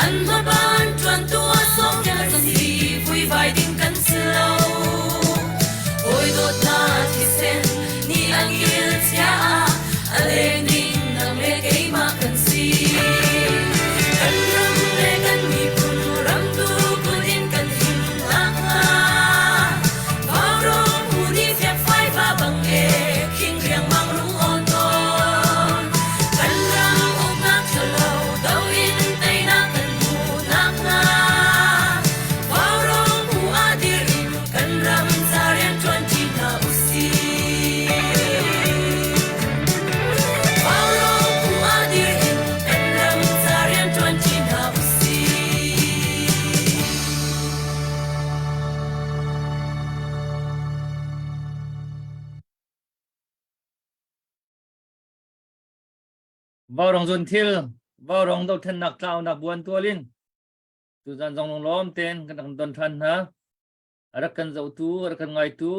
An hmaban ṭuantu a sawm kan si, vuivai ding kan si lo. Hawi dawtna thisen nih an kil chia a leng ding nang le keimah kan si. Kan ram le kan miphun ramtu kut in kan him nakhnga Vaurawng phu nih fiakfai va bang e khing riangmang rung awn tawn. Kan ram uknak ṭhalo do in teinak kan hmuh nakhnga Vaurawng phu ah dir in kan ram ca rian ṭuanṭi hna usih. Vaurawng phu ah dir in kan ram ca rian ṭuanṭi hna usih. Vaurawng zun thil, vaurawng dothlennak tlaunak buan tual in tuzan zong lunglawm tein kan rak don ṭhan hna. A rak kan zohtu, a rak kan ngaitu,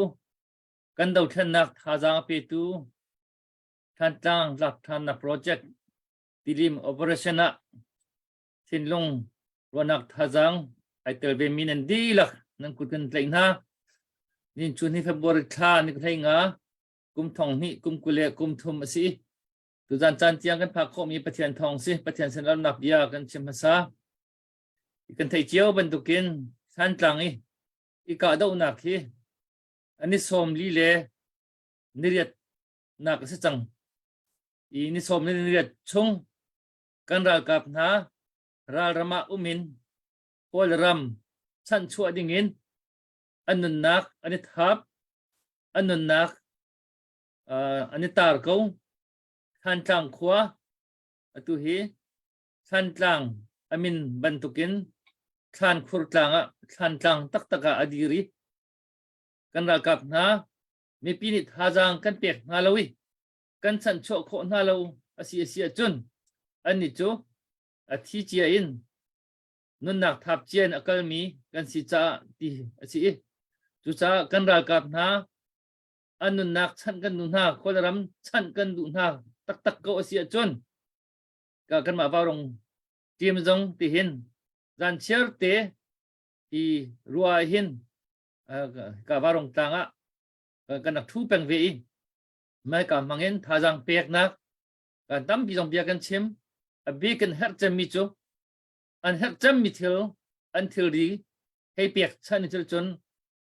kan dothlennak thazaang a petu Thantlang lak ṭhannak project Tilim operation ah thinlung ruahnak thazaang ai tel ve mi nan dihlak nan kut kan tlaih hna. Nin chun hi February thla ni hlei nga kum thong hnih kum kul le kum thum a si. Tuzan caan tiang kan phak khawhmi Pathian thawng si Pathian sin ramnak bia kan chim hmasa. Kan theih cio bantukin Thantlang i i kahdohnak hi ani 40 le niriat nak a si cang. I ni sawm le niriat chung kan ralkap hna ralram ah um in Kawlram chanhchuah dingin an nunnak an i thap, an nunnak an i tar ko. Thantlang khua atu hi Thantlang a min bantukin Thlankhur tlang ah Thlantlang taktak ah a dir i kan ralkap hna mipi nih thazaang kan pek hna lo i kan chanhchuah khawh hna lo a si a si ahcun annih cu a thi cia in nunnak thap cia in a kalmi kan si caah ti a si i cucaah kan ralkap hna an nunnak chanh kan duh hna kawlram chanh kan duh hna taktak ko a si ahcun ka kanmah vaurong team zong tihin zan chiar te hi rua hin ka vaurong tlang ah kan rak thu peng ve i Maika hmangin thazaang peknak kan tampi zong bia kan chim. A bik kan herh cemmi cu an herh cemmi thil an thilri hei pek chan i cun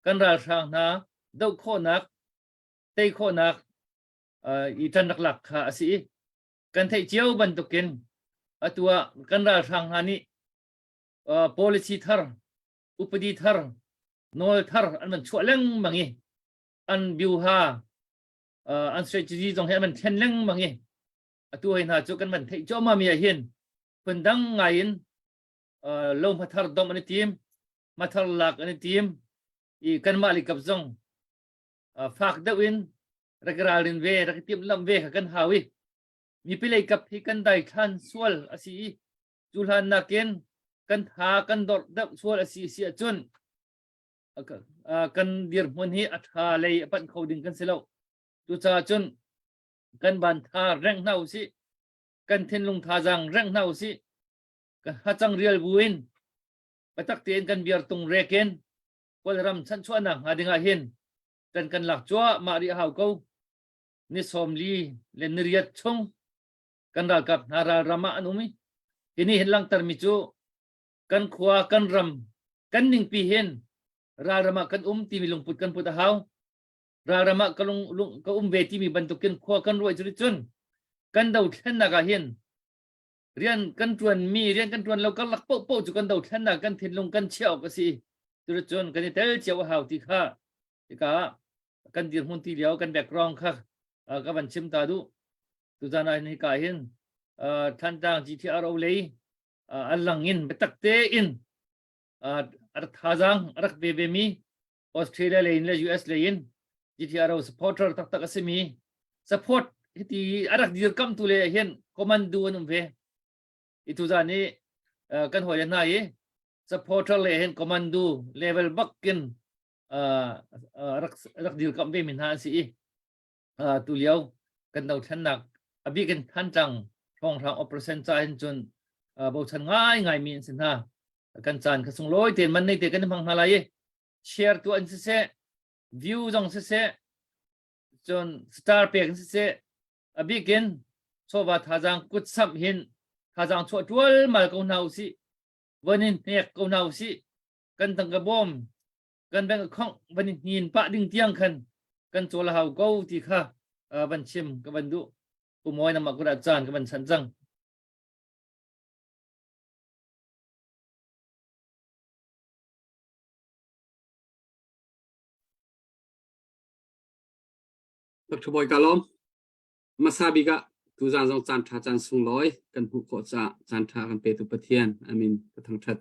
kan ralhrang hna doh khawhnak tei khawhnak i ṭan rak lak kha a si i kan theih cio bantukin atu ah kan ralhrang hna nih policy thar upadi thar nawl thar an van chuah lengmang i an biuha an strategy zong hi an van thlen lengmang i atu hei hna cu kan van theih cuahmah mi ah hin phundang ngai in lo hmathar dom an i tim mathar lak an i tim i kanmah likap zong fak deuh in rak ralrin ve rak timh lam ve kha kan hau i mipi lei kap hi kan dai thlan sual a si i cu hlan nakin kan tha kan dor deuh sual a si si ahcun kan dirhmun hi a ṭha lei a panh kho ding kan si lo. Cucaah cun kan ban tha rengh hna usih, kan thinlung thazaang rengh hna usih, kan hacang rial buin biatak tein kan biar tung rek in Kawlram chanchuahnak hnga ding ah hin kan kan lak cuahmah rih a hau ko. Ni 40 le ni riat chung kan ralkap hna ralram ah an um i hi nih hin langhtermi cu kan khua kan ram kan ningpi hin ralram ah kan um timi lungput kan put a hau ralram ah ka lung, lung ka um ve timi bantukin khua kan ruai cu cun kan dothlennak ah hin rian kan tuan mi rian kan tuan lo karlak poh poh cu kan dothlennak kan thinlung kan chiah awk a si tu cun kan i tel cio a hau ti kha hika kan dirhmun ti lio kan background kha ka van chim ta duh tuzan ah hin hika hin Thantlang GTRO lei a lang in biatak tein a rak thazaang a rak pe vemi Australia lei in le US lei in GTRO supporter taktak a simi support hiti a rak dirkamtu le hin commando an um ve i tuzan i kan hawi le hna i supporter le hin commando level bakin rak rak dirkamh ve mi hna an si i tu lio kan dothlennak a bik in Thantlang hrawnghrang operation ca hin cun. Bochan ngai ngai mi an si hna. Kan caan kha sunglawi tein man nei te kan hmang hna lai i share tu an siseh, view zong siseh, cun star pek in siseh, a bikin chawva thazaang kut samh hin thazaang chuah ṭualmal ko hna usih, von in hnek ko hna usih, kan tangka bawm kan bank account van in hnin pah ding tiang khan kan cawl a hau ko ti kha van chim ka van duh. Pu Mawi nangmah kut ah caan ka van chanh cang. Dr. Bawi ka lawm. Hmasa bik ah tuzaan zong caan ṭha caan sunglawi kan hmuh khawh caah caan ṭha kan petu Pathian amin ka thangṭhat.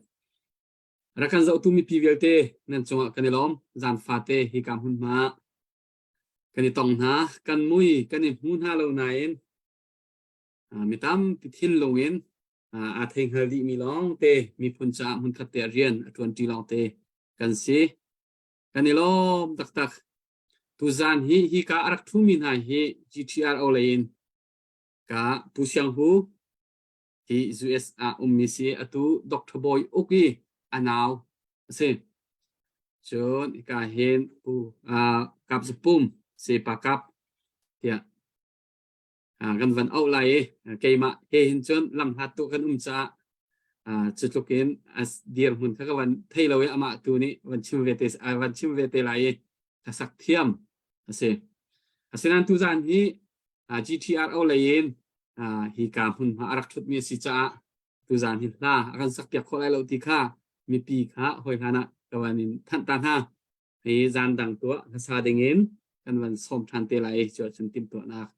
Rak kan zohtu mipi vialte nan cungah kan i lawm. Zaan fate hika hmunhma kan i tong hna, kan mui kan i hmu hna lo nain mi tampi thinlung in aa thei hngal dihmi lawngte miphun caah hmunkhat te ah rian a ṭuanṭi lawngte kan si. Kan i lawm taktak. Tuzaan hi hika a rak ṭhumi hna hi GTRO lei in ka Pu Siang Hu hi US ah ummi si atu Dr. Bawi Uk i a nau a si. Cun hika hin Pu Kap Zapum Sepa Kap tiah kan van auh lai i keimah he hin cun lamhlat tu kan um caah cu tluk in a dirhmun kha ka van thei lo i amah tu nih van chim ve te van chim ve te lai i hlasak thiam a si. Asinain tuzaan hi GTRO lei in hi ka hmunhma a rak ṭhutmi a si caah tuzaan hi hla a kan sakpiak khawh lai lo ti kha mipi kha hawi hlan ah ka van in thanh ta hna. Hi zaan dang tuah hlasa dingin kan van sawm ṭhan te lai i cu ahcun timhtuahnak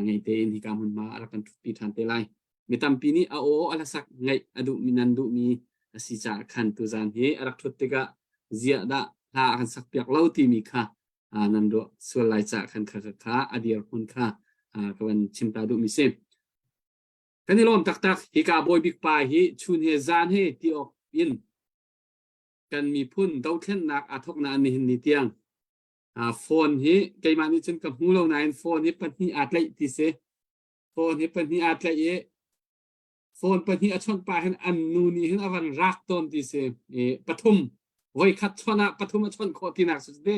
ngei tein hika hmunhma a rak kan ṭhutpi ṭhan te lai. Mi tampi nih a aw a hlasak ngaih a duhmi nan duhmi a si caah khan tuzaan hi a rak ṭhut tikah ziah dah hla a kan sakpiak lo timi kha nan ruah sual lai caah khan kha kha a dirhmun kha ka van chim ta duhmi si. Kan i lawm taktak. Hika bawi bik pa hi chun he zaan he ti awk in kan miphun dothlennak aa thawknak nihin ni tiang phone hi keimah nih cun ka hmu lo nain phone hi pahnih aa tlaih ti si. Phone hi pahnih aa tlaih i phone pahnih a chawnh pah hin an nu nih hin a van rak tawn ti si. I pathum voi khat chawnh ah pathum a chawnh khawh tinak si te.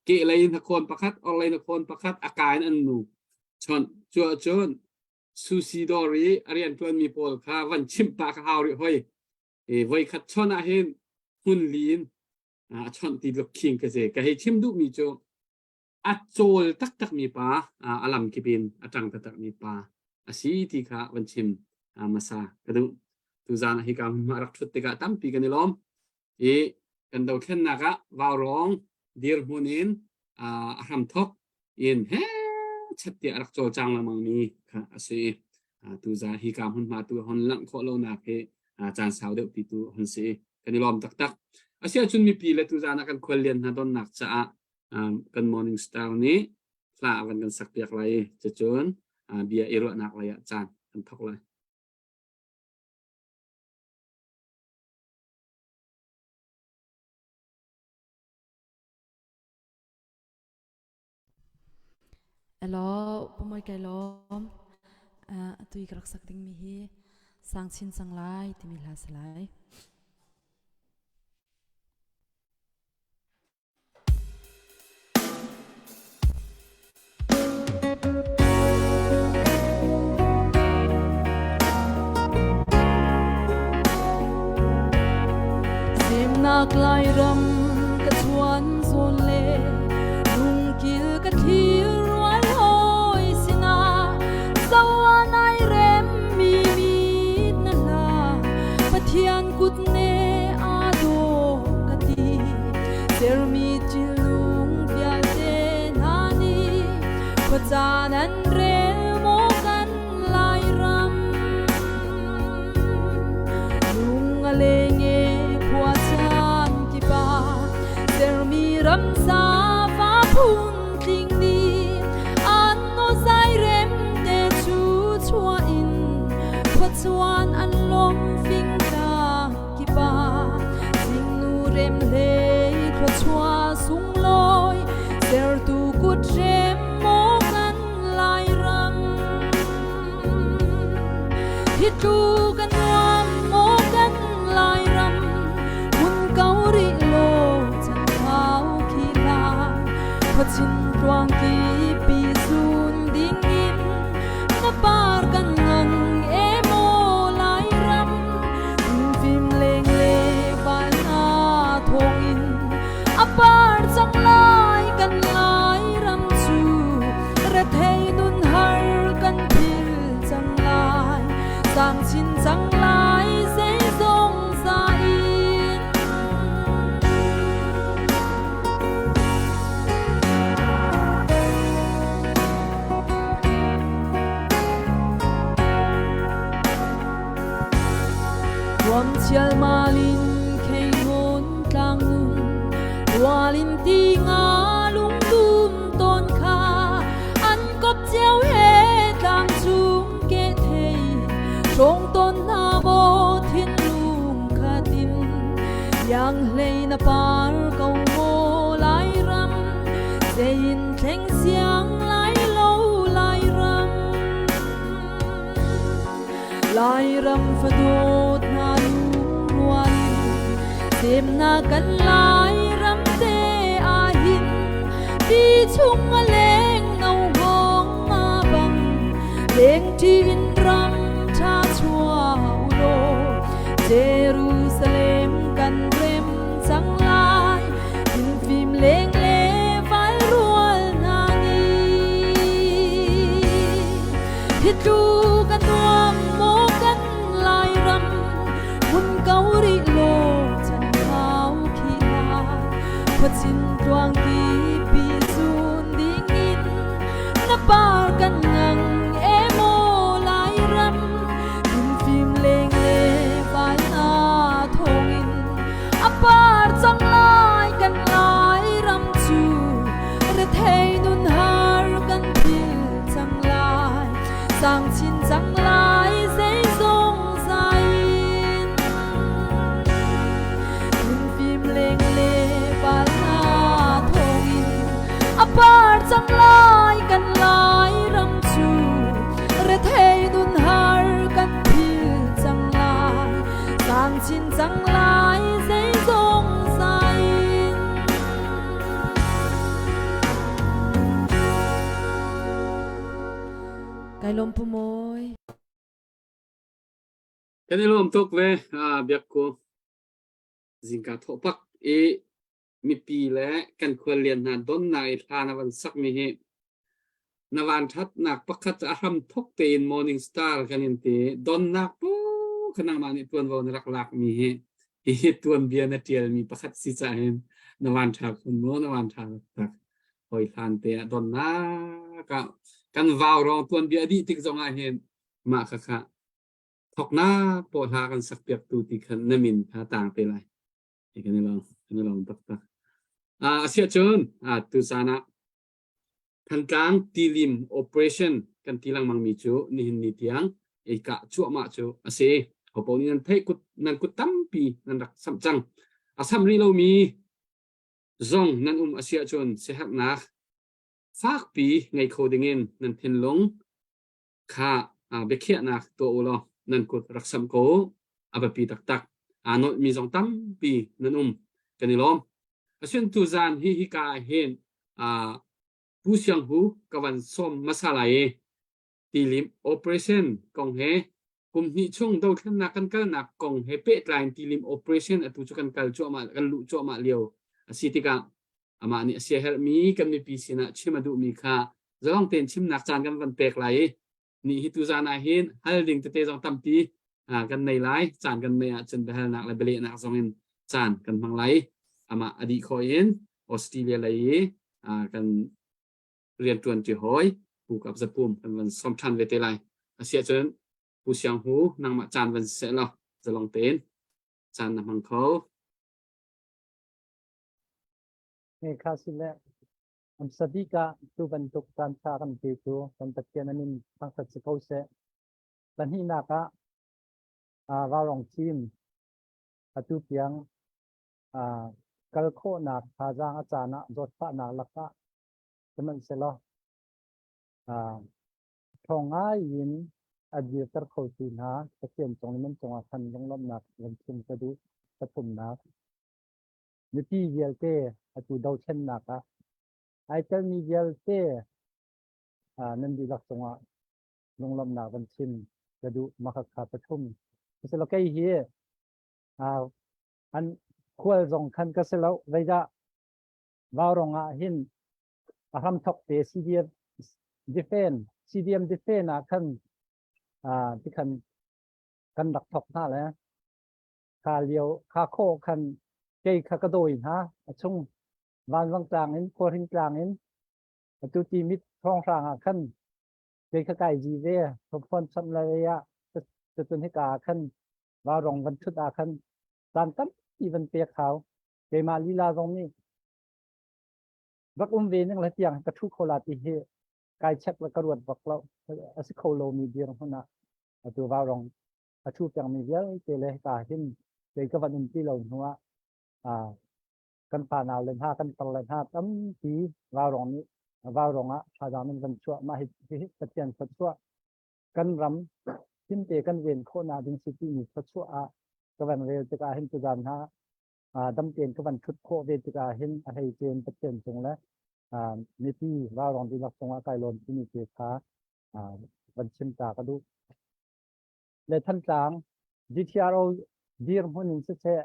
Ke lei in a khawn pakhat, or lei in a khawn pakhat, a ka in an nu chawnh. Cu ahcun Sushi dawr i a rianṭuanmi pawl kha van chimh pah ka hau rih hoi. I voi khat chawnh ah hin hmun li in a chawnh ti tluk khing ka si. Ka hei chim duhmi cu a cawl taktakmi pa, a lamkip in a ṭang taktakmi pa a si ti kha van chim hmasa ka duh. Tuzaan ah hika hmunhma rak ṭhut tikah tampi kan i lawm. I kan dothlennak ah vaurawng dirhmun in a hramthok in he chet tiah a rak cawlcang lengmangmi kha a si. Tuzaan hika hmunhma tu hon langh khawh lonak hi caan sau deuh pi tu hon si. Kan i lawm taktak. Asiahcun mipi le tuzaan ah kan khuallian hna donnak caah kan morning star nih hla a van kan sakpiak lai i cucun bia i ruahnak lei ah caan kan thok lai. Elaw, pumoi kai lawm. Atu i ka rak sak dingmi hi sang chin cang lai timi hla si lai. Semnak Lairam ka chuan zawn le lungkil ka thlir rual hawi sinah zoan ai rem mi mit na hla Pathian kut ne aa dawh ka ti sermi thilnung vialte hna nih khuacaan an rel maw kan Lairam lung a leng e khuacaan kip ah sermi ramsa fa phun tling nih an naw rem te chu chuah in khuachuan an lawm fingtla kip ah zingnu rem hlei thluachuah sunglawi sertu kut rem maw kan Lairam hi tlu ka nuam Khuachin tluangki pi zun dingin na par kan ngang emaw Lairam fim leng le val hna thawngin a par cang lai kan Lairam cu rethei nun har kan phil cang lai sang chin cang lai zeizong za in. Ruam chialmal in kheingawn tlang nun rualin ti nga lungtum tawn kha an kop cio he tlang cung ke thei hrawng tawn hna maw thinlung khatin iang hlei na par ko maw Lairam zein thleng siang lai lo Lairam Lairam fadawt hna lungrual in semnak kan Lairam te ahhin ti chung a leng no hawng nga bang leng ṭi in ram ṭha chuah u law Jerusalem kan rem cang lai Fim leng le vai rual hna nih hi tluk a nuam maw kan Lairam hmun ko rih law chan hau khi lai khuachin tluang pi zun dingin na par kan ngang emaw Lairam fim leng le vai hna thawngin a par cang lai kan Lairam cu rethei nun har kan phil cang lai sang chin cang lai zeizong zai in fim leng le pal hna thawngin a par cang lai kan Lairam cu rethei nun har kan phil cang lai sang chin cang lai zeizong zai in. Kai lawm pu mawi. Kan i lawm tuk ve biak ku zingka thawh pak i mipi le kan khuallian hna donnak i hla na van sakmi hi na van ṭhatnak pakhat cu a hram thok tein morning star kan in ti donnak pu kha nangmah nih tuanvo na rak lakmi hi hihi tuanbia na ṭialmi pakhat si caah hin na van ṭha khun maw na van ṭha taktak hoi hlan te ah donnak ah kan vau rong tuanbia a dih tik zong ah hin mah kha kha thoknak pawh hla kan sakpiak tu ti khan na min kha tang te lai. Kan i lawm, kan i lawm taktak. Asiah cun tuzaan ah Thantlang tilim operation kan ti lengmang mi cu nihin ni tiang ei kah cuahmah cu a si. Hopo nih nan theih kut nan kut tampi nan rak samh cang. A samh rih lomi zong nan um a si ahcun siaherhnak fakpi ngei kho dingin nan thinlung kha biakhiahnak tuah u law nan kut rak samh ko u. A biapi taktak. Aa nolhmi zong tampi nan um. Kan i lawm. Asin tuzaan hi hika ah hin Pu Siang Hu ka van sawm hmasa lai i tilim operation kong he kum hnih chung dothlennak kan kalnak kong he pehtlai in tilim operation atu cu kan kal cuahmah kan luh cuahmah lio a si tikah amah nih a siaherhmi kan mipi sinah chim a duhmi kha zalong tein chimnak caan kan van pek lai i ni hi tuzaan ah hin hal ding tete zong tampi kan nei lai caan kan nei ahcun biahalnak le bialehnak zong in caan kan hmang lai amah a dih khawh in Australia lei i kan rianṭuan ṭi hawi Pu Kap Za Pum kan van sawm ṭhan ve te lai asiahcun Pu Siang Hu nangmah caan van seh law zalong tein caan na hmang kho. Hei kha si le hmasa bik ah tu bantuk caan ṭha kan pe cu kan Pathian a min thangṭhat si ko seh. Pahnihnak ah vaurawng thim atu tiang kal khawhnak thazaang a caan ah zawtfahnak lakah sihmanhsehlaw ṭhawng ngai in a dirter khotu hna Pathian cung le nan cungah khan lunglawmhnak van chim ka duh. Pathumnak, mipi vialte atu dothlennak ah Ai telmi vialte nan dihlak cungah lunglawmhnak van chim ka duh makha pathum. Siselaw kei hi an khual zong khan ka si lo zeidah Vaurong ah hin a hramthok te CDF defend CDM defend ah khan tikhan kan rak thok hna le kha lio kha kho khan kei kha ka dawi hna a chung vanzang tlang in khuahring tlang in atu ti mit thawnghrang ah khan kei kha kai ji ve thophuan cham le ah cun hika ah khan vaurong van thut ah khan caan tampi van pek hau keimah lila zong nih rak um ve ning le tiang ka thu kho la ti hi kai check le ka ruat bak lo a si kho lo mi dir hmun ah atu vaurong a thu peng mi vialte le ka hin kei ka van um ti lo hnu ah kan pa nau le hna kan tar le hna tampi vaurong nih vaurong ah thazaang in van chuah mah hi hi Pathian thluachuah kan ram himte kan ven khawhnak ding si timi thluachuah ah ka van rel tikah hin tuzan hna dam tein ka van thut khawh ve tikah hin a hlei cen Pathian cung le mipi vaurong dihlak cungah kai lawm timi te kha van chim ta ka duh. Le Thantlang GTRO dirhmun in siseh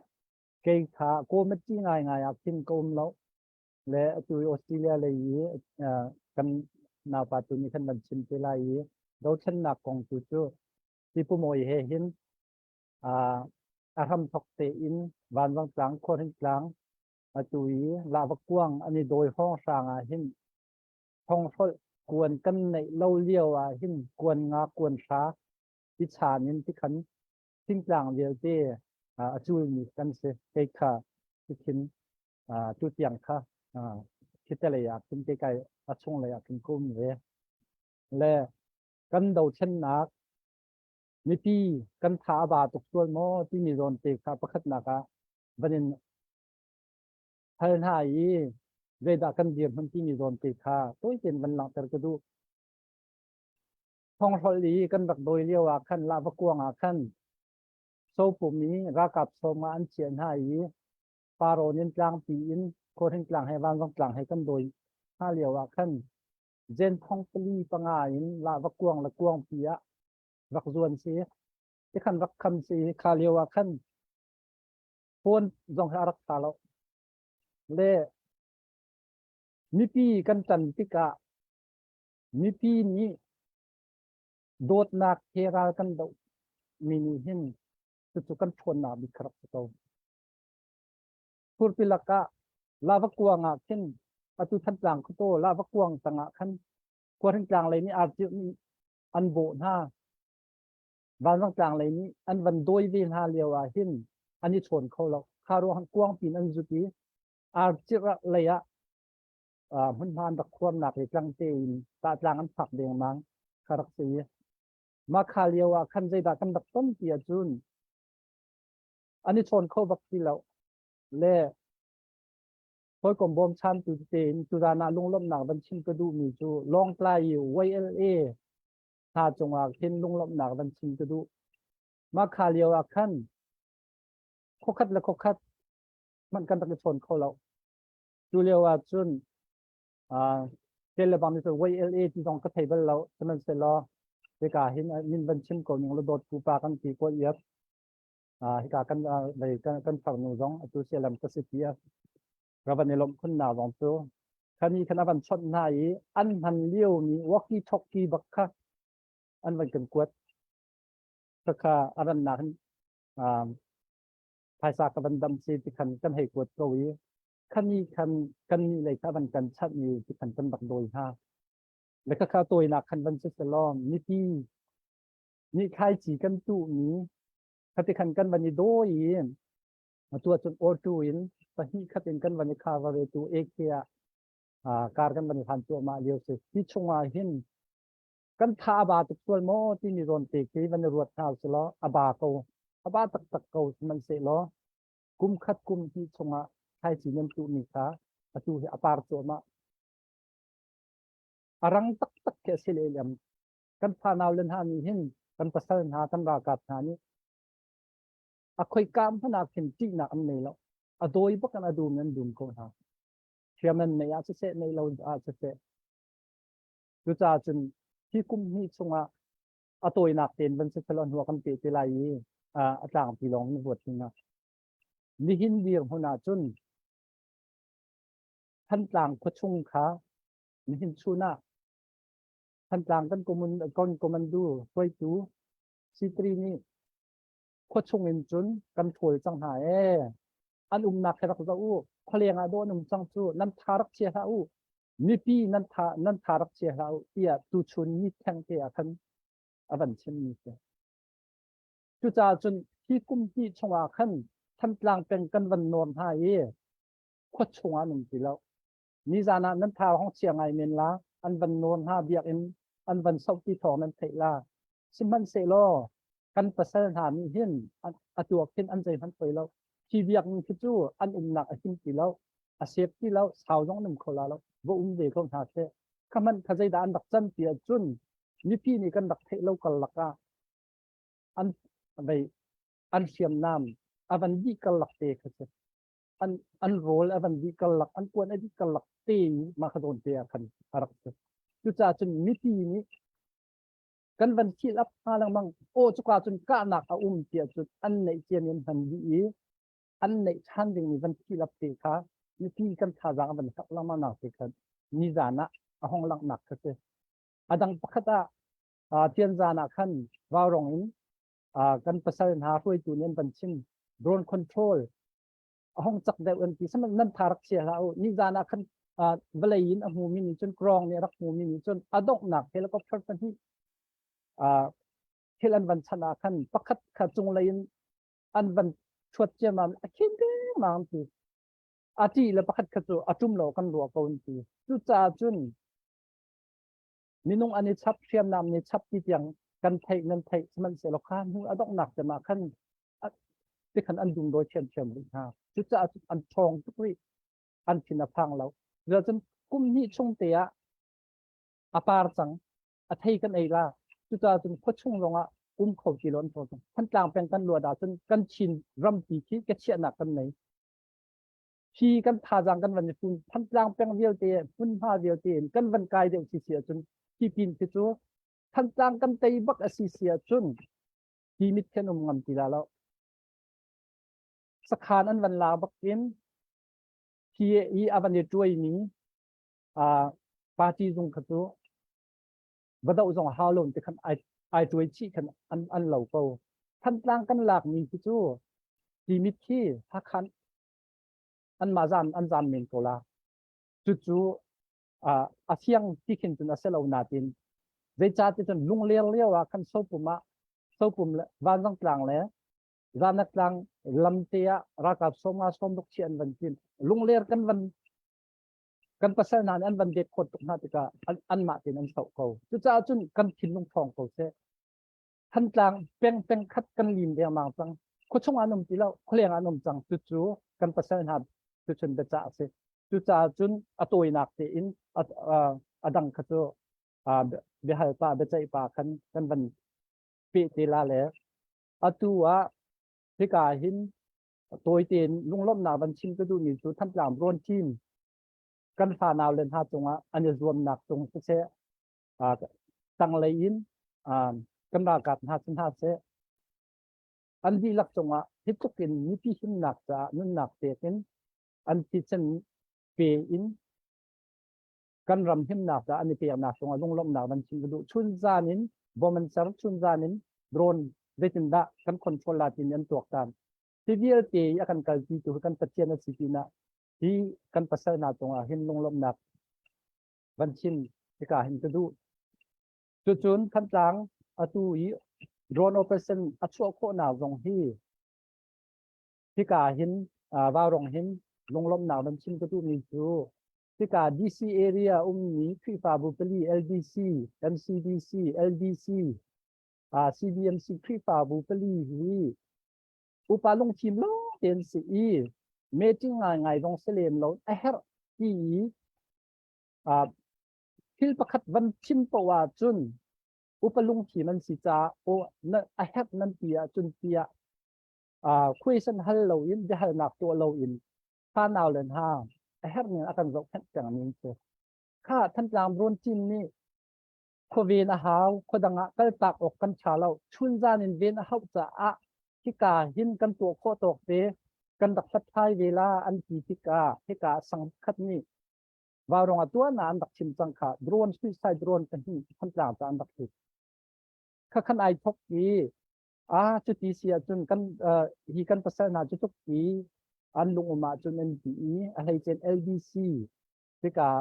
kei kha committee ngaingai ah khin ka um lo le atu Australia lei i kan naupa tu nih khan van chim te lai i dothlennak kong tu cu Pipu Mawi he hin a hram thok tein Vanzang tlang Khuahring tlang atu i Lava kuang an i dawi hrawng hrang ah hin thonghrolh kuan kan neih lo lio ah hin kuan nga kuan hra ti chan in tikhan thingtlang vialte a culmi kan si. Kei kha tikhin tu tiang kha khitelei ah khin te kai a chunglei ah khin kum ve. Le kan dothlennak mipi kan tha a ba tuk sual maw timi zawn te kha pakhatnak ah van in hal hna i zeidah kan dirhmun timi zawn te kha tawi tein van langhter ka duh. Thonghrolh i kan rak dawi lio ah khan lava kuang ah khan sopum i ralkap sawm ah an chiah hna i Parawn in tlangpi in Khuahring tlang he Vanzang tlang he kan dawi hna lio ah khan zen thong pali panga in lava kuang le kuangpi ah rak zuan si tikhan rak kham si kha lio ah khan phone zong he a rak tha lo le mipi kan tan tikah Mipi nih dawtnak he ral kan doh mi nih hin cucu kan ṭhawnnak bik kha rak si ko. Furpi lakah lava kuang ah khin atu Thantlang khuataw lava kuang tangah khan Khuahring lei nih arcirh nih an bawh hna. Vanzang tlang lei nih an van dawi ve hna lio ah hin an i chawn kho lo. Kha ruang kuang pin an zut i arcirh lei ah hmunhma an rak khuarnak hi tlang tein tahtlang an phak dengmang kha rak si. Mah kha lio ah khan zeidah kan rak ton ti ahcun an i chawn kho bak ti lo le hawikom bawmchantu tein tuzan ah lunglawmhnak van chim ka duhmi cu Lawngtlai i YLA hna cungah khin lunglawmhnak van chim ka duh. Mah kha lio ah khan khuakhat le khuakhat hmanh kan rak i chawn kho lo. Cu lio ah cun tel le bang nih cun YLA ti zong ka thei bal lo. Sihmanhsehlaw hika hin min van chim ko ning law dawt pupa kan ti ko iap. Hika kan lei kan farnu zong atu sialam ka si ti a ravan i lawmh khunnak zong cu khani khan a van chawnh hna i an hman lio mi walkie talkie bak kha an van kan kuat. Khakha a rannak hin phaisa ka van dam si ti khan kan hei kuat ko i khani khan kan nih lei kha van kan chanh i ti khan kan rak dawi hna. Le khakha tawinak khan van si selaw mipi nih thlaici kan tuhmi khati khan kan van i dawi i atu ahcun auto in pahnih khat in kan van i cover i tu AK ah kar kan van i hlan cuahmah lio si. Hi chungah hin kan tha a ba tuk sual maw timi zawn te khi van i ruat hna usih a ba ko a ba taktak ko sihmanhsehlaw kum khat kum hnih chungah thlaici nan tuhmi kha atu hi a par cuahmah a rang taktak khi a si lehlam kan fanau le hna nih hin kan pasal hna kan ralkap hna nih a khoika hmanh ah khin ṭihnak an nei lo a dawi bak in a dum in an dum ko hna. Hriam nan neih ah siseh, neih lo ah siseh. Cucaah cun hi kum hnih chungah a tawinak tein van si selaw hnu ah kan peh te lai i a tlangpi lawng in ruat ding ah. Nihin dirhmun ah cun Thantlang khuachung kha nihin chun ah Thantlang kan kan commando hruaitu C3 nih khuachung in cun kan ṭhawl cang hna ee. An umnak he rak zoh u. Khualeng ah dawh an um cang cu. Nan tha rak chia hlah u. Mipi nan tha nan tha rak chia hlah u tiah tuchun ni theng te ah khan a van chimmi si. Cucaah cun hi kum hnih chungah khan Thantlang peng kan van nawn hna i khua chungah an um ti lo. Nizan ah nan tha hong chia ngai men la, an van nawn hna biakinn an van soh ti thawng nan theih la. Sihmanhsehlaw kan pasal hna nih hin a tuak hin an zeihmanh poi lo. Hi biakinn khi cu an umnak a him ti lo, a sep ti lo, sau zong an um kho la lo. Va um ve ko hna seh. Kha hmanh kha zeidah an rak can ti ahcun mipi nih kan rak theih lo karlak ah an vei an hriamnam a van dih karlak te kha si. An an rawl a van dih karlak an kuan a dih karlak te mah kha zawn te ah khan a rak si. Cucaah cun mipi nih kan van thil up hna lengmang aw cuka cun kahnak a um tiah cun an neih ciami an hman dih i an neih ṭhan dingmi van thil up te kha mipi kan thazaang a van sak lengmang nak te kha nizan ah a hong langhnak kha si. A dang pakhat ah Tianzan ah khan vaurong in kan pasal hna hruaitu nih an van chim drone control a hong cak deuh an ti sihmanh nan tha rak chia hlah u nizan ah khan vawlei in a hmumi nih cun krong nih a rak hmumi nih cun a donghnak helicopter pahnih thil an van chan ah khan pakhat kha cunglei in an van thuat ciammam a khin dengmang ti a ti le pakhat kha cu a tum lo kan ruah ko an ti cucaah cun minung an i chap hriamnam nih chap ti tiang kan theih nan theih sihmanhsehlaw kha hnu a donghnak cem ah khan tikhan an dum dawi ṭhiamṭhiam rih hna. Cucaah cun an ṭhawng tuk rih. An thin a phang lo. Cucaah kum hnih chung te ah a par cang. A thei kan ei la. Cucaah cun khuachung zongah um kho ti lo an ṭhaw cang. Thantlang peng kan luat ahcun kan Chin rampi khi ka chiahnak kan nei. Hi kan thazaang kan van i fun Thantlang peng vialte hmunhma vialte in kan van kai deuh si si ahcun hi pin khi cu Thantlang kan tei bak a si si ahcun hi mit khin um ngam ti la lo. Sakhan an van la bak in hi i a van i tuaimi party zung kha cu va doh zong hau lo ti khan ai ai tuai chih khan an an lo ko. Thantlang kan lak mi khi cu Timit khi Hakhan an mah zam an zam men ko la. Cucu a fiang ti khin cun a si lo natin zeicahti cun lungler lio ah khan sopum ah sopum le vanzang tlang le zanak tlang lamte ah ralkap sawmnga sawmruk chi an van tin lungler kan van kan pasal hna nih an van det khawt tuk hna tikah anmah tein an soh ko. Cucaah cun kan thinlung ṭhawng ko seh. Thantlang peng peng khat kan lim dengmang cang. Khuachung ah an um ti lo, khualeng ah an um cang. Cucu kan pasal hna tuchun biacah a si. Cucaah cun a tawinak tein a dang kha cu biahal pa biaceih pa khan kan van peh te la le atu ah hika hin tawi tein lunglawmhnak van chim ka duhmi cu Thantlang Rawn team kan fanau le hna cungah an i zuamnak cung siseh tanglei in kan ralkap hna cu hna seh an dihlak cungah hi tluk in mipi himnak caah nunnak pek in an thisen pe in kan ram himnak caah an i peknak cungah lunglawmhnak van chim ka duh. Chun zan in bom an ser, chun zan in drone zeitindah kan control la timi an tuaktan. Hi vialte i a kan kalpi tu kan Pathian a si pinah hi kan pasal hna cungah hin lunglawmhnak van chim hika hin ka duh. Cucun Thantlang atu i drone operation a chuah khawhnak zong hi hika hin Vaurong hin lunglawmhnak van chim ka duhmi cu hika DC area ummi Khrihfabu pali LDC, MCDC, LDC, CBMC Khrihfabu pali hi upa lungfim lo tein si i meeting ngaingai zong si lem lo a herh ti i thil pakhat van chim poah ahcun upa lungfim an si caah aw a herh nan ti ahcun tiah question hal loin biahalnak tuah loin fanau le hna. A herh ning a kan zohkhenh peng ning cu. Kha Thantlang Brawn team nih khuaven a hau, khuadang ah kaltak awk kan ṭha lo. Chunzan in ven a hauh caah hika hin kan tuah khawh tawk te kan rak hlathlai ve la an ti tikah hika sang khat nih Vaurong ah tuan ah an rak chim cang kha drone suicide drone pahnih Thantlang ca an rak hlut. Kha khan ai thok i a cuti si ahcun kan hi kan pasal hna cu tuk i an lung um ahcun an ti i a hleicen LDC tikah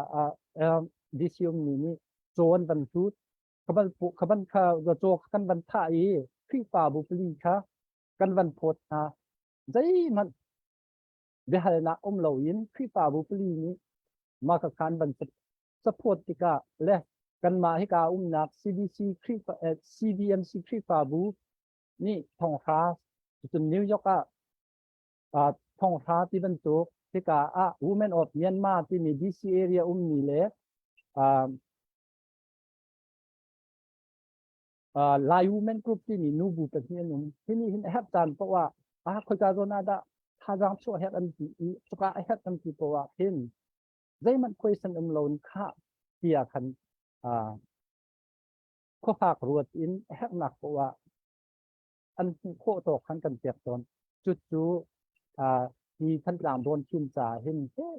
DC ummi nih caw an van hlut kha kha van kha caw kan van thah i Khrihfabu pali kha kan van phawt hna zeihmanh biahalnak um loin Khrihfabu pali nih mah kha khan van support tikah le kanmah hika umnak CDC Khrihfa CDMC Khrihfabu nih thonghra cun New York ah thonghra ti bantuk hika ah Women of Myanmar timi DC area ummi le Lai Women Group timi nubu pahnih an um. Hi nih hin a herh caan paoh ah ah khoika zawn ah dah thazaang chuah herh an ti i cuka a herh an ti paoh ah khin zeihmanh question um lo in khah tiah khan khuafak ruat in a herhnak paoh ah an hmuh khawh tawk khan kan pek tawn. Cucu hi Thantlang Dawn Thim ca hin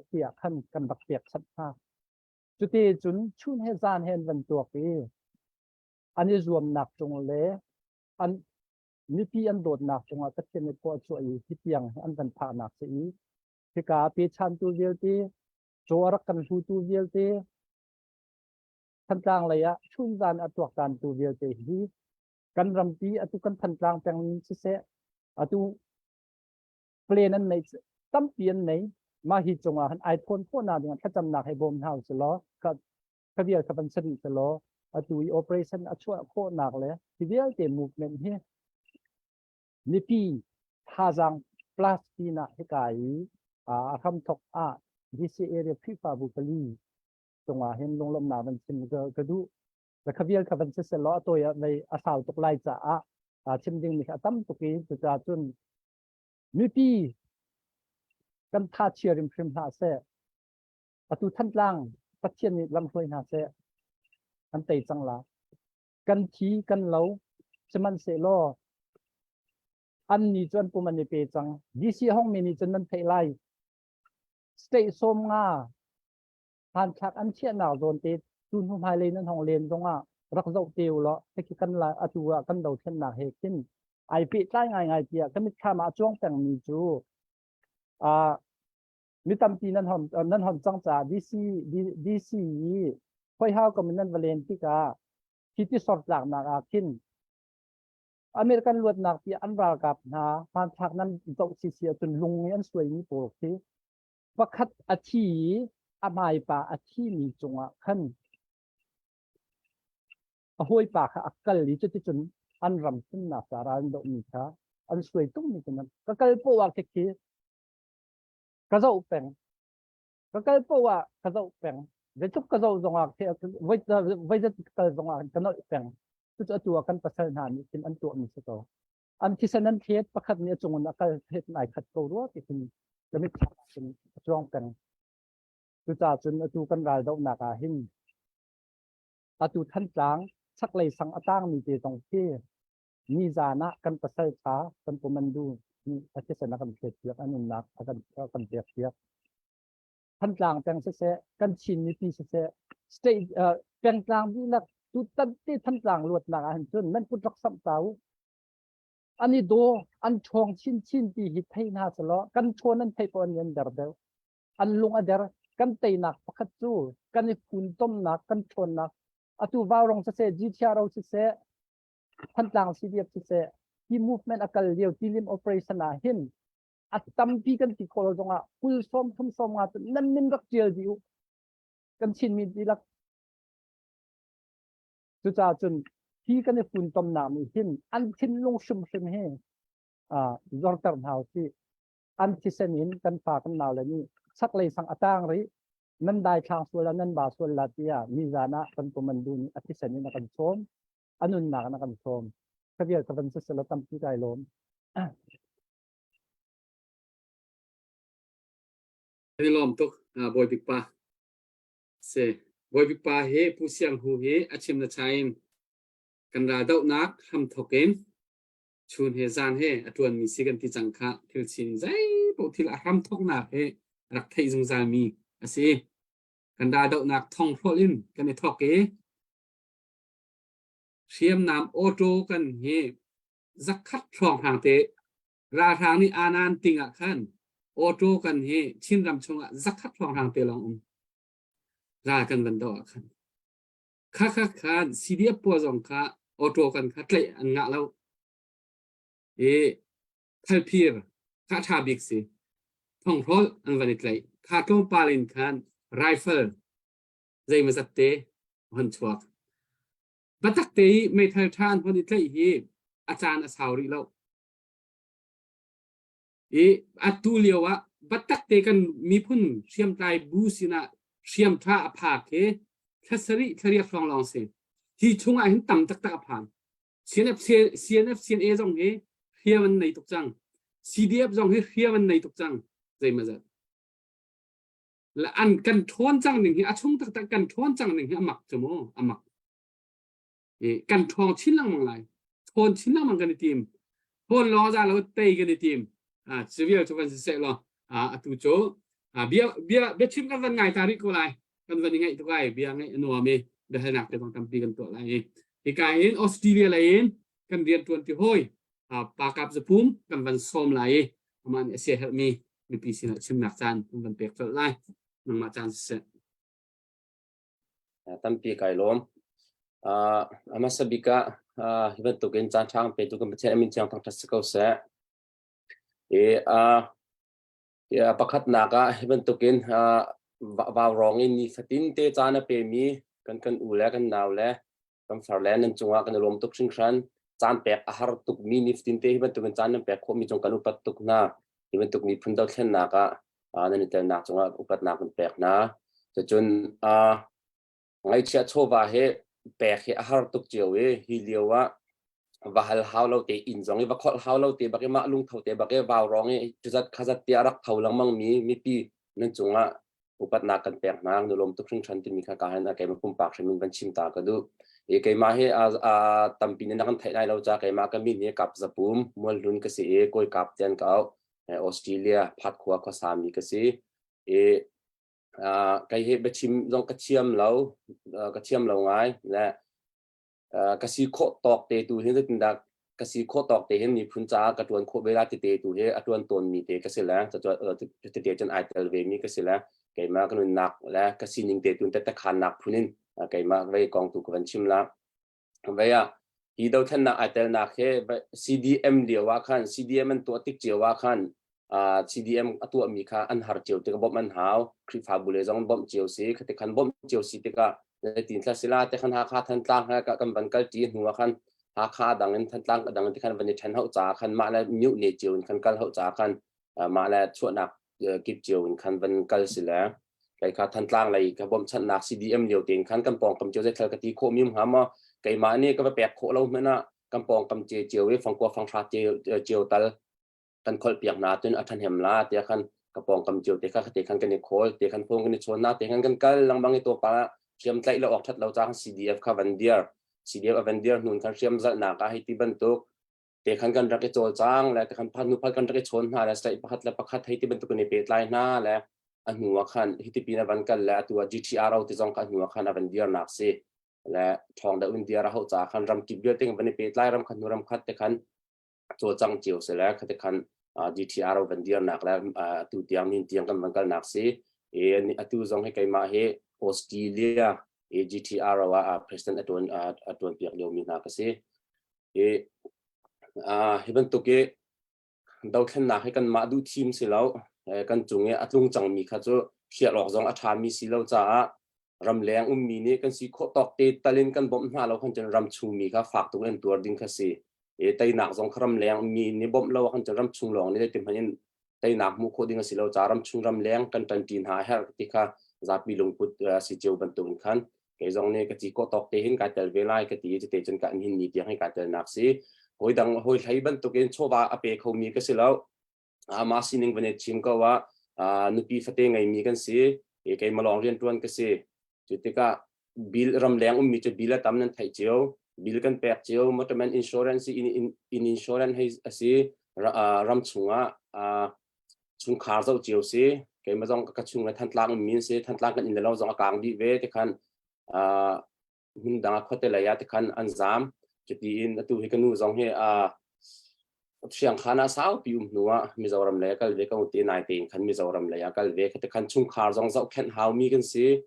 tiah khan kan rak pek chap hna. Cuti cun chun he zan he an van tuak i an i zuamnak cung le an mipi an dawtnak cungah Pathian nih khua a chuah i hi tiang an van phahnak si i hika pechantu vialte caw a rak kan hlutu vialte Thantlang lei ah chunzan a tuaktantu vialte hi kan rampi atu kan Thantlang peng siseh atu plan an nei tampi an nei mah hi cungah han ai thawn khawh nak ding thlacamnak he bawm hna usih law ka vial ka van sari law atu i operation a chuah khawhnak le hi vialte movement hi mipi thazaang plus pinah hika i a hramthok ah DC area Khrihfabu pali cungah hin lunglawmhnak van chim ka duh. Ka vial kha van siseh law a tawi ah mei a sau tuk lai caah chim ding mi a tam tuk i cucaah cun mipi kan tha chia hrimhrim hlah seh. Atu Thantlang Pathian nih lamhruai hna seh an tei cang la. Kan thi kan lo sihmanhsehlaw an ni cu an pum an i pe cang. DC hong mi nih cun nan theih lai. State 50 hmanthlak an chiahnak zawn te tu hnu hmailei nan hong len zongah rak zoh te u law hiki kan la atu ah kan dothlennak he khin ai pehtlai ngaingai tiah ka mitthlam ah a cuang pengmi cu mi tampi nan hon nan hon cang caah DC DC i hoi kam nan va len tikah hi ti sor tlaknak ah khin American luatnak ti an ralkap hna hmanthlak nan zoh sisi ahcun lung i an suaimi pawl khi pakhat a thi i a hmaipa a thimi cungah khan a hawipa kha a kal i cuticun an ram thimnak ca ral an dohmi kha an suai tungmi cu ka kal poah ah khi ka zoh peng ka kal poah ah ka zoh peng zeitluk ka zoh zongah voi voi zat ka kal zongah ka nolh peng cucu atu ah kan pasal hna nih khin an tuahmi si ko an thisen an thlet pakhat nih a cung in a kal thlet ai khat ko rua ti khin ka mitthlam ah cun a cuang peng cucaah cun atu kan ral dohnak ah hin atu Thantlang chaklei sang a tangmi te zong khi nizan ah kan pasal ṭha kan pumandu nih a thisen a kan thlet piak a nunnak a kan a kan pek piak Thantlang peng siseh kan Chin mipi siseh state pengtlang dihlak tutan te Thantlang luatnak ah hin cun nan kut rak samh ta u an i daw an ṭhawng chinchin ti hi thei hna selaw kan ṭhawn an theih pawn an der deuh an lung a der kan teinak pakhat cu kan i funtomnak kan ṭhawnnak atu Vaurong siseh GTRO siseh Thantlang CDF siseh hi movement a kal lio tilim operation ah hin a tampi kan ti khawh lo zongah kul sawm thum sawm nga cu nan min rak ṭial dih u kan Chinmi dihlak cucaah cun hi kan i funtomnak nih hin an thinlung hrimhrim hi zorter hna usih an thisen in kan fa kan nau le nih chaklei sang a tang rih nan dai thlang sual ah nan ba sual la tiah nizan ah kan kumandu nih a thisen in a kan sawm a nunnak in a kan sawm ka vial ka van sisela tampi kai lawm. Kan i lawm tuk Bawi Bik pa. Si. Bawi Bik pa hi Pu Siang Hu hi a chim na chain kan ral dohnak hramthok in chun he zan he a ṭuanmi si kan ti cang kha thil chin zei paoh thil a hramthoknak hi rak theih zungzal mi a si. Kan ral dohnak thong hrawlh in kan i thok i hriamnam auto kan hi zakhat hrawng te ralhrang nih anan ting ah khan auto kan hi Chinram chungah zakhat hrawng te lawng um ral kan van doh ah khan kha kha khan CDF pawl zong kha auto kan kha tlaih an ngah lo i thalphir kha tha bik si thonghrawl an van i tlaih kha tlawmpal in khan rifle zeimazat te hon chuak Biatak te i meithal ṭha an hon i tlaih hi a caan a sau rih lo. I atu lio ah biatak te kan miphun hriamtlai bu sinah hriam ṭha a phak hi thla sarih thlariat hrawng lawng si. Hi chung ah hin tam taktak a phan. CNF, CNF CNA zong hi hriam an nei tuk cang. CDF zong hi hriam an nei tuk cang. Zeimazat. La an kan ṭhawn cang ning hi a chung taktak kan ṭhawn cang ning hi a mak cu mu a mak i kan ṭhawng chin lengmang lai ṭhawn chin lengmang kan i tim ṭhawn lawng za lo tei kan i tim a civil cu kan si seh law a atu cu bia bia bia chim kan van ngai ta rih ko lai kan van i ngaih tuk ai bia ngaih a nuam i biahalnak te zong tampi kan tuah lai i hika in Australia lei in kan rian ṭuan ti hawi pa kap zapum kan van sawm lai i amah nih a sia herhmi mipi sinah chimnak caan kan van pek colh lai nangmah caan siseh Tampi kai lawm. A hmasa bik ah hi bantukin caan ṭha petu kan Pathian a min thiang thangṭhat si ko seh. I pakhatnak ah hi bantukin vaurawng in nifatin te caan a pemi kan kan u le kan nau le kan far le nan cungah kan i lawm tuk hringhran. Caan pek a har tukmi nifatin te hi bantukin caan nan pek khawhmi cung kan upat tuk hna. Hi bantuk miphun dothlennak ah nan i telnak cungah upatnak kan pek hna. Cucun ngaihchiah chawva hi pek hi a har tuk cio i hi lio ah va hal hau lo te inn zong i va kholh hau lo te bak i mah lungtho te bak i vau rong i cuzat khazat tiah rak tho lengmang mi mipi nan cungah upatnak kan pek hna nu lawm tuk hringhran timi kha ka hin keimah pumpak hrim in van chim ta ka duh i keimah hi a tampi nih na kan theih lai lo ca keimah ka min hi kap zapum mualhlun ka si i kawi kap tian ka auh Australia phat khua khuasa mi ka si i kei hi biachim zong ka thiam lo ka thiam lo ngai le ka si khawh tawk te tu hin zeitindah ka si khawh tawk te hin miphun caah ka ṭuan khawh ve la tete tu hi a ṭuan tawnmi te ka si le tete cun ai tel ve mi ka si le keimah ka nunnak le ka sining te tun tettekhannak phun in keimah vei kong tu ka van chim la vei ah hi dothlennak ai telnak hi CDM lio ah khan CDM an tuah tik cio ah khan CDM a tuahmi kha an har cio tikah bawmh an hau. Khrihfabu le zong bawmh cio si. Khati khan bawmh cio si tikah zeitin thla sila te khan Hakha Thantlang he kan van kal ṭi hnu ah khan Hakha dang in Thantlang dang in ti khan van i ṭhen hauh caah khan mah le mute ne cio in khan kal hauh caah khan mah le chuahnak kip cio in khan van kal si le kei kha Thantlang lei ka bawmhchanhnak CDM lio tein khan kan pawngkam cio zeithal ka ti khawh mi hnga maw keimah nih ka va pek khawh lo hmanh ah kan pawngkam cio i fangkua fanghra cio tal kan kholh piak hna cun a ṭhahnem la tiah khan ka pawngkam cio te kha te khan kan i khawl te khan phone kan i chawn na te khan kan kal lengmang i topa hriam tlaih lo awk ṭhat lo caah CDF kha van dir CDF a van dir hnun khan hriam zalhnak ah hei ti bantuk te khan kan rak i cawlcang le te khan phan hnu phat kan rak i chawn hna le state pakhat le pakhat hei ti bantuk in i pehtlai hna le a hnu ah khan hiti pin a van kal le atu ah GTRO ti zong kha a hnu ah khan a van dirnak si le ṭhawng deuh in dir a hauh caah khan ram kip vialte van i pehtlai ram khat hnu ram khat te khan cawlcang cio si le khati khan GTR van dirnak le atu tiang nin tiang kan van kalnak si i atu zong hi keimah hi Australia i GTR ah president a tuan a tuan piak lio mi hna ka si i hi bantuk i dothlennak hi kanmah duh thim si lo kan cung i a tlung cangmi kha cu hrial awk zong a ṭhami si lo caah ramleng ummi nih kan si khawh tawk te talin kan bawmh hna lo khan cun ram chungmi kha fak tuk in tuar ding kha si i teinak zong kha ramleng mi nih bawmh lo khan cun ramchung lawng nih zeitin hmanh in teinak hmuh khawh ding a si lo caah ramchung ramleng kan ṭanṭi hna a herh ti kha zapi lungput si cio bantuk in khan kei zong nih ka ci khawh tawk te hin kai tel ve lai ka ti i cute cun ka hin ni tiang hi kai telnak si hawi dang hawi hlei bantukin chawva a pe khomi ka si lo mah sining van i chim ko ah Nupi fate ngeimi kan si. Keimah lawng rianṭuan ka si. Cu tikah bill ramleng ummi cu bill a tam nan theih cio. Bill kan pek cio. Motorman insurance in, in, in insurance hei a si. Ram chungah chungkhar zoh cio si. Keimah zong ka chung le Thantlang ummi an si. Thantlang kan inn le lo zong a kang dih ve. Tikhan hmun dang ah khuate lei ah tikhan an zaam. Cuti in atu hi ka nu zong hi Hriangkhan ah saupi um hnu ah Mizoram lei a kal ve ko ti nai tein khan Mizoram lei ah kal ve. Kha chungkhar zong zohkhenh haumi kan si.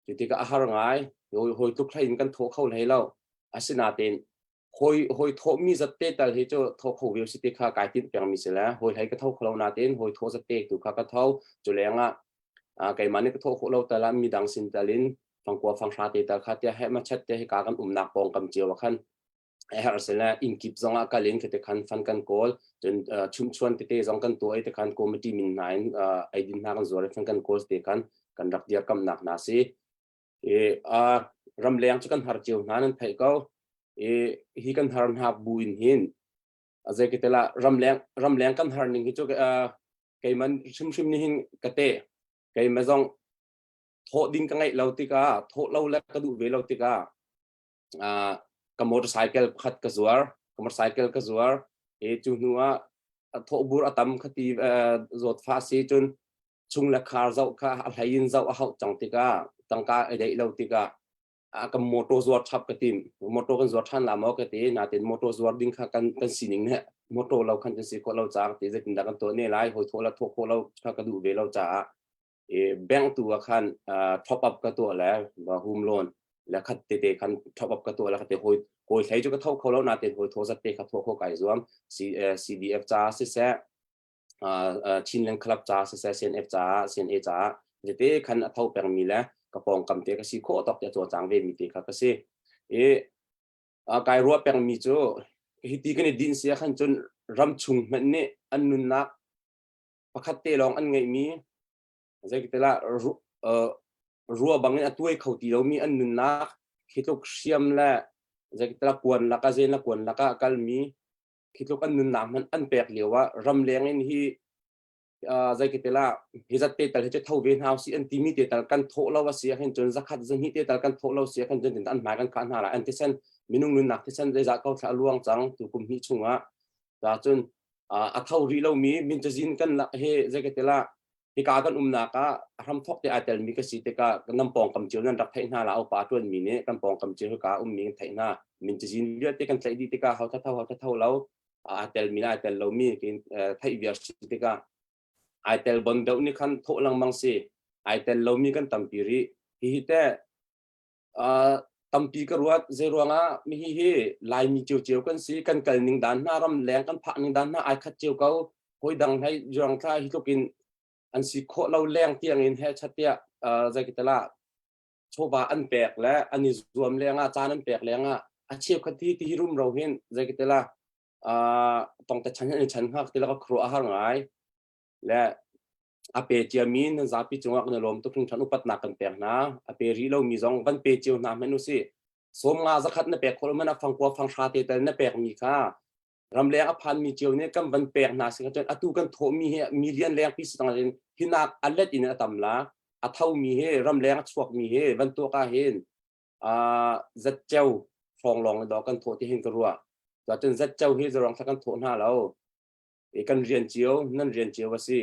Cu tikah a har ngai. Hawi tluk hlei in kan thawh kho hlei lo. Asinain hawi hawi thawhmi zat te tal hi cu thawh kho ve si ti kha kai tinh pengmi si le hawi hlei ka tho kho lo nain hawi thawh zat te tu kha ka tho. Cu lengah keimah nih ka thawh khawh lo tal ah midang sin tal in fangkua fanghra te tal kha tiah heh ma chat te hika kan umnak pawngkam cio ah khan a herh sile inn kip zong ah kal in khate khan fan kan kawl cun chumchuan tete zong kan tuah i te khan committee min hna in eidin hna kan zuar i fan kan kawl te khan kan rak dirkamnak hna si i ramleng cu kan har cio hna nan theih ko i hi kan har hna bu in hin zeikitela ramleng ramleng kan har ning hi cu keiman hrimhrim ni hin ka te keima zong thawh ding ka ngeih lo tikah thawh lo le ka duh ve lo tikah ka motorcycle pakhat ka zuar ka motorcycle ka zuar i cu hnu ah thawhbur a tam khati zawtfah si cun chung le khar zoh kha a hlei in zoh a hauh cang tikah tangka a deih lo tikah ka motor zuar chap ka tim motor kan zuar than la maw ka ti natin motor zuar ding kha kan kan sining ne motor lo khan kan si khawh lo caah ti zeitin dah kan tuah ne lai hoi thawh la thawh khawh lo kha ka duh ve lo caah bank tu ah khan top up ka tuah le home loan le khat tete khan top up ka tuah le khat te hoi hoi hlei cu ka tho kho lo natin hoi tho zat te kha tho kho kai zuam CDF ca siseh Chinland Club ca siseh CNF ca CNA ca tete khan a tho pengmi le ka pawngkam te ka si khawh tawk te a cawlcang ve mi te kha ka si i kai ruah pengmi cu hi ti kan i din sia khan cun ram chung hmanh nih an nunnak pakhat te lawng an ngeihmi zeikatilah rua bangin a tuai kho ti lomi an nunnak khi tluk hriam le zeikatilah kuan laka zen le kuan laka a kalmi khi tluk an nunnak hmanh an pek lio ah ramleng in hi zeikatilah hi zat te tal hi cu tho ve hna usih an timi te tal kan thawh lo a si ahhin cun zakhat zahnih te tal kan thawh lo si ahkhan cun an hmai kan khah hna lai an thisen minung nunnak thisen zeizah ko thla a luang cang tu kum hnih chungah ta cun a tho rih lomi min cazin kan he zeikatilah hika kan umnak ah a hramthok te ai telmi ka si tikah nan pawngkam cio nan rak theih hna la upa tuanmi nih kan pawngkam cio hika ummi kan theih hna min cazin vialte kan tlaih dih tikah ho thatho ho thatho lo ai telmi le ai tel lomi theih viar si tikah ai tel bon deuh nih khan thawh lengmang si ai tel lomi kan tampi rih hihi te Tampi ka ruat. Zeiruangah mihi hi Laimi ciocio kan si. Kan kal ning dan hna, ram leng kan phak ning dan hna ai khat cio ko. Hawi dang hlei juang thla hi tluk in an si khawh lo leng tiang in he chat tiah zeikitala chawva an pek le an i zuam lengah caan an pek lengah a cheukhat hi ti rum ro hin zeikitala tongte chan an i chan hngak ti la ka khuaruah a har ngai le A pe ciami nan zapi cungah kan i lawm tuk hringhran upatnak kan pek hna. A pe rih lomi zong van pe cio hna hmanh usih. Sawmnga zakhat na pek khawh man a fangkua fanghra te tal na pekmi kha ramleng a phanmi cio nih kan van pek hna si cun atu kan thawhmi hi million lengpi si tang in hinak a let in a tam la a thomi hi ramleng a chuakmi hi van tuak ah hin zatceu hrawng lawng dawh kan thawh ti hin ka ruah cun zatceu hi zarong thla kan thawh hna lo i kan rian cio nan rian cio a si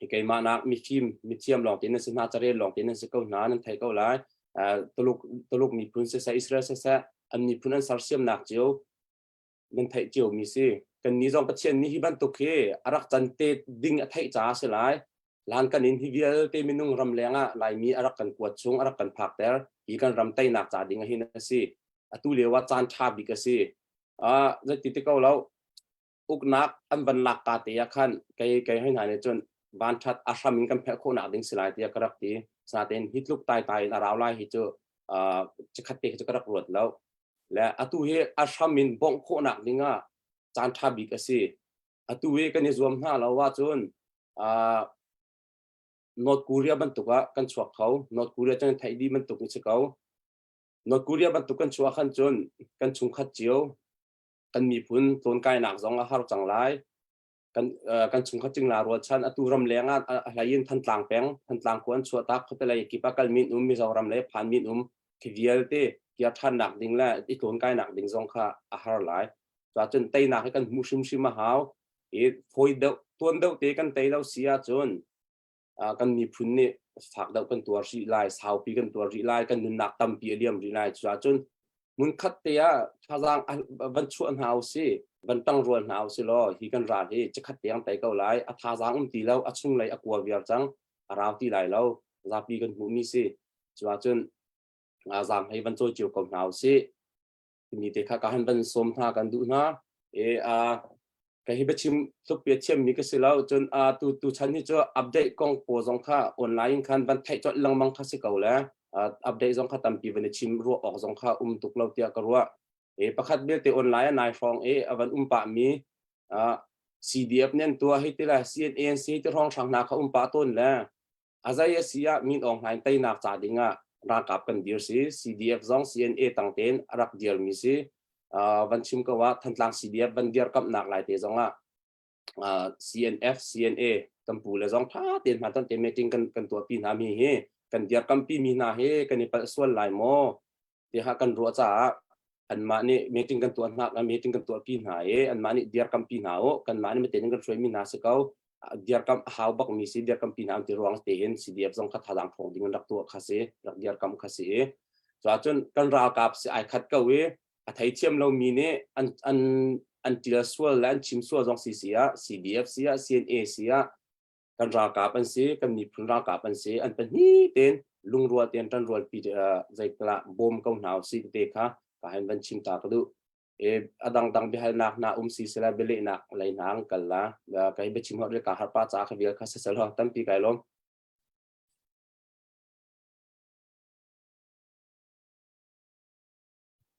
i keimah nak mifim mithiam lawng te nan si hna carel lawng te nan si ko hna nan thei ko lai Tuluk Tuluk miphun siseh Israel siseh an miphun an sersiamnak cio nan theih cio mi si kan ni zong Pathian nih hi bantuk hi a rak can te ding a theih caah si lai lan kan in hi vialte minung ram leng ah Laimi a rak kan kuat chung a rak kan phakter hi kan ram teinak ca ding a hin a si atu lio ah caan ṭha bik a si zeiti ti ko lo uknak an van lak ka te ah khan kei kei hoi hna nih cun vanṭhat a hram in kan phelh khawhnak ding si lai tiah ka rak ti. Sinain hi tluk taitai in a rau lai hi cu chikkhat te khi cu ka rak ruat lo. Le atu hi a hram in bawmh khawhnak ding ah caan ṭha bik a si. Atu hi kan i zuam hna lo ahcun North Korea bantuk ah kan chuak kho. North Korea cu theih dih bantuk in si ko. North Korea bantuk kan chuah khan cun kan chungkhat cio kan miphun tlawn kainak zong a har cang lai. Kan kan chungkhat cingla rualchan atu ram leng ah a hlei in Thantlang peng Thantlang khua an chuahtak khuate lei kip ah kal min um Mizoram lei phan min um khi vialte kir ṭhannak ding le i tlawn-kainak ding zong kha a har lai. Cuahcun teinak hi kan hmuh hrimhrim a hau. I fawi deuh tuan deuh te kan tei lo si ahcun kan miphun nih fak deuh kan tuar rih lai, saupi kan tuar rih lai, kan nunnak tampi a liam rih lai. Cuahcun hmunkhat te ah thazaang van chuah hna usih, van ṭangrual hna usih law hi kan ral hi chikkhat te an tei ko lai. A thazaang um ti lo, a chunglei a kua viar cang, a rau ti lai lo. Zapi kan hmuhmi si. Cuahcun zaang hei van cawi cio ko hna usih. Timi te kha ka han van sawm hna kan duh hna. E a ka hi biachim tluk bia thiammi ka si lo. Cun a tu tu chan hi cu update kong pawl zong kha online in khan van theih colh lengmang kha si ko le update zong kha tampi van i chim ruah awk zong kha um tuk lo tiah ka ruah. E pakhat belte online a nai hrawng i a van um pah mi CDF nen tua hi ti le CNANC ti hrawng hrang hna kha um pah tawn le A zei a si ah Min Aung Hlaing teinak ca ding ah ralkap kan dir si. CDF zong CNA tang tein a rak dirmi si. Uh, van chim ko ah Thantlang CDF van dirkamhnak lai te zong ah uh, CNF, CNA kan pu le zong tha tein hma ton te meeting kan kan tuahpi hna mi hi kan dirkampi mi hna hi kan i palh sual lai maw tiha kan ruah caah anmah nih meeting kan tuah hna meeting kan tuahpi hna i anmah nih dirkampi hna u kanmah nih mate kan hruaimi hna si ko dirkamh a hau bak mi si dirkampi hna ti ruang tein CDF zong kha thadang thawng ding in rak tuah kha si rak dirkam kha si i cuahcun kan ralkap si ai khat ko i a theithiam lo mi nih an an an tial sual le an chim sual zong si si ah CDF si ah CNA si ah kan ralkap an si kan miphun ralkap an si an pahnih tein lungrual tein ṭanrual pi zeitala bawm ko hna usih te kha ka hen van chim ta ka duh e adang dang biahalnak na um si sela bialehnak lei hna ang kal la kai biachim hot ka harpa cha kha vial kha sesel ho tampi kai lom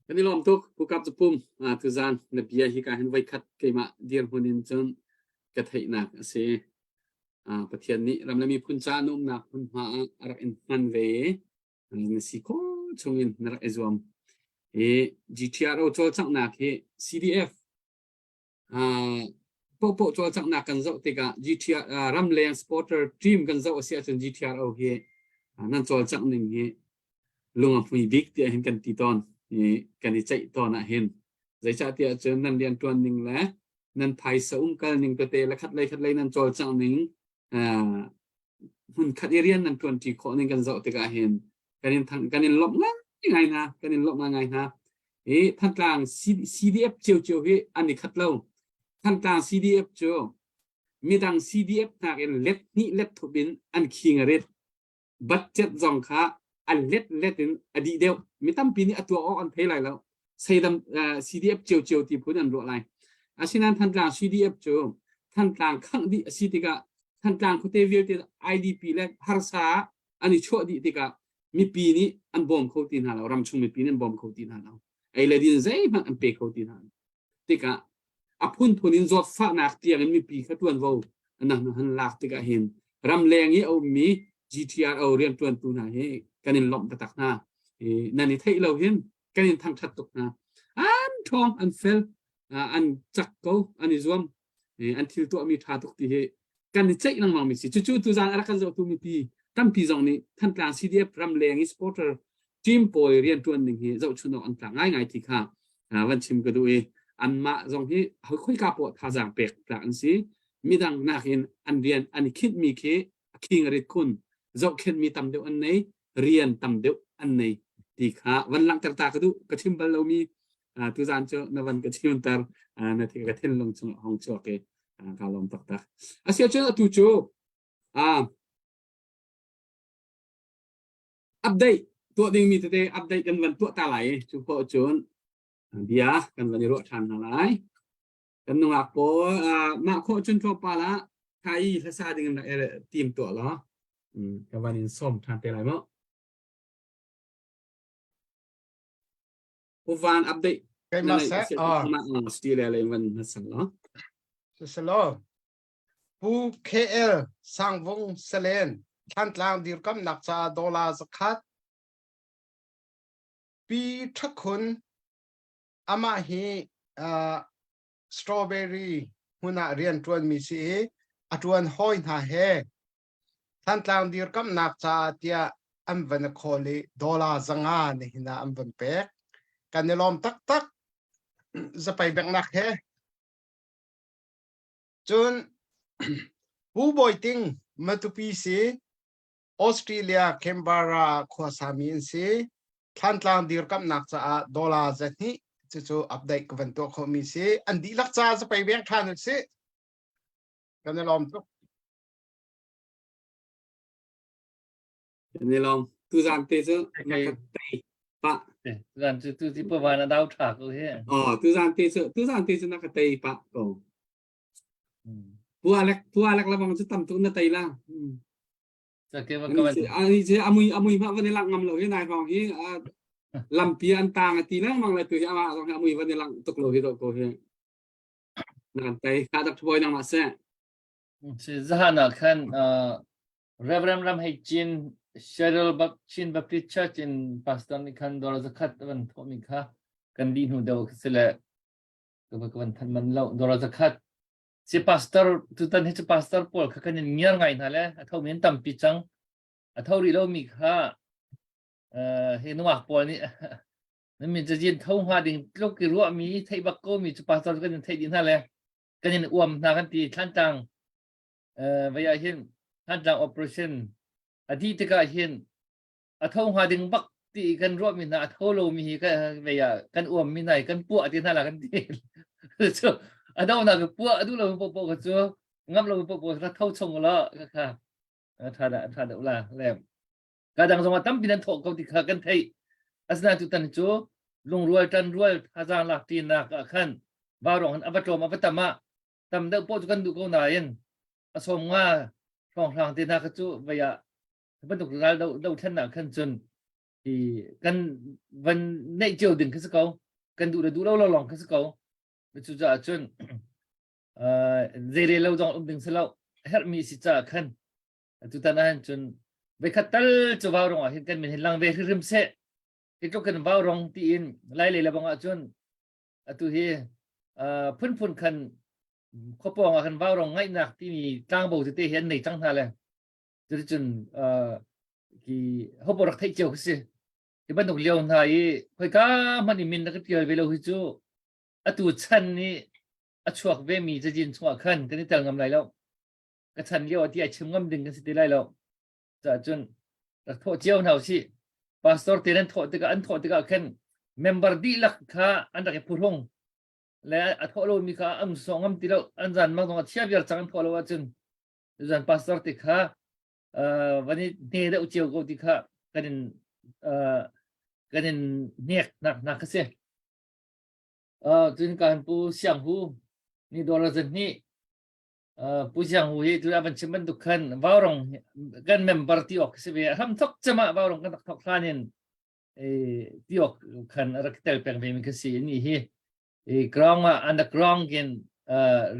Kan i lawm tuk Pukap Zapum tuzan na bia hi ka hin voikhat keimah dirhmun in cun ka theihnak a si. Pathian nih ram le miphun ca na umnak hmunhma ah a rak in hman ve i na si khawh chungin na rak i zuam. I GTRO cawlcanghnak hi CDF Pohpoh cawlcanghnak kan zoh tikah GTR ramleng supporter team kan zoh a si ahcun GTRO hi nan cawlcangh ning hi lung a hmui bik tiah hin kan ti tawn i kan i ceih tawn ah hin zeicahtiah cun nan rianṭuan ning le nan phaisa umkal ning tete le khat lei khat lei nan cawlcangh ning hmunkhat i rian nan ṭuanṭi khawh ning kan zoh tikah hin kan in thang kan in lawmh ngai hna kan in lawmh ngai hna i Thantlang CDF ciocio hi an i khat lo Thantlang CDF cu midang CDF nakin let hnih let thup in an khing a rit budget zong kha a let let in a dih deuh mi tampi nih a tuah awk an thei lai lo seidam CDF ciocio ti phun an ruah lai asinain Thantlang CDF cu Thantlang khangh dih a si tikah Thantlang khuate vialte IDP le harsa an i chuah dih tikah mipi nih an bawm kho ti hna lo ramchung mipi nih an bawm kho ti hna lo ei le din zeihmanh an pe kho ti hna lo tikah a phunphun in zawtfahnak tiang in mipi kha tuanvo an han lak tikah hin ramleng i a ummi GTRO riantuantu hna hi kan in lawmh taktak hna nan i theih lo hin kan in thangthat tuk hna an ṭhawng an fel an cak ko an i zuam an thil tuahmi ṭha tuk ti hi kan i ceih lengmang mi si cucu tuzaan a rak kan zohtu mipi tampi zong nih Thantlang CDF ramleng i supporter team pawl rianṭuan ning hi zohchun awk an tlak ngaingai ti kha van chim ka duh i anmah zong hi khoika poah thazaang pek tlak an si midang nakin an rian an i khinhmi khi a khing a rit khun zohkhenhmi tam deuh an nei rian tam deuh an nei ti kha van langhter ta ka duh ka chim bal lomi tuzaan cu na van ka chimter na thi ka thinlung chung hong chuak i ka lawm taktak asiahcun atu cu update tuah dingmi tete update kan van tuah ta lai cu khawh cun bia kan van i ruah ṭhan hna lai kan nungak pawl mah khawh cun tlawmpal ah thai hlasa ding in tim tuah law ka van in sawm ṭhan te lai mu Uvan update Keimah seh ah sti le le van hmasang lo Siselaw Pu KL Sangvung Selen Thantlang dirkamnak ca dollar zakhat Pi Thakhun amah hi uh, strawberry hmun ah rian ṭuanmi si i a ṭuan hawi hna he Thantlang dirkamhnak caah tiah an van i khawl i dollar 500 nihin ah an van pek. Kan i lawm taktak. Zapei benghnak he. Cun Pu Bawi Ting Matupi si Australia Canberra khuasami an si. Thlantlang dirkamhnak caah dollar 200 cucu update ka van tuah khawhmi si. An dihlak caah zapei beng ṭhan usih. Kan i lawm tuk. Kan i lawm. Tuzaan te cu na ka tei pah. Tuzaan cu tu ti pavan a dau ṭha ko hi. Oh, tuzaan te cu tuzaan te cu na ka tei pah ko. Pu Alek Pu Alek labang cu tam tuk na tei la. Ke va ka van. Ani ce amui amui ma van i lang ngam lo hi nai hrawng hi lampi an tang a ti lengmang le tu hi amah zong hi amui van i lang tuk lo hi do ko hi. Na kan tei. Ka dak boy nang ma se. Zahan ah khan Reverend Ram Hei Chin Cheryl Chin Baptist Church in pastor nih khan dawr zakhat a van thawhmi kha kan dih hnu deuh khi si le ka van thanh man lo dawr zakhat si pastor tutan hi cu pastor pawl kha kan in ngiar ngai hna le a thomi an tampi cang a tho rih lomi kha hi nungak pawl nih nan min cazin tho hnga ding tluk i ruahmi theih bak ko mi cu pastor kan in theih dih hna le kan in uam hna kan ti Thlantlang vei ah hin Thlantlang operation a dih tikah hin a tho hnga ding bak ti kan ruahmi hna a tho lomi hi vei ah kan uammi hna hi kan puah ti hna la kan ti cu a do nak puah a duh lo popo ka cu ngam lo popo ra tho chung la ka kha tha da tha da la le ka dang zong ah tampi nan thawh ko ti kha kan theih asinain tutan cu lungrual tan rual thazaang lak tinak ah khan vaurawng a va tlawm a va tam ah tam deuh poh cu kan duh ko nain a sawm nga hrawnghrang te hna kha cu vei ah bantuk ral do do thlennak khan cun i kan van neih cio ding kha si ko kan duh le duh lo lo lawng kha si ko cucaah cun zei re lo zong um ding si lo herhmi si caah khan Tutan ahhin cun voikhat tal cu vaurawng ah hin kan min hin lang ve hrimhrim seh. Hi tluk kan vaurawng tiin lai lei lebang ahcun atu hi phunphun khan khuapawng ah khan vaurawng ngaihnak timi tlangbo tete hi an nei cang hna le cuticun ki hopo rak theih cio khi si. Hi bantuk lio hna i khoika hmanh i min na ka tial ve lo hi cu atu chan nih a chuak ve mi cazin chungah khan kan i tel ngam lai lo. Ka chan lio ah ti ai chim ngam ding kan si ti lai lo. Caah cun rak thawh cio hna usih. Pastor te nan thawh tikah an thawh tikah khan member dihlak kha an rak i phuhrung le a thawh lomi kha an sawh ngam ti lo an zan mang zong a chia viar cang an thawh lo ahcun zan pastor te kha van i hne deuh cio ko ti kha kan in kan in hnek nak nak ka si. Cun kan pu Siang Hu ni dollar zan hnih Pu Siang Hu hi tu a van chim bantuk khan Vaurong kan member ti awk si ve hram thok cema Vaurong kan rak thok hlan in ti awk khan rak tel peng ve mi ka si ni hi i ground ah on the ground kin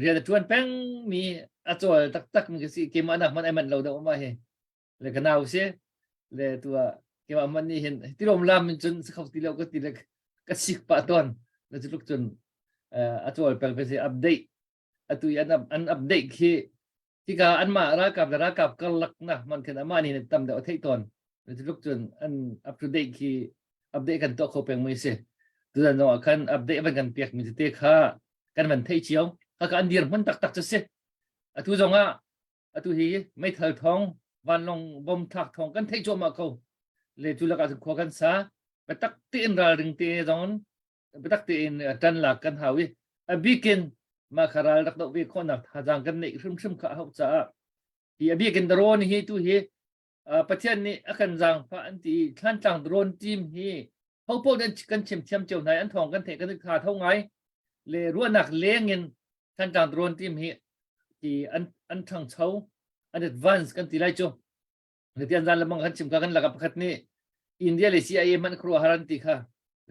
rian a tuan peng mi a cawl taktak mi ka si keimah nak man ai man lo do ma hi le ka nau si le tu ah keimah man ni hin tilom lam in cun sakho ti lo ka ti le ka sik pa ton le cu tluk cun a cawl peng ve si update atu i an an update khi tika anmah ralkap le ralkap karlak na man khin amah nih tam deuh a theih tawn tluk cun an up to date khi update kan tuah kho peng mi si tuzan zong ah khan update van kan piak mi tete kha kan van theih cio kha ka an dir hmun taktak cu si atu zong ah atu hi meithal thong vanlawng bom thlak thong kan theih cuahmah ko le cu lakah cun khua kan sa biatak tein ralring te zong biatak tein ṭan lak kan hau i a bikin mah kha ral rak doh ve khawhnak thazaang kan neih hrimhrim kha a hauh caah hi a bikin drone hi tu hi Pathian nih a kan zaangfah an ti i Thlantlang drone team hi hopo nan kan chim thiam cio hna an thawng kan theih kan tha tho ngai le ruahnak leng in Thlantlang drone team hi ti an an ṭhangcho an advance kan ti lai cu Tian zan lamang kan chim ka kan laka pakhat nih India le CIA man khuaruah har an ti kha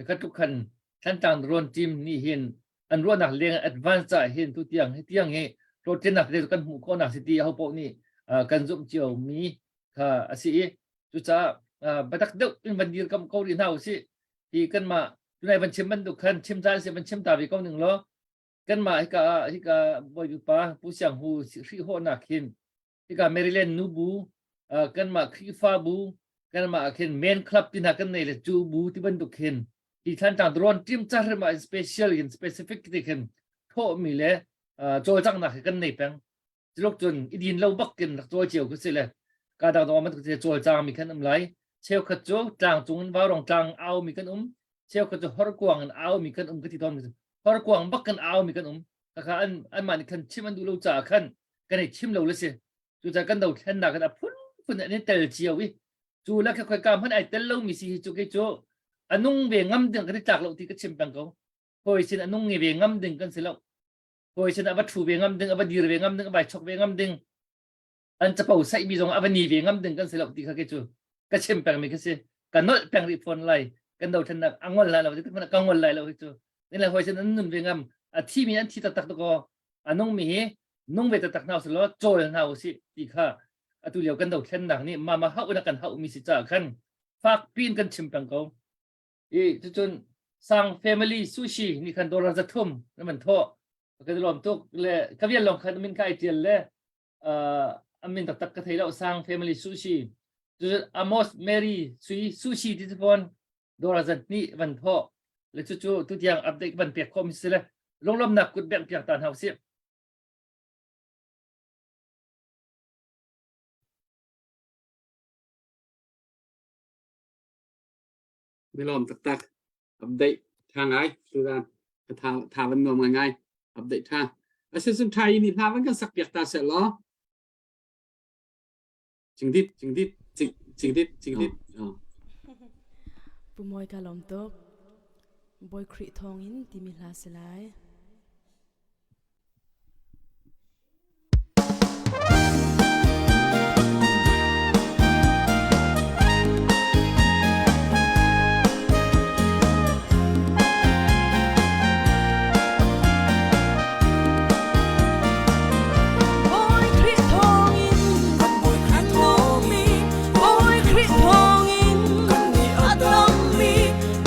ka tluk khan Thantlang drone team nih hin an ruahnak leng advance ca hin tu tiang hi tiang hi hlawhtlinnak te kan hmuh khawhnak si ti ho paoh nih kan zumh cio mi kha a si i cucaah biatak deuh in van dir kam ko rih hna usih hi kanmah tunai van chim bantuk khan chim caan si van chim ta ve ko ning law. Kanmah hika hika Bawipa Pu Siang Hu hrihhawhnak hin hika Maryland nubu kanmah Khrihfabu kanmah ah khin men club ti hna kan nei le cu bu ti bantuk khin hi Thlantlang drone team ca hrim ah special in specific ti khin thawhmi le cawlcanghnak hi kan nei peng. Tuluk cun i din lo bak in rak cawl cio ku si le ka dang dong man ku cawl cang mi kan um lai. Cheukhat cu tlang cung in vaurong tlang au mi kan um, cheukhat cu horkuang in au mi kan um ka ti tawn. Horkuang bak kan au mi kan um. Kha an an mah nih khan chim an duh lo caah khan kan i chim lo le si. Cucaah kan dothlennak kan a phun phun an i tel cio i cu le khoi ka hmanh ai tel lo mi si hi cu kei cu a nung ve ngam ding kan i tlak lo ti ka chim peng ko. Hawi sin a nung ve ngam ding kan si lo. Hawi sin a va ṭhu ve ngam ding, a va dir ve ngam ding, a vai chok ve ngam ding, an capo saihmi zong a va ni ve ngam ding kan si lo ti kha kei cu ka chim pengmi ka si. Ka nolh peng rih fawn lai. Kan dothlennak a ngol lai lo, ka ngol lai lo hi cu. Ni le hawi sin an nun ve ngam, a thimi an thi taktak to kaw, a nungmi hi nung ve taktak hna usih law cawl hna usih ti kha atu lio kan dothlennak nih mama hauh in a kan hauhmi si caah khan fak piin kan chim peng ko. I cucun sang family sushi nih khan dollar 300 na man thawh. Ka lawm tuk le ka vial lawng khan min ka ai tial le a min taktak ka thei lo sang family sushi. Cucun Amos Mary sui sushi ti cu fawn dollar 200 van thawh. Le cucu tutiang update van pek khawh mi si le lunglawmnak kut bengh piak ta hna usih. Milawm taktak. Update tha ngai. Tuzan tha tha van nuam ngai ngai. Update tha. Asicun tha i ni hla van kan sak piak ta seh law. Cingdit, cingdit, cing, cingdit, cingdit. Oh. Pu Mawi ka lawm tuk. Bawi Khrih thawngin timi hla si lai. Bawi Khrih thawngin a nungmi Bawi Khrih thawngin a dammi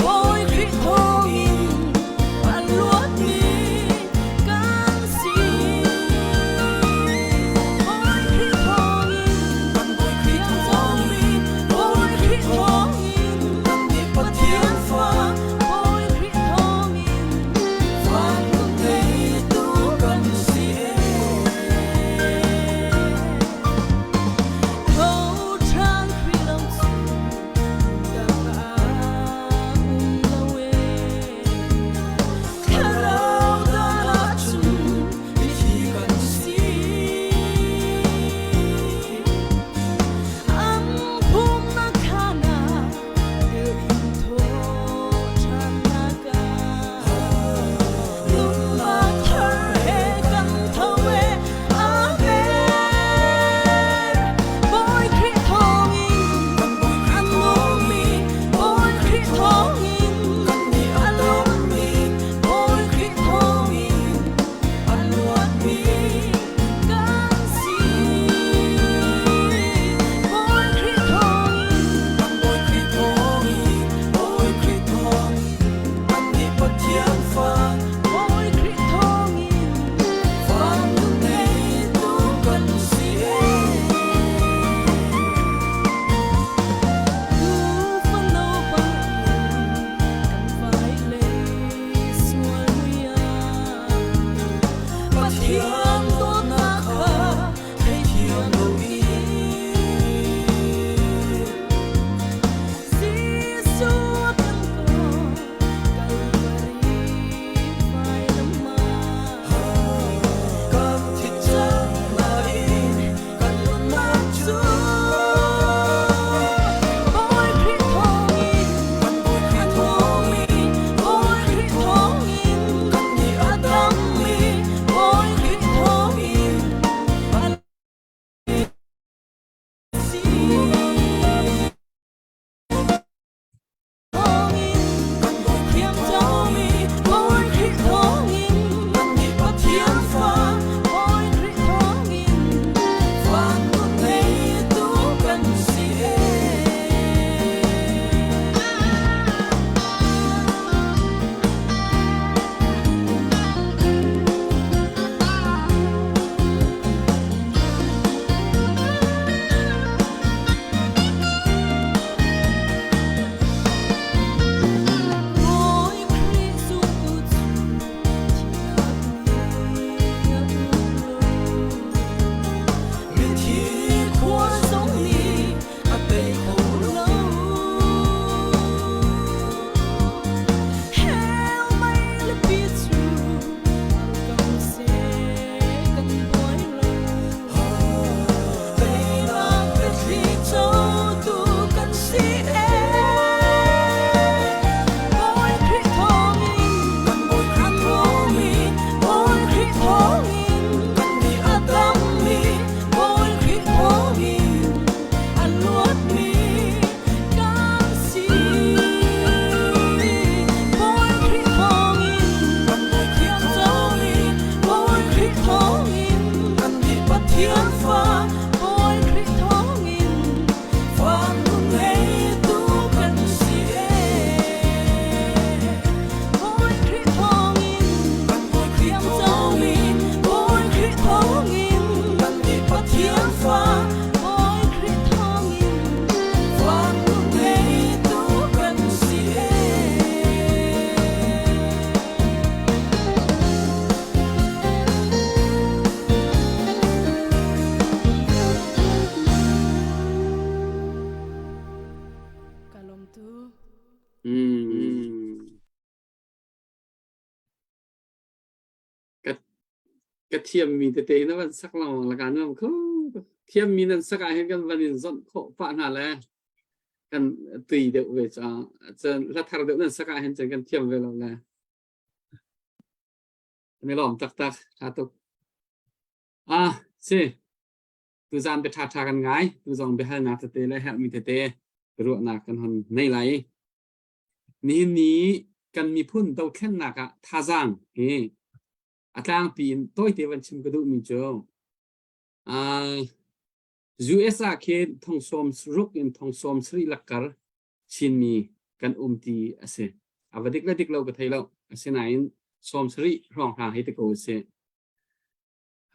Bawi Khrih thawngin a luatmi. Ka thiammi tete na van sak lengmang la kaa nuam kho tuk. Thiammi nan sak ah hin kan van in zonh khawh pah hna le kan tui deuh ve caah cun hla thar deuh nan sak ah hin cun kan thiam ve lo le. Kan i lawm taktak. Tha tuk. Ah, si. Tuzaan bia ṭhaṭha kan ngai. Tuzong biahalnak tete le herhmi tete ruahnak kan hon nei lai. Nihin ni kan miphun dothlennak ah thazaang hi a tlangpi in tawite van chim ka duhmi cu uh, US ah khin thong sawm ruk in thong sawm sarih lakkar Chinmi kan um ti a si. A va dik le dik lo ka thei lo. Asinain sawm sarih hrawnghrang hei ti ko usih.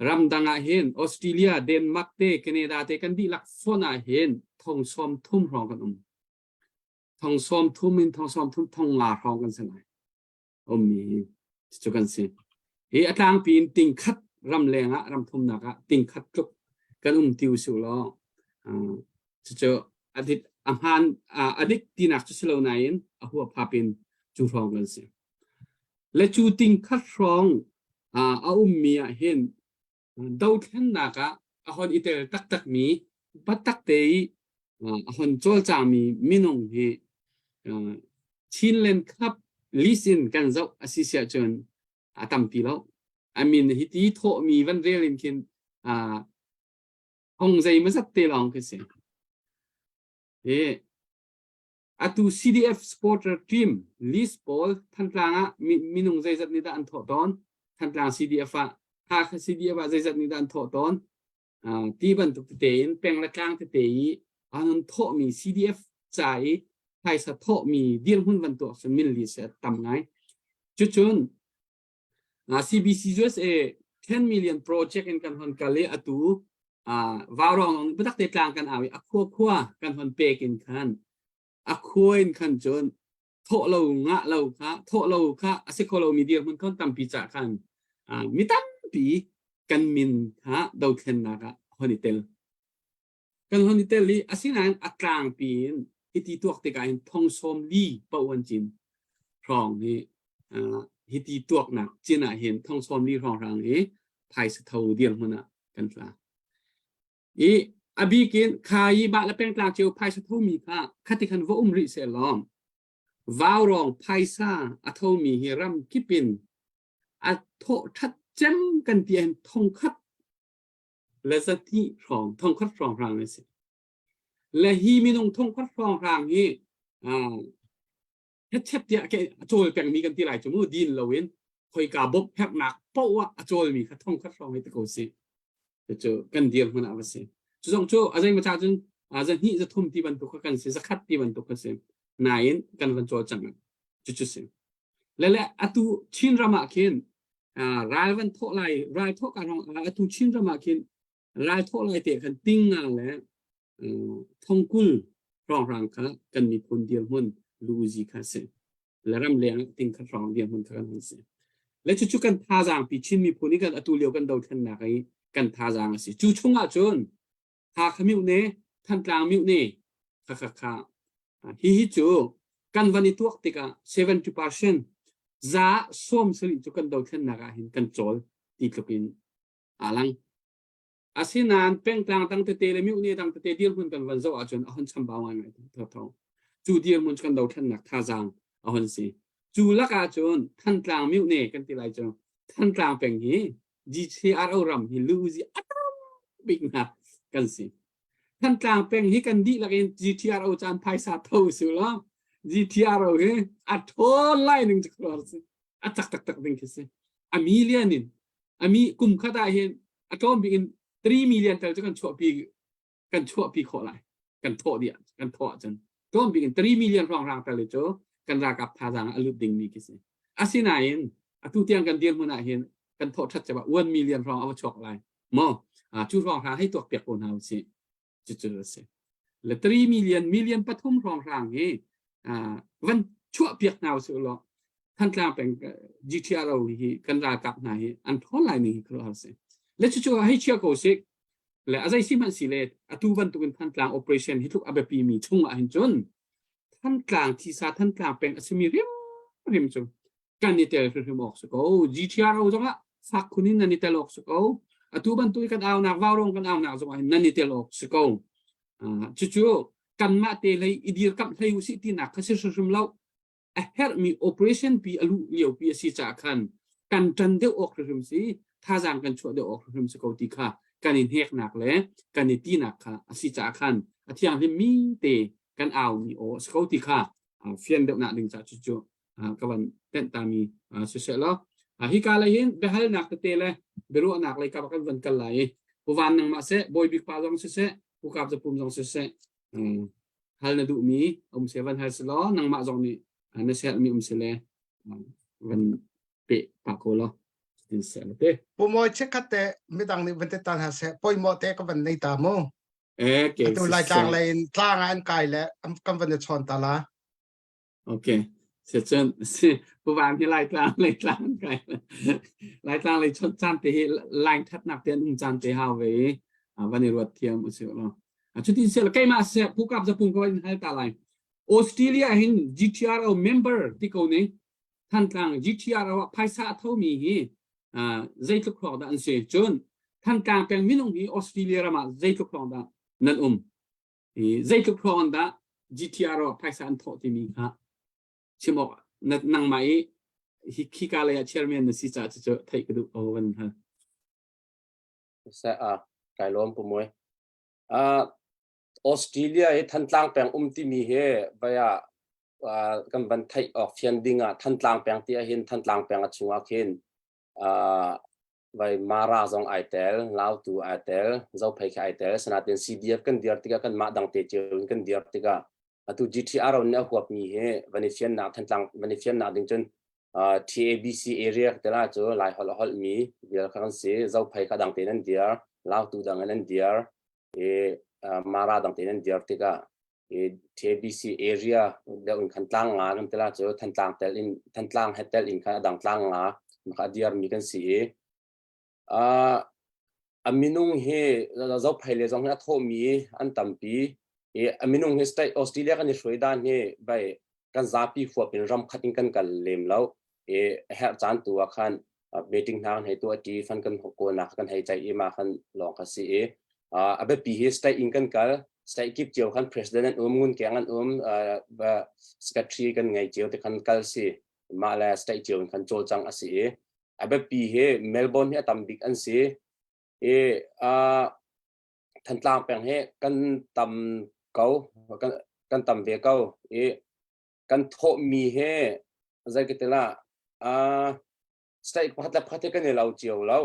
Ramdang ah hin Australia, Denmark te, Canada te kan dihlak fawn ah hin thong sawm thum hrawng kan um. Thong sawm thum in thong sawm thum thong nga hrawng kan si lai. Ummi hi cu kan si. Hi a tlangpi in tingkhat ram leng ah ram thumnak ah tingkhat tluk kan um ti usih law cucu a dik a hmaan a dik tinak cu si lo nain a huaphap in cu hrawng kan si. Le cu tingkhat hrawng a ummi ah hin dothlennak ah a hon i tel taktakmi biatak te i a hon cawlcangmi minung hi Chinland Club list in kan zoh a si siah cun a tampi lo. I mean hiti thawhmi van rel in khin hong zeimawzat te lawng khi si. Hi Atu CDF supporter team list pawl Thantlang ah minung zeizat nih dah an thawh tawn? Thantlang CDF ah Hakha CDF ah zeizat nih dah an thawh tawn? Ti bantuk tete in peng le tlang tete i an thawhmi CDF ca i phaisa thawhmi dirhmun van tuah cun min list a tam ngai. Cucun CBC USA 10 million project in kan hon kal i atu Vaurawng biatak te tlang kan au i a khua khua kan hon pek in khan a khua in khan cun thawh lo ngah lo kha thawh lo kha a si kho lomi dirhmun khon tampi ca khan mi tampi kan min kha dothlennak ah hon i tel. Kan hon i tel i asinain a tlangpi in hiti tuak tikah hin thong sawm li paoh an cin hrawng hi hiti tuaknak cin ah hin thong sawm li hrawnghrang hi phaisa tho dirhmun ah kan tla. I a bikin kha i mah le pengtlang cio phaisa thomi kha khati khan va um rih seh law vaurawng phaisa a thomi hi ram kip in a thawh ṭhat cem kan ti ahhin thong khat le zahnih hrawng thongkhat hrawnghrang an si. Le hi minung thongkhat hrawnghrang hi hetchet tiah ke a cawl pengmi kan ti lai cu mu din loin khoika bawmh herhnak paoh ah a cawlmi kha thongkhat hrawng hi ti ko si. Cucu kan dir hmun ah va si. Cu zong cu a zeimaw cha cun zahnih zathum ti bantuk kha kan si zakhat ti bantuk kha si. Nain kan van cawl cang. Cucu si. Le le atu Chin ram ah khin ral van thawh lai ral thawh ka rong atu Chin ram ah khin ral thawh lai te khan ting nga le thongkul hrawnghrang kha kan miphun dirhmun luzi kha si le ram leng ting kha hrawng dirhmun kha kan si le cucu kan thazaang pi Chin miphun i kan atu lio kan dothlennak i kan thazaang a si cu chung ah cun Hakha myu ne Thantlang myu ne kha kha kha hihi cu kan van i tuak tikah 70% za sawm sarih cu kan dothlennak ah hin kan cawl ti tluk in aa lang. Asinain pengtlang dang tete le myu ne dang tete dirhmun kan van zoh ahcun a hon chambau ngaingai thotho. Cu dirhmun cu kan dothlennak thazaang a hon si. Cu lakah cun Thantlang myu ne kan ti lai cu Thantlang peng hi GCRO ram hi luzi a tam bik hna kan si. Thantlang peng hi kan dihlak in GTRO caan phaisa tho su law GTRO hi a thawl lai ning cu si a cak taktak ding khi si. A million in a mi kum khat ah hin a tlawm bik in 3 million tel cu kan chuahpi kan chuahpi khawh lai kan thawh dih kan thawh ahcun tlawm bik in 3 million hrawnghrang tal cu kan ralkap thazaang a lut dingmi khi si asinain atu tiang kan dirhmun ah hin kan thawh ṭhat caba 1 million hrawng a va chuak lai maw cu hrawnghrang hei tuak piak ko hna usih cucu a si le 3 million million pathum hrawnghrang hi van chuah piak hna usih law Thantlang peng GTRO hi kan ralkap hna hi an ṭhawn lai ning hi khuaruahhar si le cucu hei chia ko sih Le a zei si hmanh si le atu bantukin Thantlang operation hi tluk a biapi mi chung ah hin cun Thantlang thisa Thantlang peng a simi hrimhrim cu kan i tel hrimhrim awk si ko. GTRO zong ah Fak khun in nan i tel awk si ko. Atu bantuk i kan aunak vaurong kan aunak zong ah hin nan i tel awk si ko. Cucu kanmah te hlei i dirkamh hlei usih tinak kha si hrimhrim lo. A herhmi operation pi a luh lio pi a si caah khan kan ṭan deuh awk hrimhrim si, thazaang kan chuah deuh awk hrimhrim si ko ti kha kan i hneknak le kan i tinak kha a si caah khan a thianghlim mi te kan aumi aw a si ko ti kha fian deuhnak ding caah cucu ka van tenh tami siseh law hika lei hin biahalnak tete le biaruahnak lei kap kan van kal lai i Pu Van nangmah seh Bawi Bik pa zong siseh Pu Kap Zapum zong siseh hal na duhmi um se van hal si law nangmah zong nih na sermi um si le van pe pa ko law tin se te Pu Mawi chikkhat te midang nih van te tan ha seh poimawh te ka van nei ta mu Eh, ke Atu lai tlang lei in tlang ah an kai le kan van i chawn ta la. Okay. Se cun si puvan hi lai tlang lei tlang kai lai tlang lei chon caan te hi line thatnak te an um caan te hau ve i van i ruat thiam usih lo. Cutin se keimah se pukap zapung ko in hal ta lai. Australia hin GTRO member ti ko ning Thantlang GTRO ah phaisa a thomi hi zeitluk hrawng dah an si. Cun Thantlang peng minung hi Australia ram ah zeitluk hrawng dah nan um. I zeitluk hrawng dah GTR ah phaisa an thawh timi kha chim awk nangmah i hi khika lei ah chairman na si caah cucu theih ka duh ko van hal. Sa a kai lawm pu muai. Uh, Australia i Thantlang peng um timi hi vaya kan van theih awk fian ding ah Thantlang peng ti ahhin Thantlang peng a chungah khin vai Mara zong ai tel, Lautu ai tel, Zophei khi ai tel, sanatin CDF kan dir tikah kan mah dang te cio in kan dir tikah atu GTR nih a huapmi hi van i fiannak Thantlang van i fiannak ding cun TABC area tela cu Lai holh a holhmi vial kha kan si Zophei kha dang tein an dir, Lautu dang in an dir, i Mara dang tein an dir tikah TABC area deuh in khan tlang nga kan tila cu Thantlang tel in Thantlang he tel in khan adang tlang nga maka diar mi kan si i a minung hi zophei le zong hi a thawhmi an tampi i a minung hi state Australia kan i hruai dan hi bai kan zapi huap in ram khat in kan kal lem lo i herh caan tu ah khan meeting hna kan hei tuah ṭi fan kan kawlnak kan hei ceih i mah khan lawng kha si i a biapi hi state in kan kal state kip cio khan president an um ngunkeng an um secretary kan ngei cio te khan kal si mah le state cio in khan cawlcang a si i a biapi hi Melbourne hi a tam bik an si i Thantlang peng hi kan tam ko kan tam ve ko i kan thawhmi he zei ka ti la state pakhat le pakhat hi kan i lo cio lo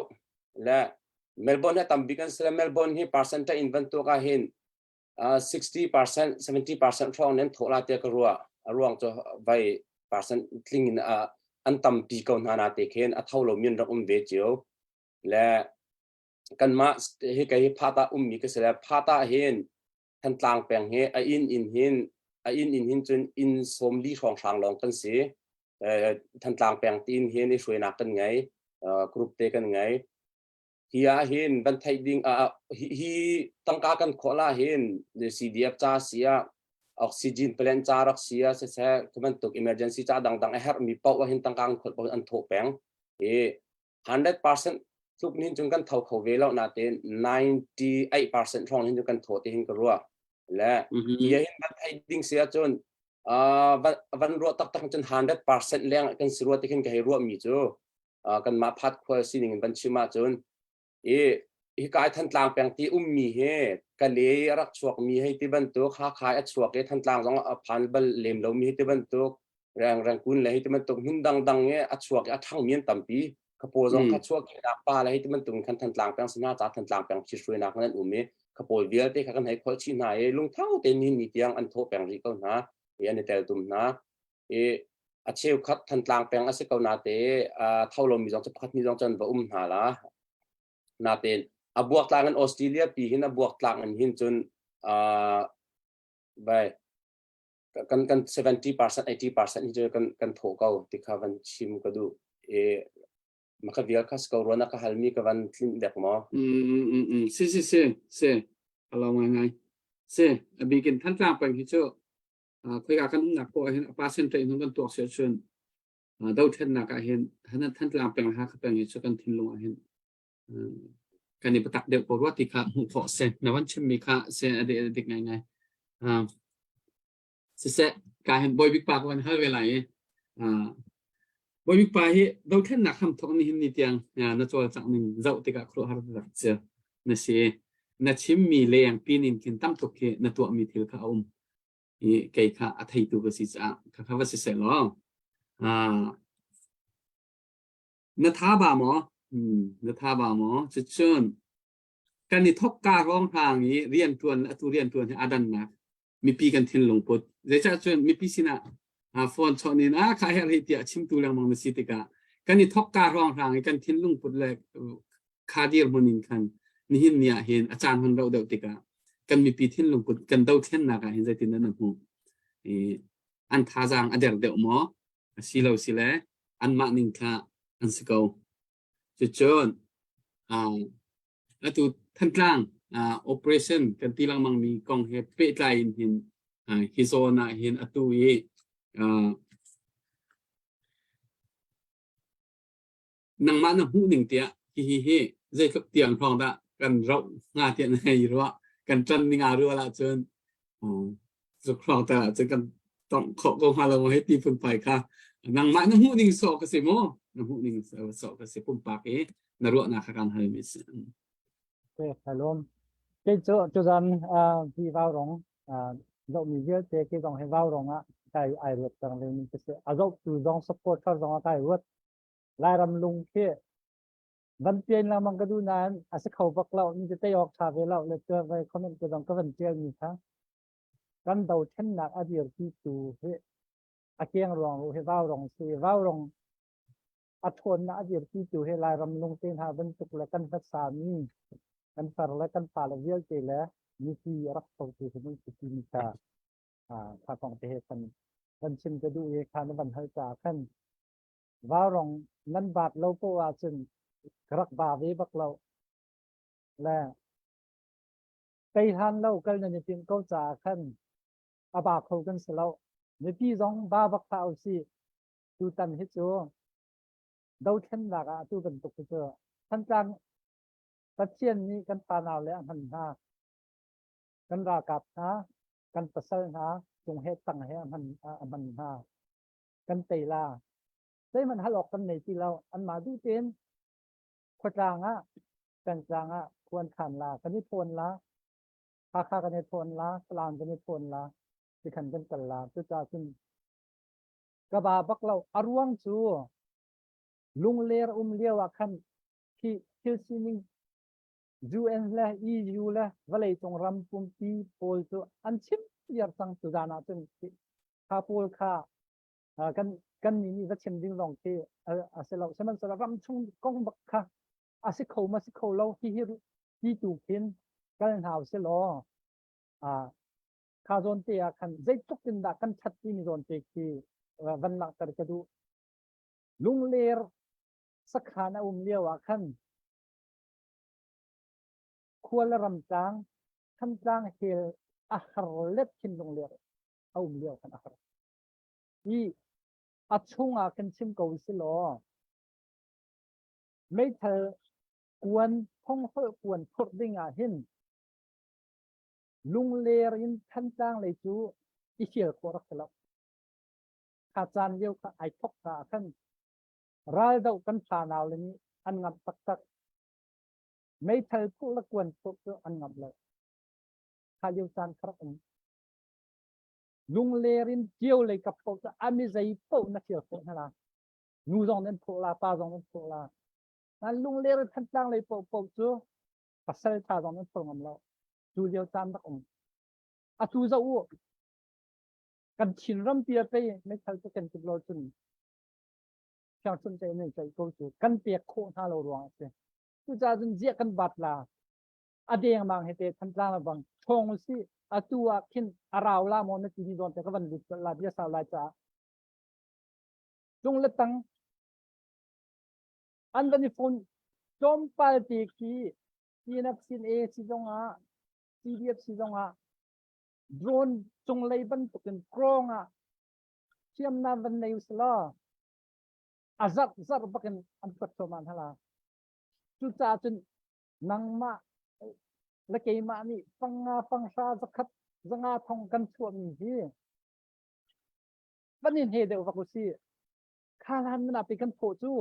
le Melbourne hi tambik an si le Melbourne hi percentage in bantuk ah hin 60% 70% hrawng nan thawh la tiah ka ruah a ruang cu vai percent tling in an tampi ko hna na te khin a tho lo mi an rak um ve cio le kanmah hi ka hi phata ummi ka si le phata hin Thantlang peng hi a inn in hin a inn in hin cun inn 40 hrawnghrang lawng kan si. Thantlang peng tiin hin i hruainak kan ngei, group te kan ngei. Hi ah hin van theih ding hi, hi tangka kan khawh la hin CDF ca si ah oxygen plant ca rak si ah siseh bantuk emergency ca dangdang a herhmi paoh ah hin tangka kan khawlh paoh an thawh peng. Hi 100% tluk nin cun kan tho kho ve lo natein 98% hrawng hin cu kan tho ti hin ka ruah le hi hin van thei ding si ahcun van ruah taktak cun 100% leng kan si rua ti khin ka hei ruah mi cu kanmah phat khual sining in van chim ahcun i hi kai Thantlang peng ti ummi hi Kale a rak chuakmi hei ti bantuk Hakha a chuak i Thantlang zong a phan bal lem lomi hei ti bantuk reng rengkun le hei ti bantuk hmun dangdang i a chuak i a ṭhangmi an tampi khapaw zong kha chuak nak pa le hei ti bantuk khan Thantlang peng si hna ca Thantlang peng ṭhithruainak nan um i khapawl vialte kha kan hei kholh chih hna i lungtho te ni ni tiang an thawh peng rih ko hna i an i teltum hna i a cheukhat Thantlang peng a si ko nate tho lomi zong cu pakhat ni zong cun va um hna la natein a buaktlang in Australia pi hin a buaktlang in hin cun bai kan kan 70% 80% hi cu kan kan thawh ko ti kha van chim ka duh i maka vial kha ko ruana ka halmi ka van tlinh dek maw mm mm mm si si si si alo ngai ngai si a bikin Thantlang peng hi cu khoika kan umnak poah hin a percentage in kan tuak sia cun. Dothlennak ah hin Thantlang peng le Hakha peng hi cu kan thinlung ah hin kan i biatak deuh ko rua ti kha hmuh khawh a si. Na van chimmi kha si a dik ngaingai. Siseh, ka hin Bawibik pa ka van hal ve lai i Bawibik pa hi dothlennak hramthawk nihin ni tiang na cawlcangh ning zoh tikah khuaruahhar taktak cu na si. Na chimmi leng pin in khin tam tuk khi na tuahmi thil kha a um. I kei kha a theitu ka si caah khakha va siseh law na tha ba maw? Na tha ba maw? Cucun kan i thawkka hrawnghrang i rianṭuan atu rianṭuan hi a dannak mipi kan thinlung put. Zeicah cun mipi sinah phone chawnh in a kha herh hi tiah chimtu lengmang na si tikah kan i thawkka hrawnghrang i kan thinlung put le kha dirhmun in khan nihin ni ah hin a caan hon rauh deuh tikah kan mipi thinlung put kan dothlennak ah hin zeitin dah na hmuh? I an thazaang a der deuh maw? A si lo si le anmah ning kha an si ko. Cucun atu Thantlang operation kan ti lengmang mi kong he pehtlai in hin hi zawn ah hin atu i nangmah na hmuh ning tiah hihi hi zeitluk tiang hrawng dah kan rauh hnga tiah na hei ruah? Kan ṭan ning aa rual ahcun zuk hrawng tal ahcun kan tongh khawh ko hnga lo maw hei ti phunphai kha nangmah na hmuh ning sawh ka si mu, na hmuh ning sawh ka si, pumpak i na ruahnak kha kan halmi si. Okay, halom. Kei cu tuzan hi vau rong zohmi vialte ke zong hi vau rong ah kai ai ruat cang ve mi ka si. A zohtu zong supporter zong ah kai ruat. Lairam lung khi van pian lengmang ka duh nain a si kho bak lo. Ni te awk tha ve lo le tu vai comment ke zong ka van tial mi kha. Kan dothlennak a dirpi tu hi a keng ruang ru hi vau rong si. Vau rong a ṭhawnnak a dirpi tu hi Lairam lungte hna bantuk le kan hmasa mi kan far le kan pa le vialte le mipi a rak thotu hi nan si timi kha kha kong te he kan van chim ka duh i kha na van hal caah khan vaurong nan baat lo ko ahcun ka rak ba ve bak lo le tei hlan lo kal nan i timh ko caah khan a ba kho kan si lo. Mipi zong ba bak hlah usih. Tutan hi cu dothlennak ah atu bantuk hi cu Thantlang Pathian nih kan fanau le a hman hna, kan ralkap hna, kan pasal hna cung he tang he a hman a hman hna. Kan tei la. Zeihmanh hal awk kan nei ti lo. Anmah duh tein khuatlang ah pengtlang ah khuan khan la, kan i thawn la, Hakha kan i thawn la, Falam kan i thawn la, tikhan kan kal la. Cucaah cun ka ba bak lo. A ruang cu Lungler um lio ah khan khi thil sining UN le EU le vawleicung ram pumpi pawl cu an chim viar cang. Tu zan ah cun kha pawl kha kan kan nih nih va chim ding zong khi a si lo. Sihmanhsehlaw ram chung kong bak kha a si kho ma si kho lo hi hi ti tu khin kal hna usih law kha zawn te ah khan zeitluk in dah kan ṭhat timi zawn te khi van langhter ka duh. Lungler sakhan a um lio ah khan khua le ramtlang Thantlang hel a har let khin Lungler a um lio khan a har. I a chung ah kan chim ko si law meithal kuan thongholh kuan phurh ding ah hin Lungler in Thantlang lei cu i hrial khawh rak si lo. Kha caan lio kha ai thok ka ah khan raldoh kan fanau le nih an ngamh taktak. Meithal phurh le kuan phurh cu an ngamh lo. Kha lio caan kha rak um. Lungler in Tio lei kap paoh cu a mi zei paoh na hrial khawh hna la. Nu zong nan phurh la, pa zong nan phurh la. Nan Lungler in Thantlang lei paoh paoh cu pasal ṭha zong nan phur ngam lo. Cu lio caan rak um. Atu zoh u. Kan Chin rampi ah pei meithal cu kan kip lo cun thiangchun te nei tlaih ko cu kan pek khawh hna lo ruang a si. Cucaah cun ziah kan bat la a dengmang he te Thantlang le bang ṭhawng usih. Atu ah khin a rau la maw na ti mi zawn te ka van lut colh la bia sau lai caah. Cung le tang an van i phone tlawmpal te khi CNF-CNA si zongah CDF si zongah drone cunglei bantukin krong ah hriamnam van nei usih law. A zarh zarh bakin an kuat thluahmah hna la. Cucaah cun nangmah le keimah nih panga panghra zakhat zanga thong kan chuahmi hi van in he deuh vak u si. Khalan mana pe kan thawh cu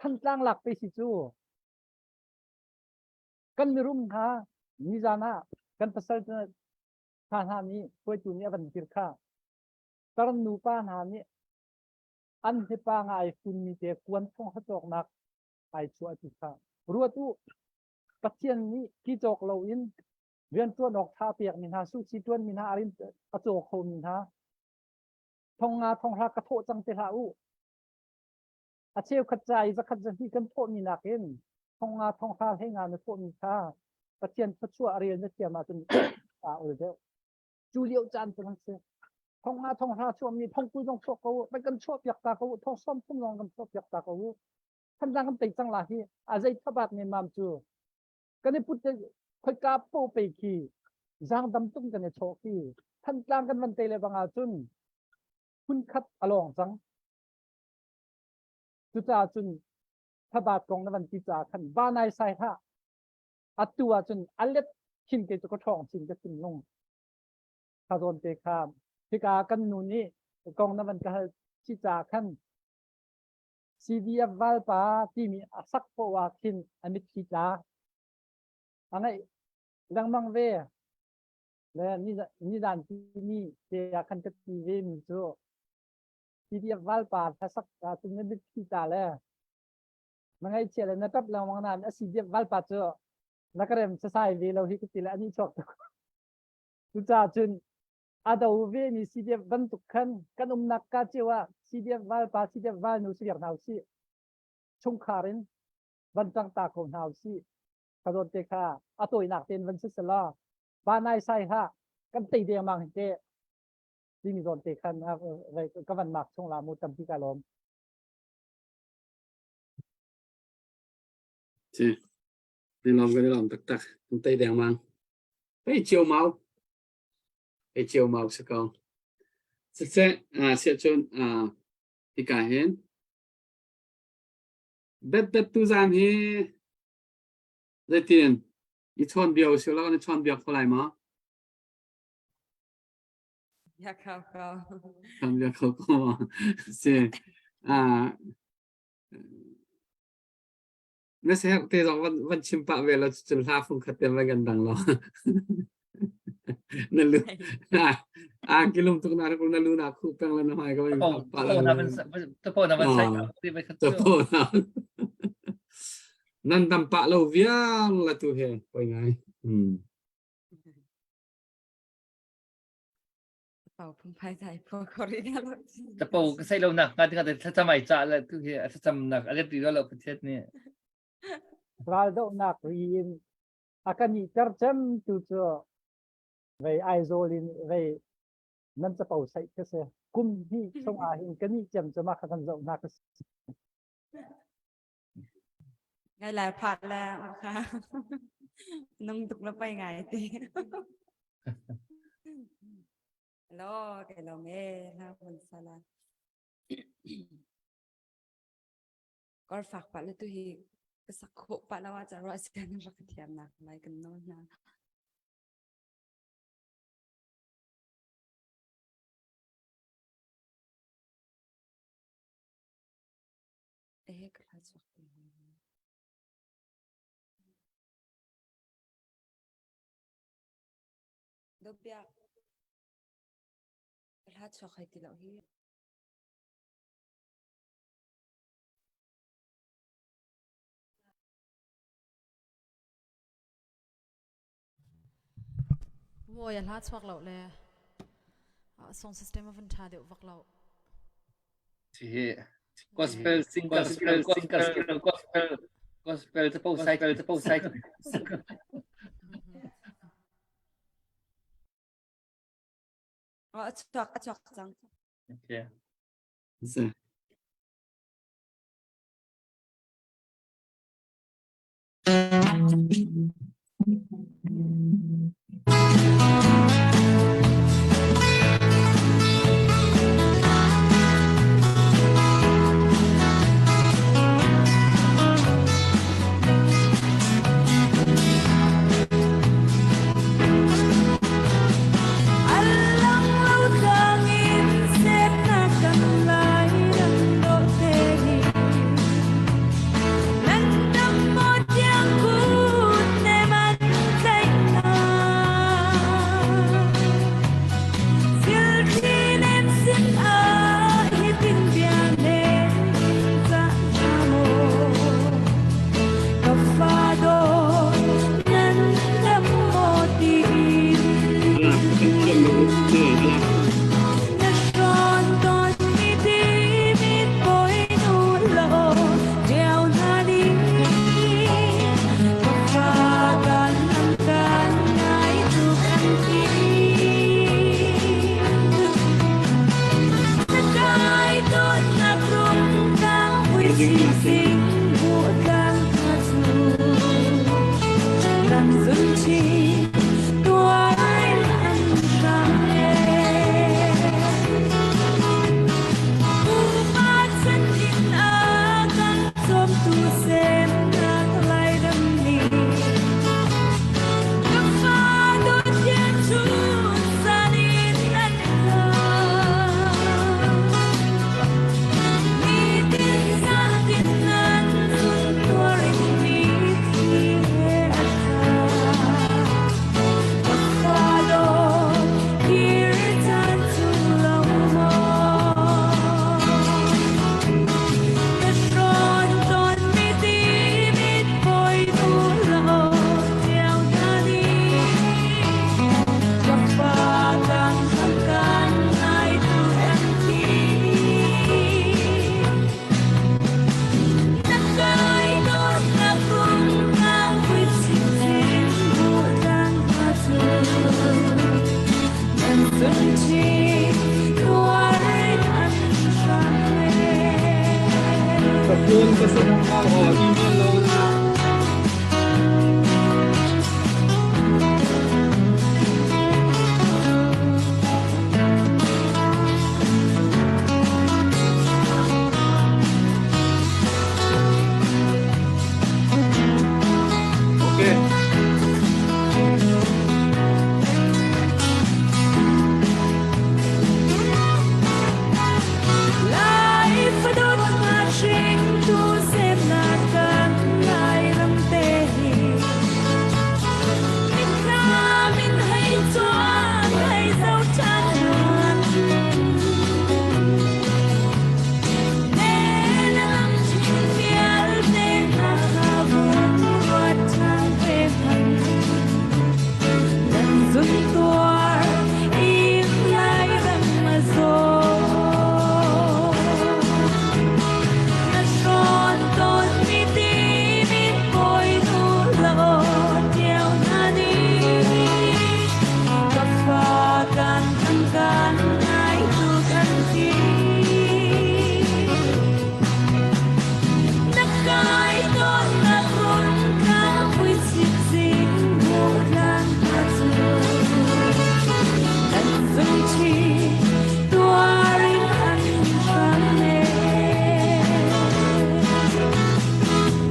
Thantlang lak pe si cu. Kan mirum hna nizan ah kan pasal hna hna nih hruaitu nih a van dir kha tar nupa hna nih an hipa nga ai funmi te kuan thong hacawknak ai chuah ti kha ruat u. Pathian nih ki cawk lo in rian ṭuan awk tha pek mi hna susi ṭuan mi hna arin a caw kho mi hna thong nga thong hra ka thawh cang te hlah u. A cheukhat ca i zakhat zahnih kan thawhmi nakin thong nga thong hra hlei nga na thawhmi kha Pathian thluachuah a rel na thiam ahcun aa ul deuh. Cu lio caan cu kan si. Thong nga thong hra chuahmi thong 20 zong chuak ko u, kan chuah piak ta ko u, thong 30 zong kan chuah piak ta ko u. Thantlang kan tei cang la hi a zei thabat ne mam cu. Kan i put khoika po pe khi zaang dam tung kan i chawh khi Thantlang kan van tei le bang ahcun phun khat a lawng cang. Cucaah cun thabat kong na van ti caah khan ba nai sai hlah. Atu ahcun a let khin te cu ka ṭhawng chin ka thinlung. Kha zawn te kha hika kan nu nih kong na van ka hal chi caah khan CDF valpa timi a sak poah ah khin a mitthli tla. A ngaih lengmang ve. Le nizan timi te ah khan ka ti ve mi cu CDF valpa hlasak ah cun na mitthli tla le na ngaihchia le na ṭap lengmang nain a CDF valpa cu na ka rem sasai ve lo hi ka ti le ani chuak tuk. Cucaah cun a do ve mi CDF bantuk khan kan umnak ka cio ah CDF valpa CDF valnu si viar hna usih. Chungkhar in van ṭang ta ko hna usih. Ka zawn te kha a tawinak tein van si sela ba nai sai hlah kan tei dengmang hi te timi zawn te khan ka van mak chung la mu tampi ka lawm. Si. Ni lawm kan i lawm taktak. Kan tei dengmang. Pei cio mau. Pei cio mau si ko. Siseh, siah cun hika hin bet bet tu zan hi zeitin i chawn bia usih law kan i chawn bia kho lai ma? Ya kho ko. Chawn bia kho ko ma? Si. Na siaherh te zong van, van chim pah ve law cun hla fung khat te van kan dang law. Na lu a kilum tuk na na lu na khu peng le na hmai ka van pa la. Tapo na van sai Tapo na. Nan dam pah lo viang la tu he poi ngai. Hmm. Capo ka sei lo nak nga tinga thlacam ai ca le tu hi thlacam nak a let ri lo Pathian nih. Raldohnak ri in a kan ihter cem tu cu vei Aizawl in vei nan capo saih ka si. Kum hnih chung ah hin kan ih cem cu mah kha kan zoh hna ka si. Ngai lai phat la kha nung tuk la pai ngai ti. Lo ke lo me la mun sala. Kor fak pa le tu hi ka sak kho pa la wa cha ro sian rak thiam nak lai kan no na. Eh ka hla chuak te. Dopiak. Ka hla chuak hai ti lo hi. Mawi a hla chuak lo le song system a van ṭha deuh vak lo. Hi gospel singer gospel gospel gospel gospel capo sai capo sai. A chuak a chuak cang. Okay. Na hrawn tawn mi timit bawi nu lo ṭiao hna ning. Ka fa kan lam kan ngai tuk an ti. Na kai dawtnak rum tlang pui sing bu tlang hna cu. Kan zun chin tuar an hram e. Pupa chan in a kan cawmtu semnak Lairam nih ka fa dawt tiang chun zan in an hlan. Nitin zatin nan zun tuar in mi thi he a tha. Ka fa dawt kir caan chung lo maw. Na hrawn tawn mi timit bawi nu lo tiang hna nih ka fa kan ham kan ngai tu an thi. Na kai dawtnak rungtlang pui chinchin bu tlang hna cu nan zun chin tuar in an hram e. Ka phone ka sin hau aw email lo na. Okay. Lai fadawt nga hringtu semnak kan Lairam te hi. Mithlam in hei chuan hei zoh ṭhan. Ne lam chin vialte hna kha vun ruat ṭhan ve hmanh. Nan zun tuar in Lairam a zaw. Na hrawn tawn mi timit bawi nu lo ṭiao hna nih ka fa kan thang kan ngai tuk an ti. Na kai dawtnak run tlang pui cicing bu tlang hna cu kan zun chin tuar in an hram e.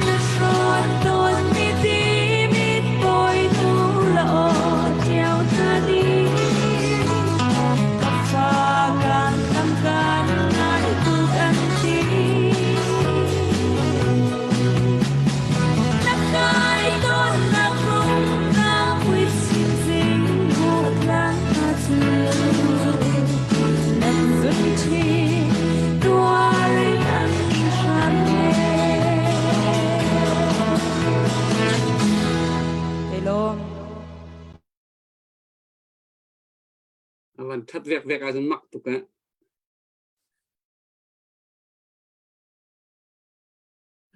Na hrawn tawn mi timit bawi nu lo ṭiao hna nih ka fa kan tam kan ngai tuk an ti. Na kai dawtnak rungtlang pui cicing bu tlang hna cu nan zun chin tuar in an hram e. Elom. Avan that vek vek ahcun mak tuk eh.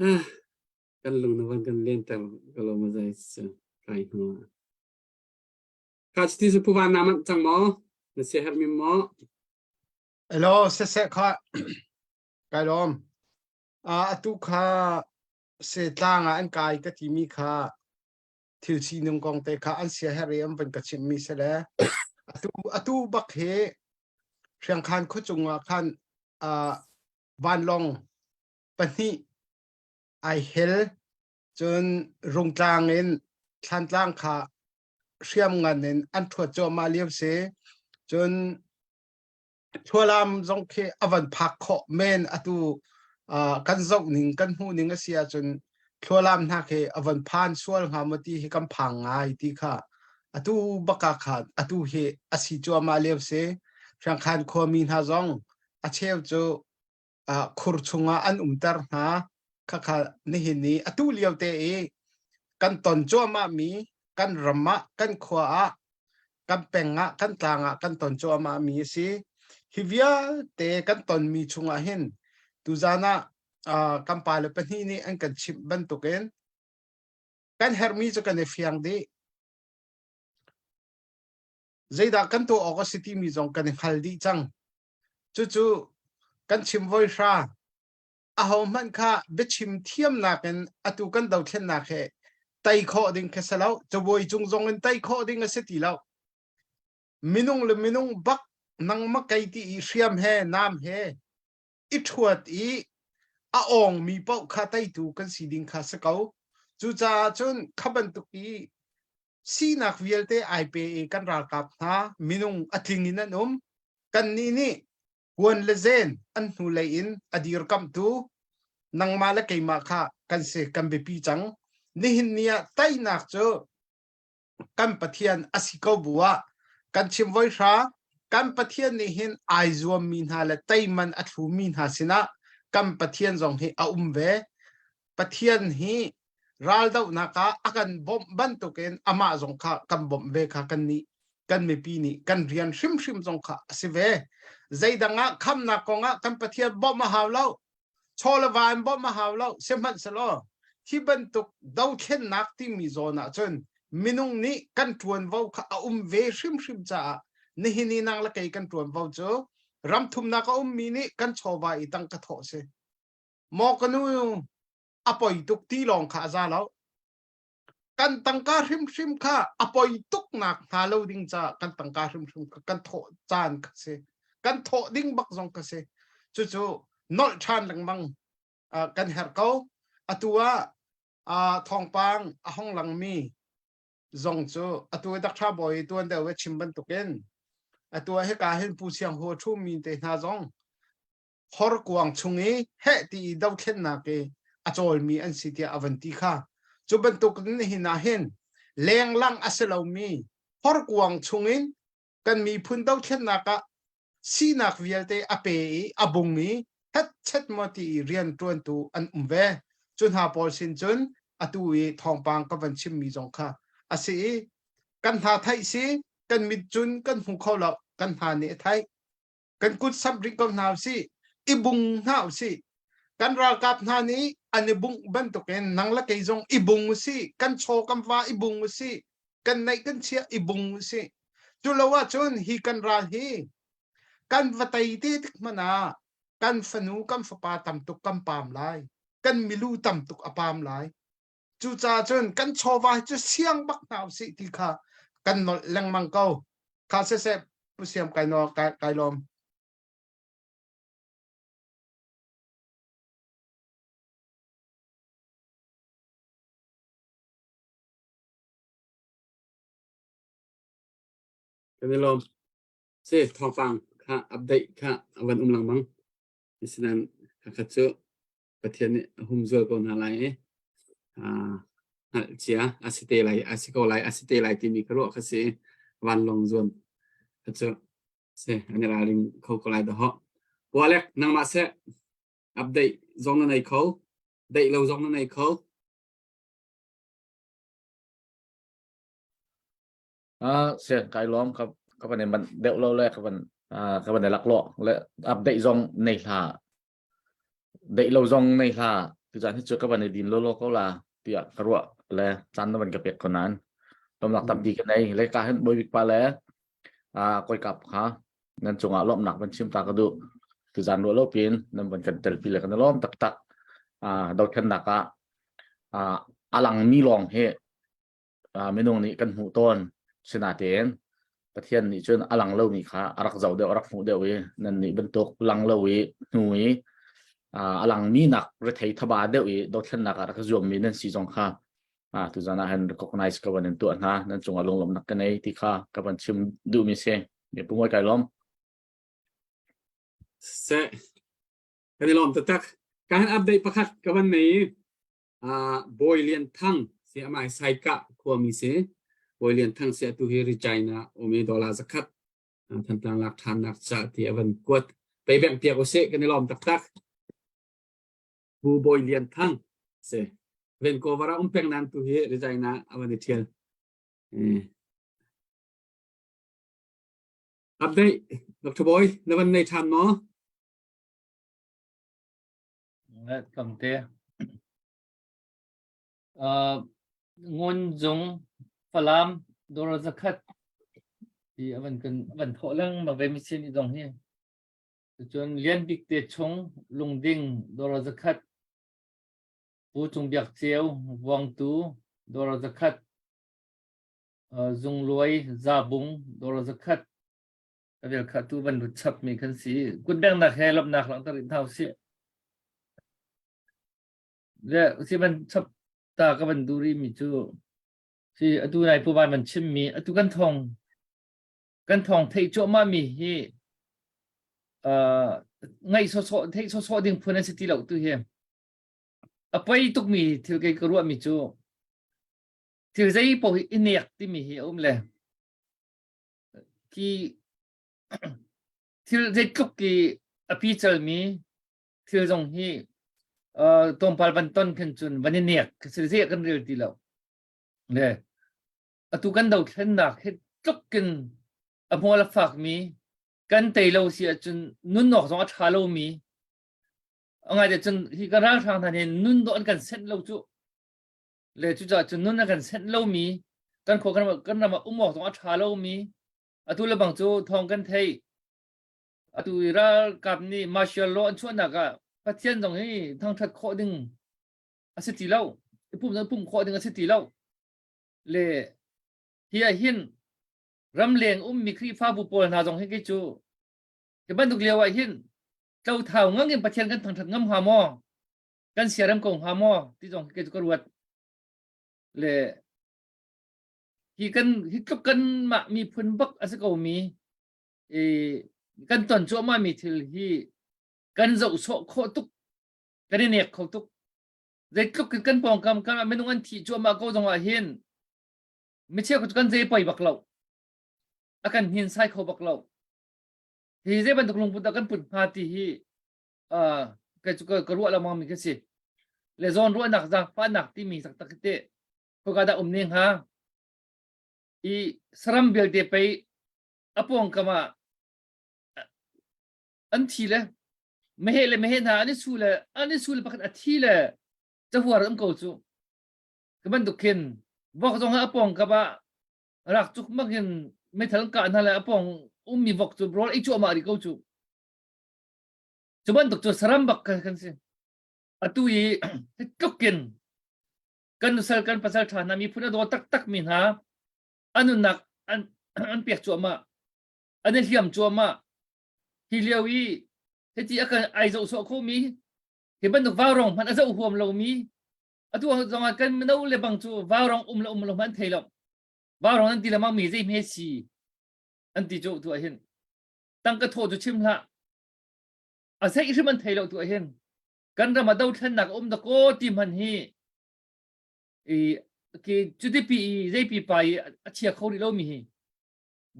Ah, kan lung na van kan len ter ka lo ma zai cu kai hnu ah. Ka chiti su puva na manh cang maw? Na sia herh mi maw? Hello, siseh kha kai lawm. Atu kha setlang ah an kai ka timi kha thil sining kong te kha an sia herh i an van ka chimhmi si le atu atu bak hi Hriangkhan khuachung ah khan vanlawng pahnih ai hel cun Rungtlang in Thlantlang kha hriamngan in an ṭhuat cuahmah lio si. Cun Thualam zong khi a van phak khawh men atu kan zoh ning kan hmuh ning a si ahcun Thlualam hna khi a van phan sual hnga maw ti hi kan phang ngai ti kha atu baka khan atu hi a si cuahmah lio si. Hriangkhan khuami hna zong a cheu cu khur chungah an umter hna. Khakha nihin ni atu lio te i kan ton cuahmah mi kan ram ah kan khua ah. Kan peng ah kan tlang ah kan ton cuahmah mi a si. Hi vialte kan tonmi chungah hin tuzan ah uh, kan pale pahnih nih an kan chimh bantukin kan herhmi cu kan i fiang dih. Zeidah kan tuah awk a si timi zong kan i hngal dih cang. Cucu kan chim voi hra ahohmanh kha biachim thiamnak in atu kan dothlennak he tei khawh ding kha si lo cabuai cung zong in tei khawh ding a si ti lo minung le minung bak nangmah kei ti i hriam he nam he i ṭhuat i a awngmi paoh kha teitu kan si ding kha si ko cucaah cun kha bantuk i sinak vialte ai pe i kan ralkap hna minung a tling in an um kannih nih kuan le zen an hnulei in a dirkamhtu nangmah le keimah kha kan si kan biapi cang nihin ni ah teinak cu kan Pathian a si ko bu ah kan chim voi hra kan Pathian nih hin ai zuammi hna le teiman a thlumi hna sinah kan Pathian zong hi a um ve Pathian hi raldohnak ah a kan bawmh bantukin amah zong kha kan bawmh ve kha kan nih kan mipi nih kan rian hrimhrim zong kha a si ve. Zeidang ah khamnak kongah kan Pathian bawmh a hau lo. Chaw le va in bawmh a hau lo. Sihmanhsehlaw hi bantuk dothlennak timi zawn ah cun minung nih kan ṭuanvo kha a um ve hrimhrim caah nihin i nang le kei kan ṭuanvo cu ramthumnak a ummi nih kan chawva i tangka thawh si. Maw ka nu a poi tuk ti lawng kha a za lo. Kan tangka hrimhrim kha a poi tuk nak hnga lo ding caah kan tangka hrimhrim kha kan thawh caan kha si. Kan thawh ding bak zong kha si. Cucu nolh ṭhan lengmang uh, kan herh ko. Atu ah uh, thawngpang a hong langmi zong cu atu i Dr. Bawi tuan deuh i chim bantukin atu ah hika hin Pu Siang Hu a ṭhumi te hna zong horkuang chung i heh ti i dothlennak i a cawlmi an si tiah a van ti kha. Cu bantuk nihin ah hin lenglang a si lomi horkuang chungin kan miphun dothlennak ah sinak vialte a pe i a bung i hetchet maw ti i rian ṭuantu an um ve. Cu hna pawl sin cun atu i thawngpang ka van chimmi zong kha a si i kan hna theih si kan mit cun kan hmu kho lo kan hna nih a theih kan kut samh rih ko hna usih i bung hna usih kan ralkap hna nih an i bungh bantukin nang le kei zong i bung usih kan chaw kan va i bung usih kan neih kan chiah i bung usih cu lo ahcun hi kan ral hi kan va tei te tik hmanh ah kan fanu kan fapa tam tuk kan pam lai kan milu tam tuk a pam lai Cucaah cun kan chawva hi cu siang bak hna usih ti kha kan nolh lengmang ko. Kha siseh Pu Siam kai no kai, kai lawm. Kan i lawm. Si thawngpang kha update kha a van um lengmang. Asinain kha cu Pathian nih a humzual ko hna lai i hngalh cia a si te lai a si ko lai a si te lai timi ka ruah kha si vanlawng zuan kha cu si an i ralring kho ko lai dahawh. Walek nangmah seh update zong na nei kho date lo zong na nei kho Ah, sian kai lawm ka ka van in man deuh lo le ka van ka van lak lo le update zong nei hla Deih lo zong nei hlah. Tuzaan hi cu ka van i din lawlaw ko la tiah ka ruah le caan na van ka pek ko nain lawmnak tampi ka nei. Le ka hin Bawibik pa le ah kawikap kha nan cungah lawmhnak van chim ta ka duh. Tuzaan ruah lo piin nan van kan telpi le kan i lawm taktak. Ah dothlennak ah ah a langmi lawng hi minung nih kan hmuh tawn sinatein Pathian nih cun a lang lomi kha a rak zoh deuh a rak hmuh deuh i nan nih bantuk lang lo i hnu i a langmi nak rethei thaba deuh i dothlennak ah rak zuammi nan si zong kha tuzan ah hin recognize ka van in tuah hna nan cungah lunglawmhnak ka nei ti kha ka van chim duhmi si mi pungoi kai lawm se kan i lawm taktak ka han update pakhat ka van nei Bawi Lian Thang si amah hi Saikah khuami si. Bawi Lian Thang si atu hi Regina um i dollar zakhat Thantlang lak ṭhannak ca ti a van kuat. Pei bengh piak usih kan i lawm taktak. Pu Bawi Lian Thang si. Vancouver ah um peng nan tu hi Regina a van i ṭhial. Update Dr. Boy na van nei ṭhan maw? Kam te. Uh, Ngun Zung Falam Dora Zakhat ti avan kan van thawh lengmang ve mi sin i zong hi. Cun Lian Bik te chung Lungding Dora Zakhat Pu Cung Biak Ceu Vuangtu Dora Zakhat uh, Zung Luai Zabung Dora Zakhat vel kha tu van lut chap mi kan si kutbengnak he lawmhnak langhter in thau si Le si van chap ta ka van duri mi cu si atu nai pu van van chim mi atu kan thong kan thong theih cuahmah mi hi uh, ngaih sawsawh theih sawsawh ding phun an si ti lo tu hi a poi tuk mi thil kei ka ruah mi cu thil zei paoh hi i nek timi hi a um le khi thil zeitluk ki a pical mi thil zong hi uh, tlawmpal van ton khin cun van i nek si zei kan rel ti lo le atu kan dothlennak hi tluk in a hmual a fak mi kan tei lo si ahcun nun awk zong a ṭha lo mi a ngai te cun hi kan ralhrang hna nih nun dawh an kan senh lo cu le cucaah cun nun a kan senh lo mi kan khua kan kan ram ah um awk zong a ṭha lo mi atu le bang cu thawng kan thei Atu i ralkap nih martial law an chuahnak ah Pathian zong hi thangṭhat khawh ding a si ti lo. I pum zong pumh khawh ding a si ti lo. Le hi ah hin ramleng ummi Khrihfabu pawl hna zong hi kei cu hi bantuk lio ah hin tlothau ngang in Pathian kan thangṭhat ngam hnga maw? Kan siarem ko hnga maw? Ti zong hi kei cu ka ruat. Le hi kan hi tluk kan mah miphun bak a si ko mi i kan ton cuahmahmi thil hi kan zoh sawh khawh tuk kan i nek kho tuk zeitluk in kan pawngkam kan minung an thih cuahmah ko zong ah hin micheu cu kan zei poi bak lo a kan hnin sai kho bak lo hi zei bantuk lungput dah kan put hnga ti hi uh, ka cu ka ruah lengmang mi ka si le zawn ruahnak zaangfahnak timi taktak te khoka dah um ne hnga i saram vialte pei a pawngkam ah an thi le meheh le meheh hna an i su le an i su le pakhat a thi le cahuar um ko cu ka bantuk khin vok zong a pawngkam ah rak cuk mak in meithal kah hna le a pawng ummi vok cu rawl ei cuahmah rih ko cu cu bantuk cu saram bak kan si atu i tluk in kan nusal kan pasal ṭha hna miphun a daw taktak mi hna an nunnak an an pek cuahmah an i hliam cuahmah hi lio i hiti a kan ai zoh sawh khomi hi bantuk vaurong hmanh a zoh huam lomi atu zong ah kan mino le bang cu vaurong um le um lo hmanh thei lo vaurong an ti lemang mi zei hme si an ti cu tu ah hin tangka thaw cu chim hlah a zei hrim an thei lo tu ah hin kan ram ah dothlennak um da ko ti hman hi i ki cuti pi i zeipi pa i a chia kho rih lomi hi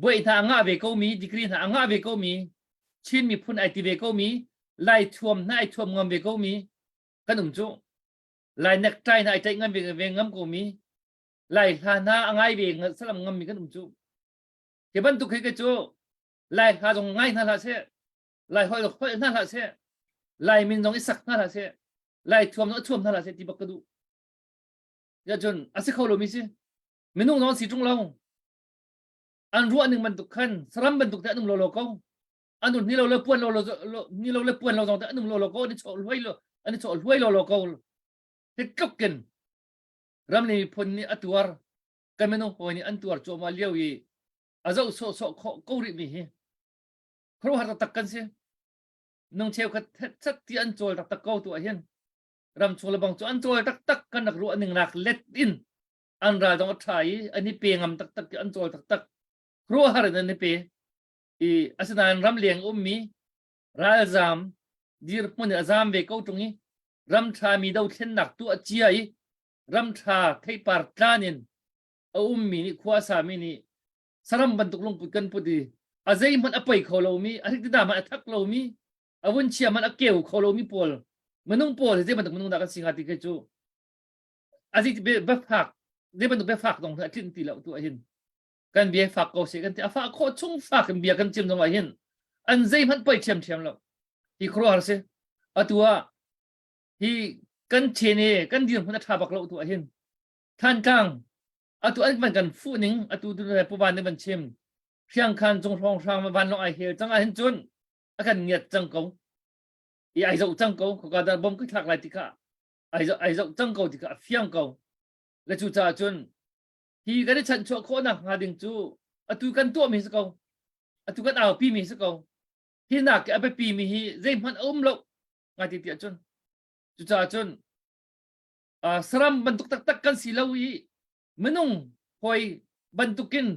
buai hna a ngah ve ko mi degree hna a ngah ve ko mi Chin miphun ai ti ve ko mi Lai thuam hna ai thuam ngam ve ko mi kan um cu Lai necktie hna ai tlaih ngam ve ve ngam ko mi Lai hla hna a ngai ve salam ngam mi kan um cu hi bantuk hi ke cu Lai hla zong ngai hna hlah seh Lai holh holh hna hlah seh Lai min zong i sak hna hlah seh Lai thuam zong thuam hna hlah seh ti bak ka duh Ya cun a si kho lomi si. Minung zong si ṭung lo. An ruah ning bantuk khan saram bantuk te an um lo lo ko. An ni lo le puan lo lo ni lo le puan lo zong te an um lo lo ko. An i chawh hluai lo an i chawh hluai lo lo ko. Hi tluk in ram le miphun nih a tuar kan minung hawi nih an tuar cuahmah lio i a zoh sawhsawh khawh ko rih mi hi khuaruahhar taktak kan si. Nung cheukhat chat ti an cawl taktak ko tu ah hin ram chung le bang cu an cawl taktak kan rak ruah ning nak let in an ral dong a ṭha i an i pe ngam taktak i an cawl taktak ruahhar in an i pe i asinain ram leng ummi ralzam dirhmun in a zam ve ko ṭung i ram ṭha mi dothlennak tuah cia i ram ṭha theipar tlan in a ummi nih khua a sami nih saram bantuk lungput kan put i a zeihmanh a poi kho lomi a hrik hmanh a thak lomi a vun chia man a keu kho lomi pawl minung pawl hi zei bantuk minung dah kan si hnga ti khi cu a zi biafak zei bantuk biafak dong a tlinh ti lo tu ah hin. Kan bia fak ko seh kan ti. A fah khawh chung fak in bia kan chim zong ah hin an zeihmanh poi ṭhiamṭhiam lo. Hi khuaruahhar si. Atu ah hi kan chen i kan dirhmun a ṭha bak lo tu ah hin Thantlang atu an van kan fuh ning atu tu puvan nih van chim hriangkhan cung hrawnghrang vanlawng ai hel cang ah hin cun a kan ngiat cang ko i ai zoh cang ko khoka dah bom ka thlak lai ti kha ai zoh ai zoh cang ko ti kha a fiang ko le cu caah cun hi kan i chanchuah khawhnak hnga ding cu atu kan tuahmi si ko atu kan aupi mi si ko hi nak a biapi mi hi zeihmanh a um lo ngai ti tiah cun cucaah cun uh, saram bantuk taktak kan si lo i minung hawi bantukin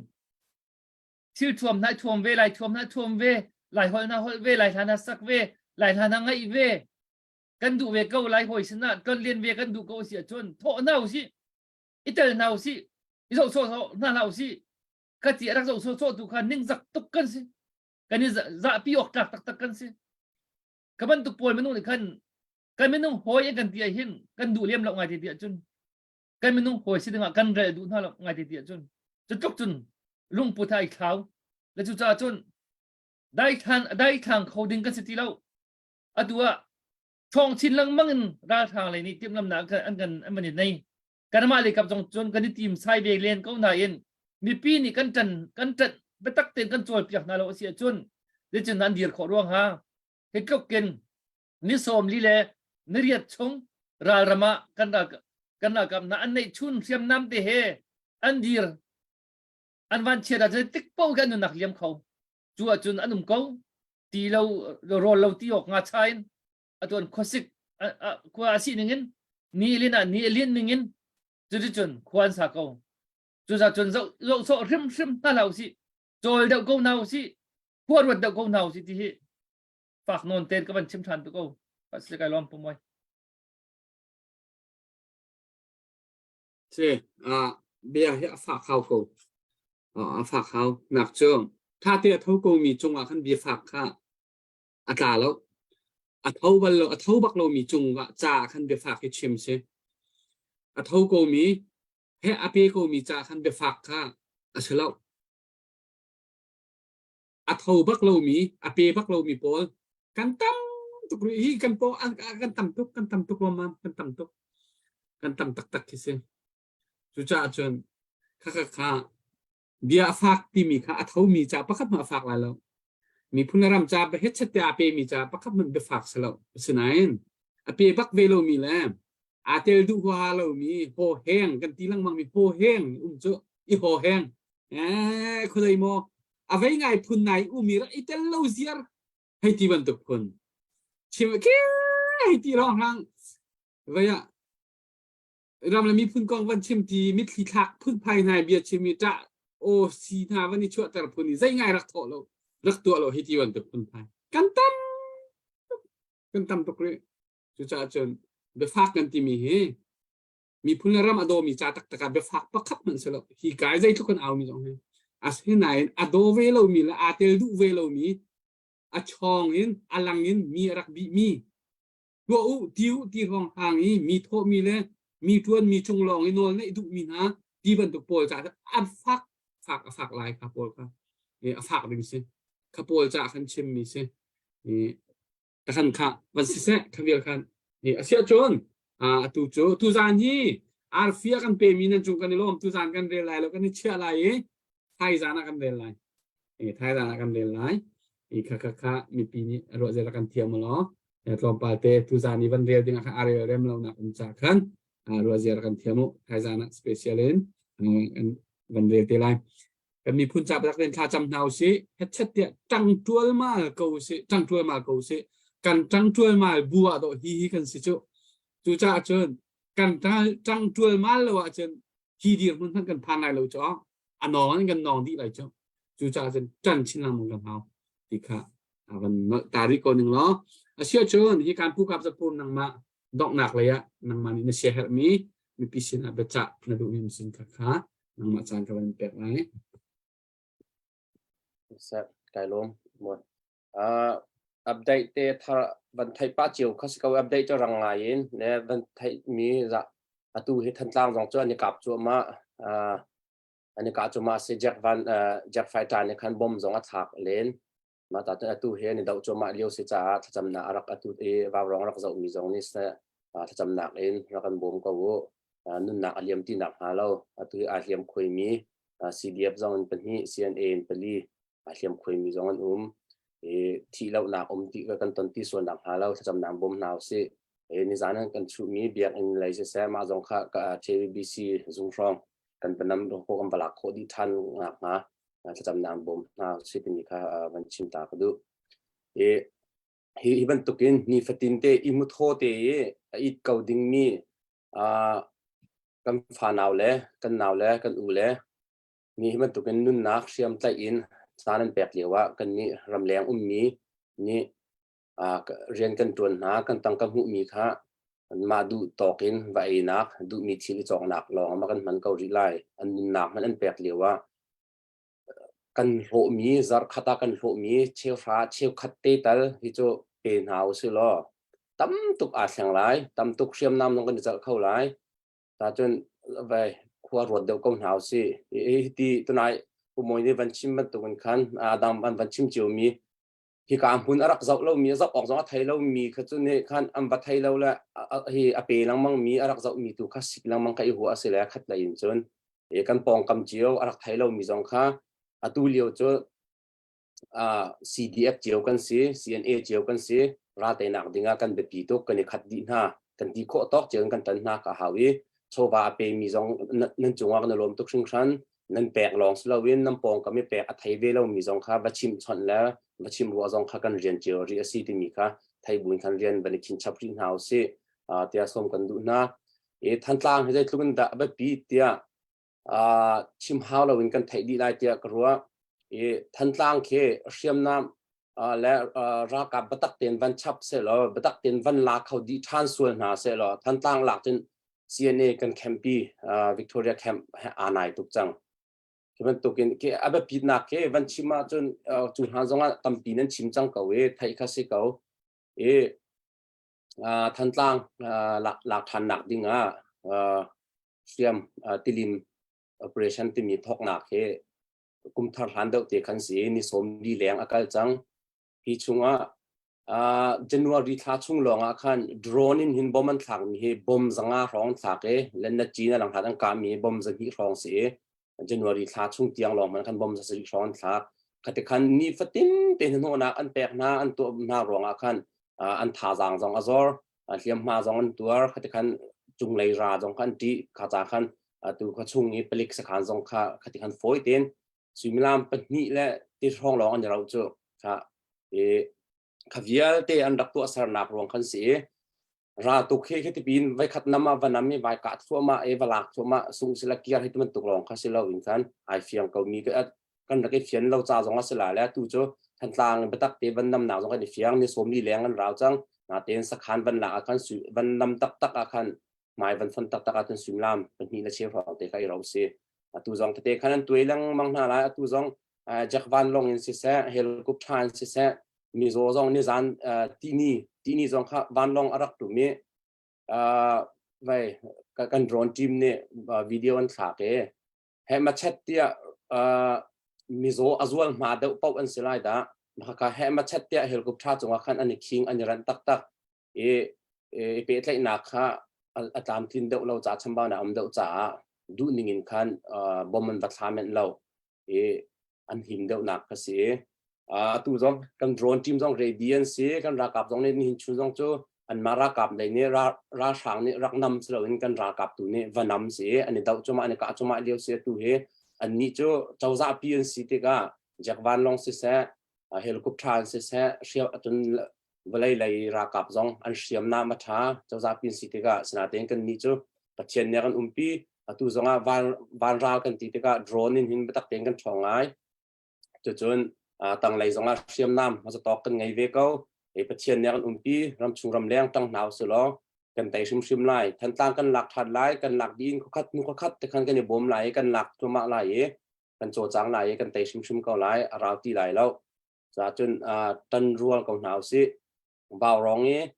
thil thuam hna thuam ve lai thuam hna thuam ve lai holh hna holh ve lai hla hna sak ve lai hla hna ngaih ve kan duh ve ko lai hawi sinah ton len ve kan duh ko si ahcun thawh hna usih i tel hna usih i zoh sawh hna hlah usih ka ti a rak zoh sawh sawh tu kha ningzak tuk kan si kan i zahpi awk tlak taktak kan si ka bantuk pawl minung nih khan kan minung hawi an kan ti ah hin kan duh lem lo ngai ti ti ahcun kan minung hawi si dingah kan rel duh hna lo ngai ti ti ahcun cu tluk cun lungput ai thlau le cu caah cun daithlan daithlang kho ding kan si ti lo atu ah ṭhawng chin lengmang in ralhrang lei nih timhlamnak an kan an van i nei kanmah lei kap zong cun kan i tim sai ve len ko nain mipi nih kan ṭan kan ṭanh biatak tein kan cawlpiak hna lo a si ahcun zeitin an dir khawh ruang ha hi tluk in ni sawm li le niriat chung ralram ah kan ral kan ralkap hna an neih chun hriamnam te he an dir an van chiat ahcun tik po kan nunnak liam kho cu ahcun an um ko ti lo rawl lo ti awk nga cha in atu an khuasik khua a si ning in ni lin ah ni lin ning in cuticun khua an sa ko cuza cun zoh zoh sawh hrimhrim hna hlah usih cawl deuh ko hna usih khua ruat deuh ko hna usih ti hi fak nawn ten ka van chim than tu ko pasli kai lawm pumoi Si, ah bia hi a fak hau ko. A fak hau. Nak cu tha te a tho ko mi cungah khan bia fak kha a tla lo. A tho bal lo, a tho bak lomi cungah ca khan biafak hi chim si. A tho ko mi he a pe ko mi ca khan biafak kha a si lo. A tho bak lomi, a pe bak lomi pawl kan tam tuk rih hi kan paw kan tam tuk kan tam tuk lawmmam kan tam tuk kan tam taktak khi si. Cucaah cun khakha kha Bia a fak timi kha a thomi ca pakhat hmanh a fak lai lo. Miphun le ram ca hetchet te aa pemi ca pakhat hmanh biafak si lo. Asinain a pe bak ve lomi le aa tel duh huaha lomi haw heng kan ti lengmang mi haw heng um cu i haw heng eh khuadei maw a vei ngai phun nai umi rak i tel lo ziar hei ti bantuk phun chim ke hei ti rong hlang vei ah ram le miphun kong van chim ti mitthli thlak phunphai hna bia chim i ṭah aw si hna van i chuahter phun i zei ngai rak thawh lo rak tuah lo hi ti bantuk phunphai kan tam kan tam tuk rih cucaah cun biafak kan timi hi miphun le ram a dawmi ca taktak ah biafak pakhat hmanh si lo hi kai zeitluk kan aumi zong hi asinain a daw ve lomi le aa tel duh ve lomi a chawng in a lang in mi a rak bihmi tuah u ti u ti ruang hang i mi thawhmi le mi ṭuan mi cung lawng i nawl neih duhmi hna ti bantuk pawl caah a fak fak a fak lai kha pawl kha a fak ding si kha pawl caah khan chimmi si khan kha van siseh kha vial khan asiah cun atu cu tuzan hi arfia kan pemi nan cung kan i lawm tuzan kan rel lai lo kan i chiah lai i thaizan ah kan rel lai thaizan ah kan rel lai i kha kha kha mipi nih ruah zela kan thiam law tlawmpal te tuzan i van rel ding ah khan a rel rem lo nak um ca khan ruah ziar kan thiam u thaizan ah special in van rel te lai kan miphun ca rak den thla cam hna usih hetchet tiah ṭang ṭual mal ko usih ṭang ṭual mal ko usih kan ṭang ṭual mal bu ah dawh hi hi kan si cu cucaah cun kan ṭang ṭual mal lo ahcun hi dirhmun hmanh kan phan lai lo cu a nawng in kan nawng dih lai cu cucaah cun ṭan chin lengmang kan hau ti kha a van nolh ta rih ko ning law asiah cun hi kan pu kap zapur nangmah donghnak lei ah nangmah nih na siaherhmi mipi sinah biacah na duhmi sin kha kha nangmah caan ka van pek lai Sir, kai lawm. Uh, update te thar van theih pa cio kha si ko update cu rang ngai in ne van theih mi za atu hi Thantlang zong cu an i kap cuahmah. Uh, An i kah cu mah si Jack Van Jack Fighter nih khan bomb zong a thlak len. Mah ta cun atu he an i doh cuahmah lio si caah thlacamnak a rak atu i vaurawng rak zohmi zong nih seh thlacamnak in rak kan bawm ko u. Nunnak a liam ti nak hnga lo. Atu hi aa hliam khuaimi CDF zong in pahnih, CNA in pali aa hliam khuaimi zong an um. I thih lohnak um ti kan ton ti sual nak hnga lo thlacamnak bawm hna usih. Nizan an kan chuhmi biakinn lei siseh mah zong kha KBC zung hrawng kan va nam ko kan va lak khawh dih ṭhan nak hnga thlacamnak bawm hna si timi kha van chim ta ka duh. I hi hi bantukin nifatin te i muthaw te i a it ko dingmi kan fanau le kan nau le kan u le ni hi bantukin nunnak hriam tlaih in caan an pek lio ah kan nih ramleng ummi nih rian kan ṭuan hna, kan tangka hmuhmi kha mah duh tawk in va einak, duhmi thil i cawknak lawng ah kan hman ko rih lai. An nunnak hmanh an pek lio ah kan hlawhmi, zarkhat ah kan hlawhmi cheuhra cheukhat te tal hi cu pe hna usih law tam tuk aa thleng lai, tam tuk hriamnam zong kan i celh kho lai. Tacun vai khua ruat deuh ko hna usih. Hi ti tunai Pu Mawi nih van chim bantukin khan adang an van chim ciomi hika hmun a rak zoh lomi a zoh awk zong a thei lomi kha cu nih khan an va thei lo le hi a pe lengmang mi a rak zohmi tu kha sik lengmang kha i hua a si le khat lei in cun kan pawngkam cio a rak thei lomi zong kha atu lio cu CDF cio kan si CNA cio kan si ral teinak dingah kan biapi tuk kan i khat dih hna kan ti khawh tawk cio in kan tan hna ka hau i chawva a pemi zong nan cungah kan i lawm tuk hringhran nan pek lawng si loin nan pawngkam i pek a thei ve lomi zong kha va chimh chawnh le va chimh ruah zong kha kan rian cio rih a si timi kha thei buin khan rian van i khin chap rih hna usih tiah sawm kan duh hna. I Thantlang hi zeitluk in dah a biapi tiah chim hau loin kan theih dih lai tiah ka ruah. I Thantlang khi hriamnam le ralkap biatak tein van chap sehlaw biatak tein van la kho dih ṭhan sual hna sehlaw Thantlang lak cun CNA kan campi Victoria camp he aa nai tuk cang. Hi bantukin ke a biapitnak ke van chim ahcun cu hna zongah tampi nan chim cang ko i theih kha si ko. I Thantlang lak ṭhannak ding ah hriam tilim operation timi thawknak hi kum thar hlan deuh te khan si ni 40 leng a kal cang. Hi chungah January thla chung lawng ah khan drone in hin bom an thlakmi hi bom 500 hrawng thlak i lenna cin a langhlat an kahmi bom 200 hrawng si i January thla chung tiang lawng man khan bom 7 hrawng an thlak. Khati khan ni fatin te hnahnawhnak an pek hna an tuah hna ruangah khan an thazaang zong a zor hliamhma zong an tuar khati khan cunglei ra zong kha an ṭih kha ca khan tu kha chung i palik sakhan zong kha khati khan fawi tein suimilam pahnih le ti hrawng lawng an i rauh cu kha i kha vialte an rak tuahsernak ruang khan si i ra tuk hi khi tipin vai khat nam ah va nam i vai kah thluahmah i va lak thluahmah sung sila kiar hi bantuk lawng kha si lo in khan ai fiang ko mi kan rak i fian lo ca zong a si la le tu cu Thantlang biatak te van nam nak zong kan i fiang ni 40 leng an rau cang natein sakhan van lak ah khan van nam taktak ah khan hmai van fon taktak ahcun suimilam pahnih le cheu hrawng te kha i ro si. Atu zong tete khan an tuai lengmang hna lai. Atu zong Jack Van Long in siseh, helicopter in siseh, mizaw zong nizan tini tini zong kha vanlawng a rak tum i vai kan drone team nih video an thlak i he machet tiah mizaw a zual hma deuh paoh an si lai dah khakha he machet tiah helicopter cungah khan an i khing an i ranh taktak i i pehtlaihnak kha a tlamtlin deuh lo caah chambaunak a um deuh caah duh ning in khan bom an va thla menh lo i an him deuhnak kha si. Atu zong kan drone team zong ready an si kan ralkap zong nih nihin chun zong cu anmah ralkap lei nih ralhrang nih rak nam si loin kan ralkap tu nih va nam si an i doh cuahmah an i kah cuahmah lio si atu hi annih cu cozah pi an si tikah Jack Vanlawng siseh helicopter an siseh hrial cun vawlei lei ralkap zong an hriamnam a ṭha cozah pin si tikah sinatein kan nih cu Pathian nih a kan umpi atu zongah van vanral kan ti tikah drone in hin biatak tein kan ṭhawng ngai cucun tanglei zongah hriamnam hmasatawk kan ngei ve ko e Pathian nih a kan umpi ramchung ramleng ṭang hna usih law kan tei hrimhrim lai Thantlang kan lak ṭhan lai kan lak dih in khuakhat hnu khuakhat te khan kan i bawm lai i kan lak thluahmah lai i kan cawcang lai i kan tei hrimhrim ko lai a rau ti lai lo Cun ṭan rual ko hna usih. Vaurawng i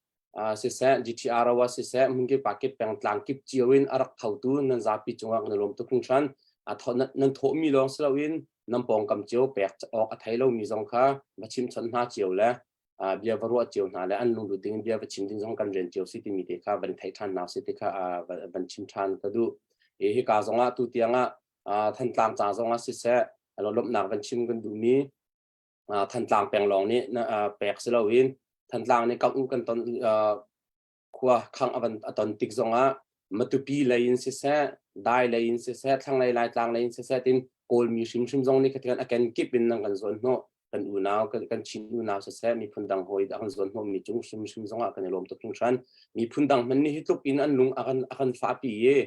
siseh, GTR ah siseh, hmunkip ah kip pengtlang kip cio in a rak thotu nan zapi cungah kan i lawm tuk hringhran. A nan thawhmi lawng si loin nan pawngkam cio pek awk a thei lomi zong kha va chimchawnh hna cio le bia va ruah cio hna le an lunglut ding bia va chim ding zong kan rian cio si timi te kha van theih ṭhan hna si ti kha van chim ṭhan ka duh. Hi hika zongah tu tiangah Thantlang ca zongah siseh lawmhnak van chim kan duhmi Thantlang peng lawng nih pek si loin Thantlang nih kangh kan ton khua khang a van a ton tik zongah Matupi lei in siseh Dai lei in siseh thlanglei Laitlang lei in siseh tin Kawlmi hrimhrim zong nih khathian a kenkip in nan kan zawn hnawh kan unau kan Chin unau siseh miphun dang hawi a kan zawn hnawh mi cung hrimhrim zongah kan i lawm tuk hringhran. Miphun dang hmanh nih hi tluk in an lung a kan a kan fahpi i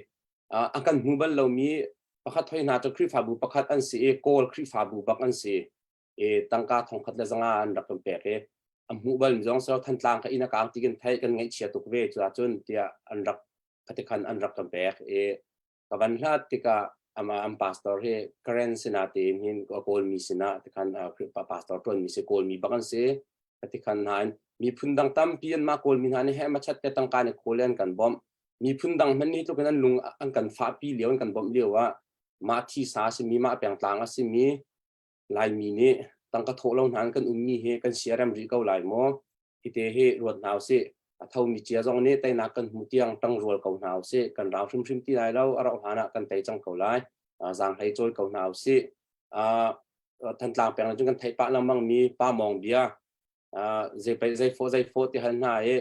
a kan hmu bal lomi pakhat hoi hna cu Khrihfabu pakhat an si i Kawl Khrihfabu bak an si i tangka thongkhat le zanga an rak kan pek i a hmuh bal mi zong so Thantlang ka inn a kaang ti kan theih kan ngaihchia tuk ve cu ahcun tiah an rak khatikhan an rak kan pek i ka van hlat tikah ama an pastor hi Karen sinah tiin hin Kawlmi sinah tikhan Khrihfa pastor ṭuanmi si Kawlmi bak an si katikhan hna in miphun dang tampi an mah Kawlmi hna nih he ma chat te tangka nih khawl an kan bawmh miphun dang hmanh nih tlukin an lung an kan fahpi lio an kan bawmh lio ah mah thisa a simi mah pengtlang a simi Laimi nih tangka thawh lo hna in kan ummi hi kan siarem rih ko lai maw? Hite hi ruat hna usih. A thomi cia zong nih teinak kan hmu tiang ṭangrual ko hna usih. Kan rau hrimhrim ti lai lo. A rauh hlan ah kan tei cang ko lai. Zaanghlei cawi ko hna usih. Thantlang peng cun kan theih pah lengmang mi Pa Mawng bia zei pei zei fawh zei fawh ti hal hna i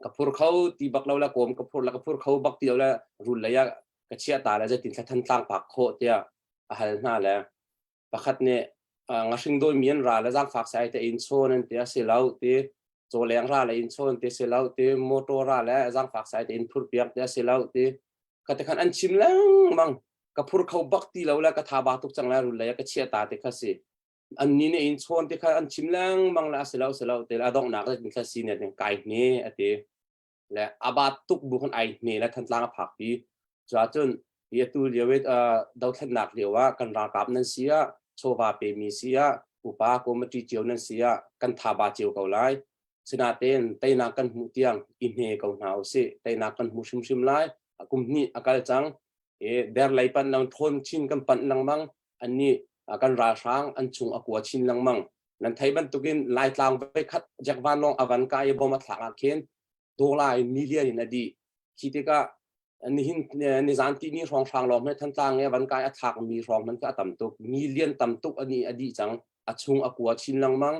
ka phur kho ti bak lo la kawm ka phur la ka phur kho bak ti lo la rul lei ah ka chiah ta le zeitin thla Thantlang pak khawh tiah a hal hna le pakhat nih ngahring dawimi an ra le zaangfak sai te in chawn an ti a si lo ti cawleng ra le in chawn ti si lo ti motor ra le zaangfak sai te in phur piak ti a si lo ti ka te khan an chim lengmang ka phur kho bak ti lo le ka tha ba tuk cang le rul lei ka chia ta te kha si an ni nih in chawn ti kha an chim lengmang le a si lo si lo te a donghnak le thla si ne kai hne a ti le aba tuk bu khan ai hne le Thantlang a phak pi cuahcun hi atu lio i dothlennak lio ah kan ralkap nan si ah chawva pemi si ah upa committee cio nan si ah kan thaba cio ko lai sinatein teinak kan hmuh tiang i hne ko hna usih teinak kan hmu hrimhrim lai kum hnih a kal cang i der lei pan lang thawn chin kan panh lengmang annih kan ralhrang an chung a kua chin lengmang nan thei bantukin Laitlang voi khat Jack Van Long a van ka i bom a thlak ah khin dollar in million in a dih khi tikah nihin nizan ti ni hrawng hrang lawng he Thantlang e van kai a thlak mi hrawng man ka tam tuk million tam tuk ani a dih cang a chung a kua chin lengmang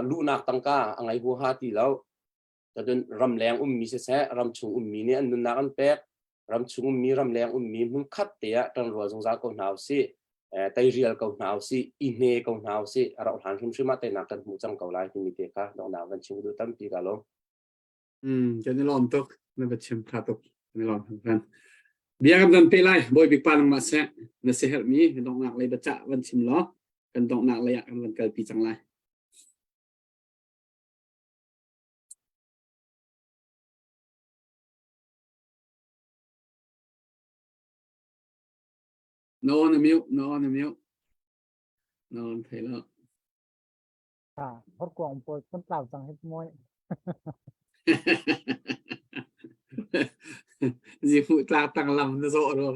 luhnak tangka a ngai huaha ti lo Cun ramleng ummi siseh ramchung ummi nih an nunnak an pek ramchung ummi ramleng ummi hmunkhat te ah ṭangrual zungzal ko hna usih teirial ko hna usih i hne ko hna usih a rauh hlan hrimhrim ah teinak kan hmuh cang ko lai timi te kha donghnak van chim duh tampi ka lawm. Kan i lawm tuk na va chim tha tuk kan i lawm hringhran. Bia kan van pe lai Bawi Bik Pa nangmah seh na si herhmi donghnak lei biacah van chim law kan donghnak lei ah kan van kalpi cang lai. Na aw na mute, na aw na mute. Na aw thei lo. Ah, horkuang pawl kan tlau cang hi moi. Zifu tla tang lam na zawh ro.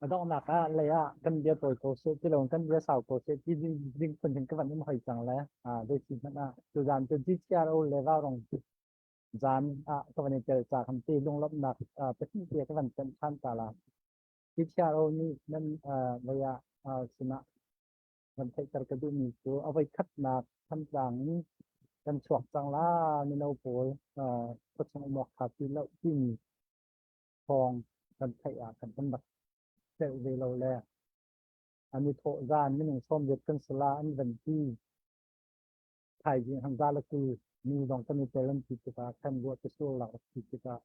A donghnak ah lei ah kan bia tawi ko seh ti lo kan bia sau ko seh ti ding ding phun hin ka van um hoi cang le ah zei si hmanh ah tuzaan cu GCRO le Vaurong zaan ah ka van i tel ca kan ti lunglawmhnak pahnih te ka van tenh ṭhan ta la. GCRO nih nan lei ah sinah van theihter ka duhmi cu a voi khatnak Thantlang in kan chuak cang la mino pawl khuachung um awk ṭha ti lo timi thawng kan theih ah kan kan rak celh ve lo le an i thawh zan minung 80 kan si la an van ti thaizing hangza le 20 mi zong kan i tel an ti tikah khan ruah te sur lak ti tikah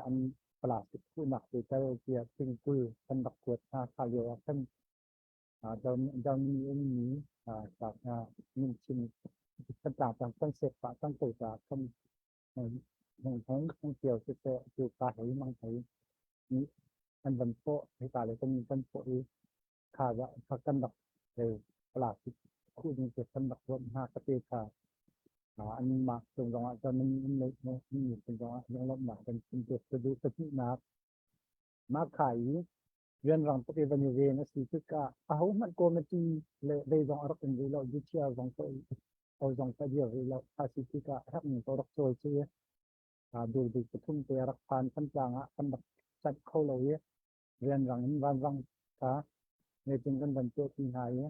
an plastic khuhnak te tel tiah thingkul kan rak kuat hna kha lio ah khan Germany ummi min kan tlang tang kan sek pah cang ko caah kan hung hung hung cio siseh cu ka hei mang hei nih an van pawh hika le kan kan pawh i kha kha kan rak hei plastic khuh ding te kan rak ruat hna ka te kha an mah cung zong ah Germany um le mi cung zong ah lunglawmhnak kan chim te ka duh ka tihnak. Mah kha i rianrang tuk i van i ven a si tikah ahohmanh committee le zeizong a rak um rih lo, DTR zong ko zong ka dir rih lo. A si tikah herhning ko rak cawl cu i durbik pathum te a rak phan Thantlang ah kan rak chanh kho lo i rianrang in vanrang kha meeting kan van tuahpi hna i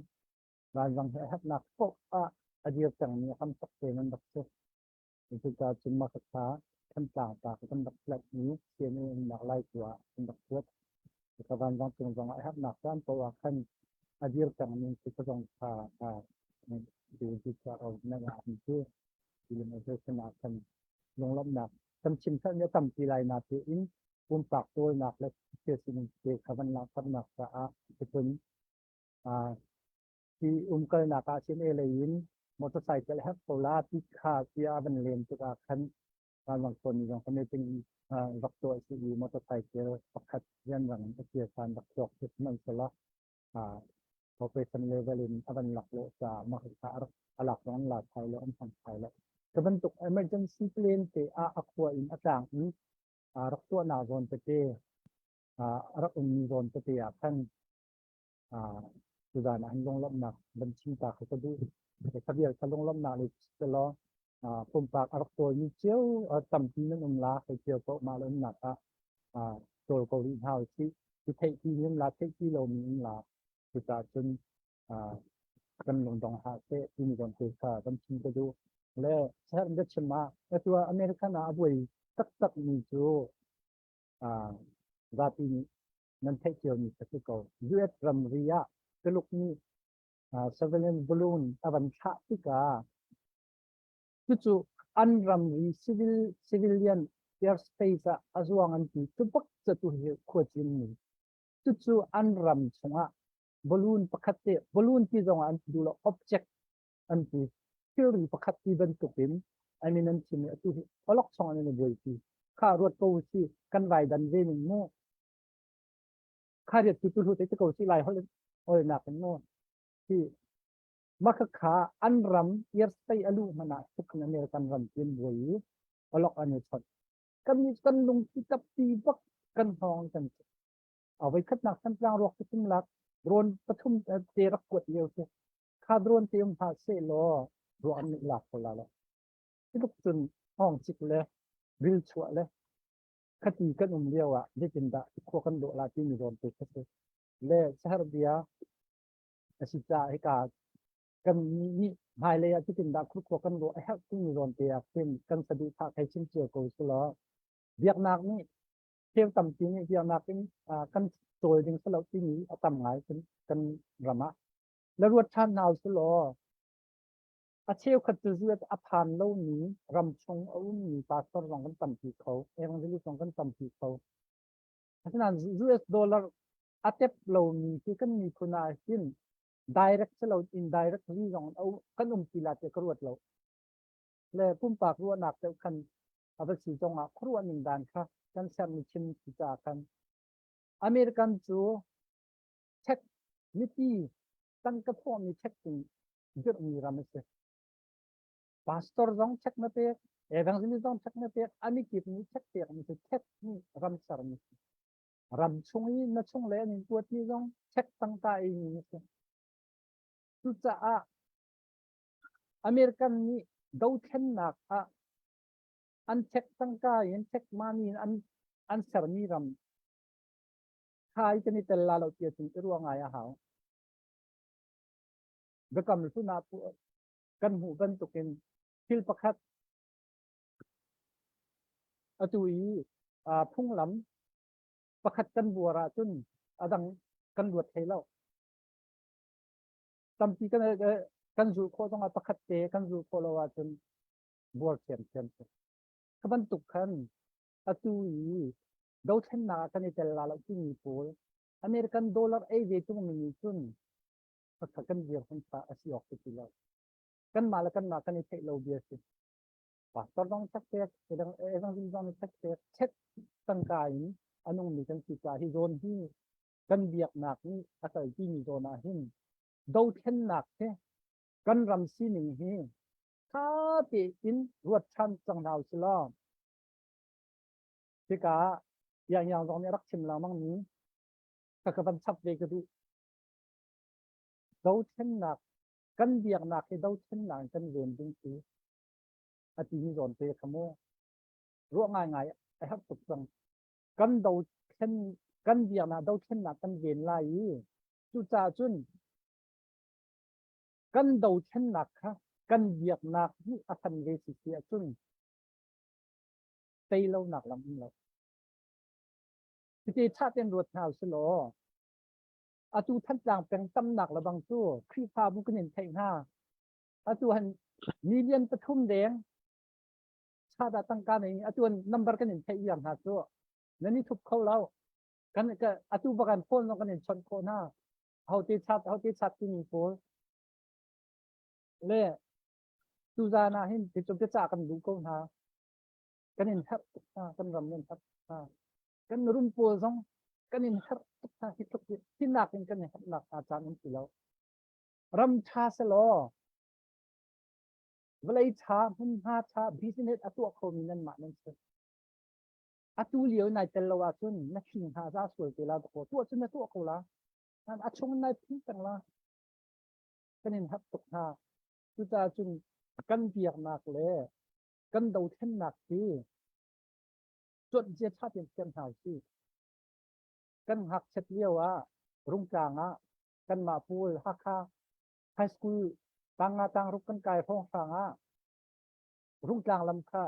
vanrang he a herhnak paoh ah a dir pengmi a hamsak te nan rak si. Cucaah cun mah kha Thantlang ta kan rak tlaih i CNA umnak lai tu ah kan rak kuat. Ka vanrang cung zong ah a herhnak caan paoh ah khan a dir pengmi si ka zong kha cu ah khan lunglawmhnak kan chim mi a tampi lai na tein pumpak tawlnak le thil sining te kha van langhternak caah cun hi umkalnak ah sin lei in motorcycle hek ko la ti kha tia van len tikah khan vanlawng tawn zong kan meeting rak tuah si i motorcycle pakhat rianrang in a kir khan rak tuak hman sala operation level in a van lak lo ca mah kha a lak zong an la thai lo an hmang thai lo. Ka bantuk emergency plan te ah a khua in a tlang i rak tuahnak zawn tete a rak ummi zawn tete ah khan tuzan ah lunglawmhnak van chim ta kha ka duh. Kha vial kha lunglawmhnak le selaw pumpak a rak tawlmi cio tampi nan um la hei cio ko mah le umnak ah tawl ko rih hna usih. Ti theih ti um la theih ti lomi um la cucaah cun kan lungdong hlah seh timi zawn te kha kan chim ka duh. Le sahar in chim ah atu ah American ah a buai taktak mi cu zapi nih nan theih cio mi a si ko. US ramri ah Tuluk nih civilian balloon a van thlah tikah cucu an ramri civil civilian airspace ah a zuang an ti cu bak cu tu hi khuacin mi cucu an ram chungah balloon pakhat te balloon ti zong ah an ti duh lo object an ti thilri pakhat ti bantukin I mean an chim i atu hi awlok chong an in buaipi kha ruat ko si kan vai dan ve ning mu kha riat tu tu hlu te ko si lai hol ol nak in mu hi Makhakha an ram airspace a luh hmanh ah tuk in American ram tin buai i awlok an i chawnh. Kan nih kan lungthi tappi bak kan hngawng kan si. A voikhatnak Thantlang ruak pathum lak drone pathum te rak kuat lio si. Kha drone te um hlah seh law ruah an nih lak ko la lo. Tiluk cun hngawng cik le ril chuah le khati kan um lio ah zeitindah khua kan dawh la timi zawn te kha si. Le sahar bia a si caah hika kan nih hmailei ah cutin dah khurkhua kan ruah a herh timi zawn te ah khin kan saduhthah thei chim cio ko su law biaknak nih thil tampi nih biaknak in kan cawl ding si lo timi a tam ngai kan kan ram ah la ruat ṭhan hna su law a cheukhat cu zu a phan lomi ram chung a ummi pastor zong kan tampi kho evangelist zong kan tampi kho asinain US dollar a tep lomi khi kan miphun ah hin direct si lo indirectly zong kan um ti la ti ka ruat lo le pumpak ruahnak deuh khan a va si zong ah khuaruah ning dan kha kan sermi chim si caah khan American cu check mipi tangka thawhmi check in dirhmi ram a si pastor zong check na pek evangelist zong check na pek amikip nih check pek mi cu check nih ram sermi si ram chung i na chung le an in kuatmi zong check tangka ei mi na si. Cucaah American nih dothlennak ah an check tangka in check money in an an sermi ram khai kan i tel la lo ti cun i ruah ngai a hau. Biakam hlun ah kan hmuh bantukin thil pakhat Atu i phunglam pakhat kan buar ahcun a dang kan luat hlei lo. Tampi kan kan zulh khawh zongah pakhat te kan zulh khawh lo ahcun buar ṭhiamṭhiam si. Kha bantuk khan atu i dothlennak ah kan i tel la lo timi pawl American dollar ei ve tungmi nih cun pakhat kan dirhmun kha a si awk si ti lo. Kanmah le kanmah kan i theih lo bia si. Pastor zong check pek, evangelist zong nih check pek, check tangka in a nungmi kan si caah hi zawn hi kan biaknak nih a kalpimi zawn ah hin dothlennak hi kan ram sining hi tha tein ruat ṭhan cang hna usih law hika ah. Yang Yang zong nih a rak chim lengmang mi ka ka van chap ve ka duh. Dothlennak kan biaknak hi dothlennak in kan ven ding si a timi zawn te kha mu ruah ngaingai a herh tuk cang. Kan dothlen kan biaknak dothlennak kan ven lai i cucaah cun kan dothlennak kha kan biaknak nih a san ve si si ahcun tei lonak lam um lo. Hiti ṭha tein ruat hna usih law atu Thantlang peng tamnak le bang cu Khrihfabu kan in theih hna. Atu han million pathum deng chada tangka nei atu an number kan in theih viar hna cu nan i thup kho lo. Kan ka atu bakan phone zong kan in chawnh khawh hna. Hote chat hote chat timi pawl le tuzan ah hin ti cu biacah kan duh ko hna. Kan in herh tuk hna, kan ram in herh tuk hna. Kan rum pawl zong kan in herh tuk hna hi tluk hi nak in kan in herhnak hna caan um ti lo. Ram ṭha selaw vawlei ṭha hmunhma ṭha business a tuah khomi nanmah nan si. Atu lio nai tel lo ahcun na hring hna za sual te la dakaw tuah cun na tuah ko la. A chung nai phing peng la. Kan in herh tuk hna. Cucaah cun kan biaknak le kan dothlennak hi cuanh cia ṭha tein thiam hna usih. Kan ngakchiat lio ah Rungtlang ah kanmah pawl Hakha High School tang nga tang ruk kan kai hrawnghrang ah Rungtlang lam kha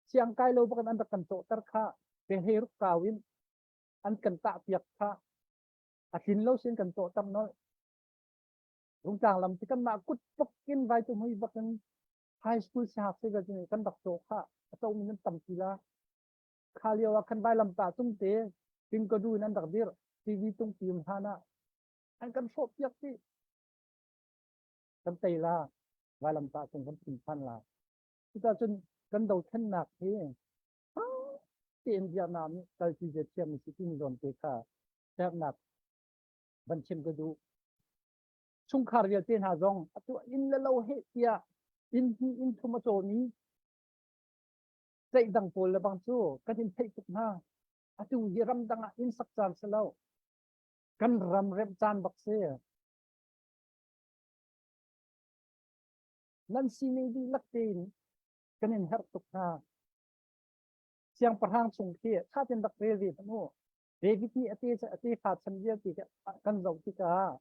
siang kai lo bakin an rak kan cawhter kha pe hlei ruk kau in an kan tah piak kha a tlin lo sin kan cawhter nolh. Rungtlang lam ti kanmah kut pok in vai tu mui bakin high school sihak se ga kan rak cawh kha a co mi nan tampi la. Kha lio ah khan vailam ta tung te tingkadu in an rak dir TV tung pi um hlan ah an kan hrawh piak ti kan tei la vailam ta tung kan phun phan la. Cucaah cun kan dothlennak hi tein Vietnam nih kalpi ze thiam si timi zawn te kha hernak van chim ka duh. Chungkhar vialte hna zong atu inn le lo he tiah inn hi inn thum a cawmi ceih dang pawl le bang cu kan in theih tuk hna. Atu hi ramdang ah inn sak caan si lo. Kan ram remh caan bak si. Nan sining dihlak tein kan in herh tuk hna. Siangpahrang chung khi ṭha tein rak rel ve hmanh u. David nih a te a tefa chan vialte kan zoh tikah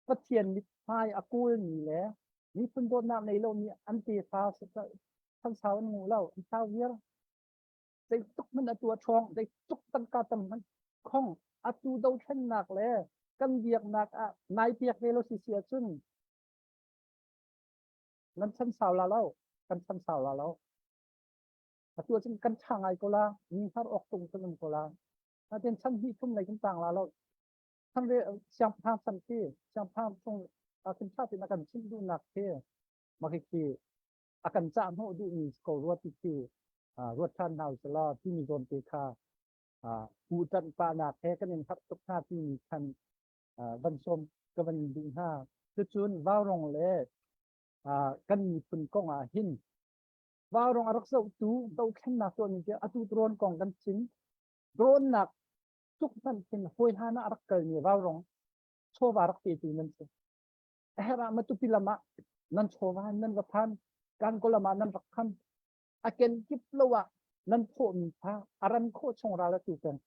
Pathian mithmai a kawlmi le miphun dawtnak nei lomi an tefa chan sau an ngu lo, an sau viar. Zeitluk hmanh atu a ṭhawng, zeitluk tangka tam hmanh khong atu dothlennak le kan biaknak ah nai piak ve lo si si ahcun nan chan sau la lo, kan chan sau la lo. Atu ahcun kan ṭha ngai ko la, mi hngar awk tung kan um ko la. Natin chan hnih thum lei kan tang la lo. Chan re siangpahrang chan khi siangpahrang chung a kan ṭha tin a kan chimh duhnak khi makhi a kan cah hnawh duhmi ko rua ti khi ruat ṭhan hna usih timi zawn te kha u ṭanh pahnak he kan in harh tuk hna timi khan van sawm ka van duh hna. Cucun Vaurong le kan miphun kong ah hin Vaurong a rak zohtu dothlennak tuahmi cu atu drone kong kan chim. Drone nak tluk hmanh khin hawi hlan ah a rak kalmi vaurong chawva rak petu nan si. A herh ah Matupi lam ah nan chawva in nan va phan, Kankaw lam ah nan rak kham. A kenkip lo ah nan phawhmi kha a ran khawh chung ral a tu peng.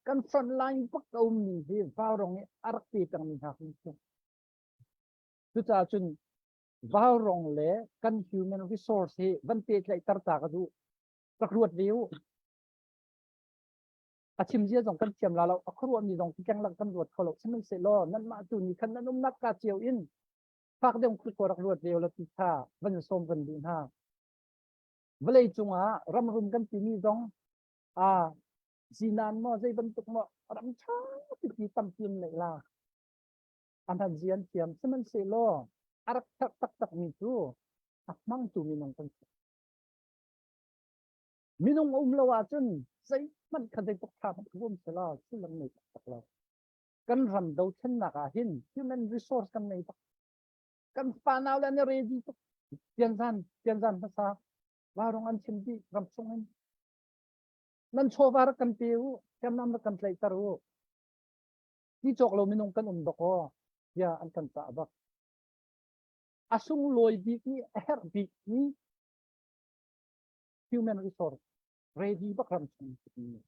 Kan front line bak a ummi hi vaurong i a rak pe pengmi hna kan si. Cucaah cun vaurong le kan human resource hi van pehtlaihter ta ka duh. Rak ruat ve u. A chim zia zong kan thiam la lo, a khuaruahmi zong keng lang kan ruat kho lo. Sihmanhsehlaw nanmah tu nih khan nan umnak ka cio in fak deuh khut ko rak ruat ve u la ti kha van sawm van duh hna. Vawlei cungah ramrum kan timi zong a zinan maw zei bantuk maw ram ṭha pipi tampi an neih la. An han zian thiam. Sihmanhsehlaw a rak herh taktakmi cu a hmangtu minung kan si. Minung a um lo ahcun zeihmanh kha zeitluk ṭha hmanh kha um selaw sullam nei taktak lo. Kan ram dothlennak ah hin human resource kan nei bak. Kan fanau le an i ready tuk. Tianzan, tianzan hmasa, varung an chim dih ram chung in. Nan chawva rak kan pe u, hriamnam rak kan tlaihter u. Ti cawk lo minung kan um dok aw, tiah an kan cah bak. A sunglawi bik ni, a herh bik ni human resource ready bak ram chung mi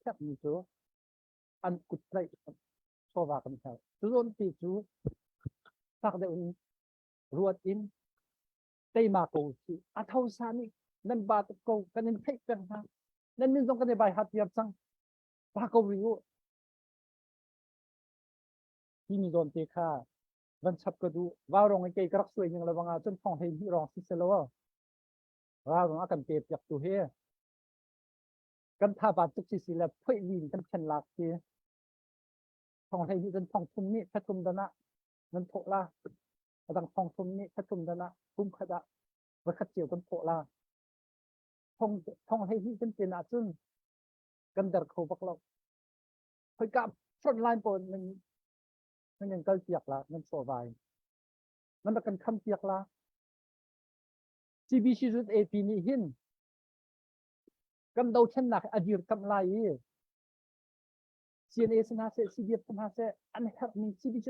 herh mi cu an kut tlaih chawva kan herh. Cu zawn ti cu fak deuh in ruat in teima ko si a tho sa nih nan ba tuk ko kan in theih peng hna nan min zong kan i bai hat tiar cang ba ko ri u timi zawn te kha van chap ka duh vaurong i kei ka rak suai ning le wanga cun thong hlei hnih rong si selo vaurong a kan pe piak tu hi kan tha ba tuk si si le phoi lin kan then lak si thong hlei hnih cun thong thum nih thathum dana nan thawh la adang thong thum nih thathum dana kum khat ah voikhat cio kan thawh la thong thong hlei hnih kan tin ahcun kan der kho bak lo khoika front line pawl nan nan kan kal piak la nan chawvai nan rak kan kham piak la CBC zut AP nih hin kan dothlennak a dir kam lai i CNA si hna seh CDF si hna seh an herhmi CBC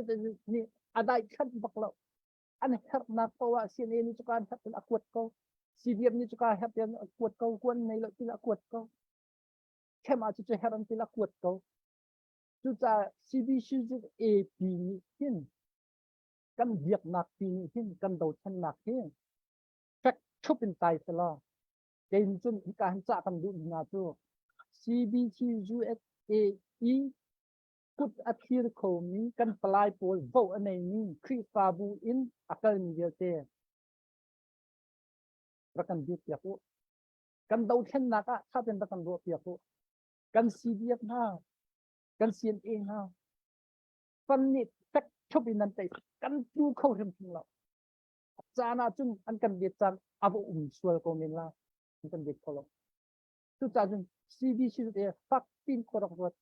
nih a daihkhanh bak lo an herhnak poah CNA nih cuka an herh a kuat ko CDF nih cuka herh a kuat ko kuan nei lo til a kuat ko khem ah cucu herh an til a kuat ko cucaah CBC AP nih hin kan biaknak pi nih hin kan dothlennak hi fek thup in tai selaw kei nih cun hika hin cah kan duh hna cu CBC USA i kut a thlir khomi kan palai pawl vote a neimi Khrihfabu in a kalmi vialte rak kan dir piak u. Kan dothlennak ah ṭha tein rak kan ruah piak u. Kan CDF hna, kan CNA hna, fan nih fek ṭhup in nan tei kan tlu kho hrimhrim lo. Caan ah cun an kan let caan a va um sual ko men la an kan let kho lo. Cucaah cun CBC te fak pin khua rak ruat.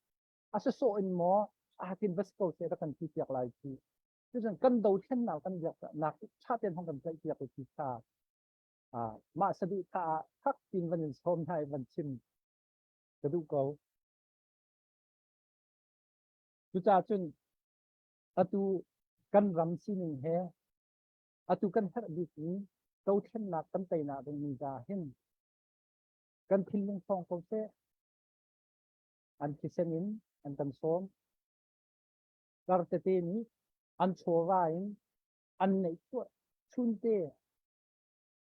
A sawsawh in maw a tin va si ko seh rak kan ti piak lai ti. Cucun kan dothlennak kan biak nak ṭha tein hong kan tlaih piak ti kha mah saduhthah ah fak pin van in sawm hna i van chim ka duh ko. Cucaah cun atu kan ram sining he atu kan herh bikmi dothlennak kan teinak dingmi ca hin kan thinlung thawng ko seh. An thisen in an kan sawm. Kar tete nih an chawva in an neih chunte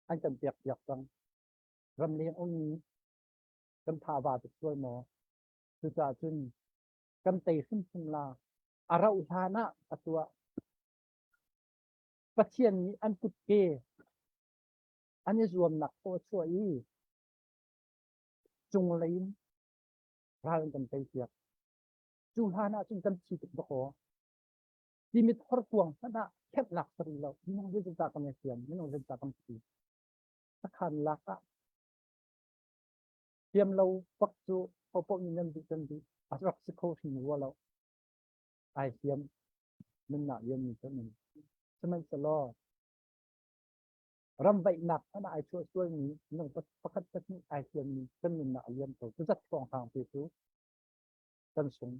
an kan pek piak cang. Ramleng ummi kan tha va tuk sual maw? Cucaah cun kan tei hrimhrim la. A rauh hlan ah a tuah. Pathian nih an kutke an i zuamnak thaw a chuah i cunglei in ral an kan tei piak. Cu hlan ah cun kan thi tuk dakaw. Timit horkuang hmanh ah khenhnak sari lo. Minung zeizat kan i siam, minung zeizat kan thi. Sakhan lak ah thiam lo bak cu hopoh nih nan duh kan duh. A rak si kho hrim rua lo. Ai siam nunnak liammi cu an Sihmanhsehlaw ramvaihnak hmanh ah ai chuah sualmi minung pakhat pahnih ai siammi kan nunnak a liam ko. Cu zat hrawnghrang te cu kan sung.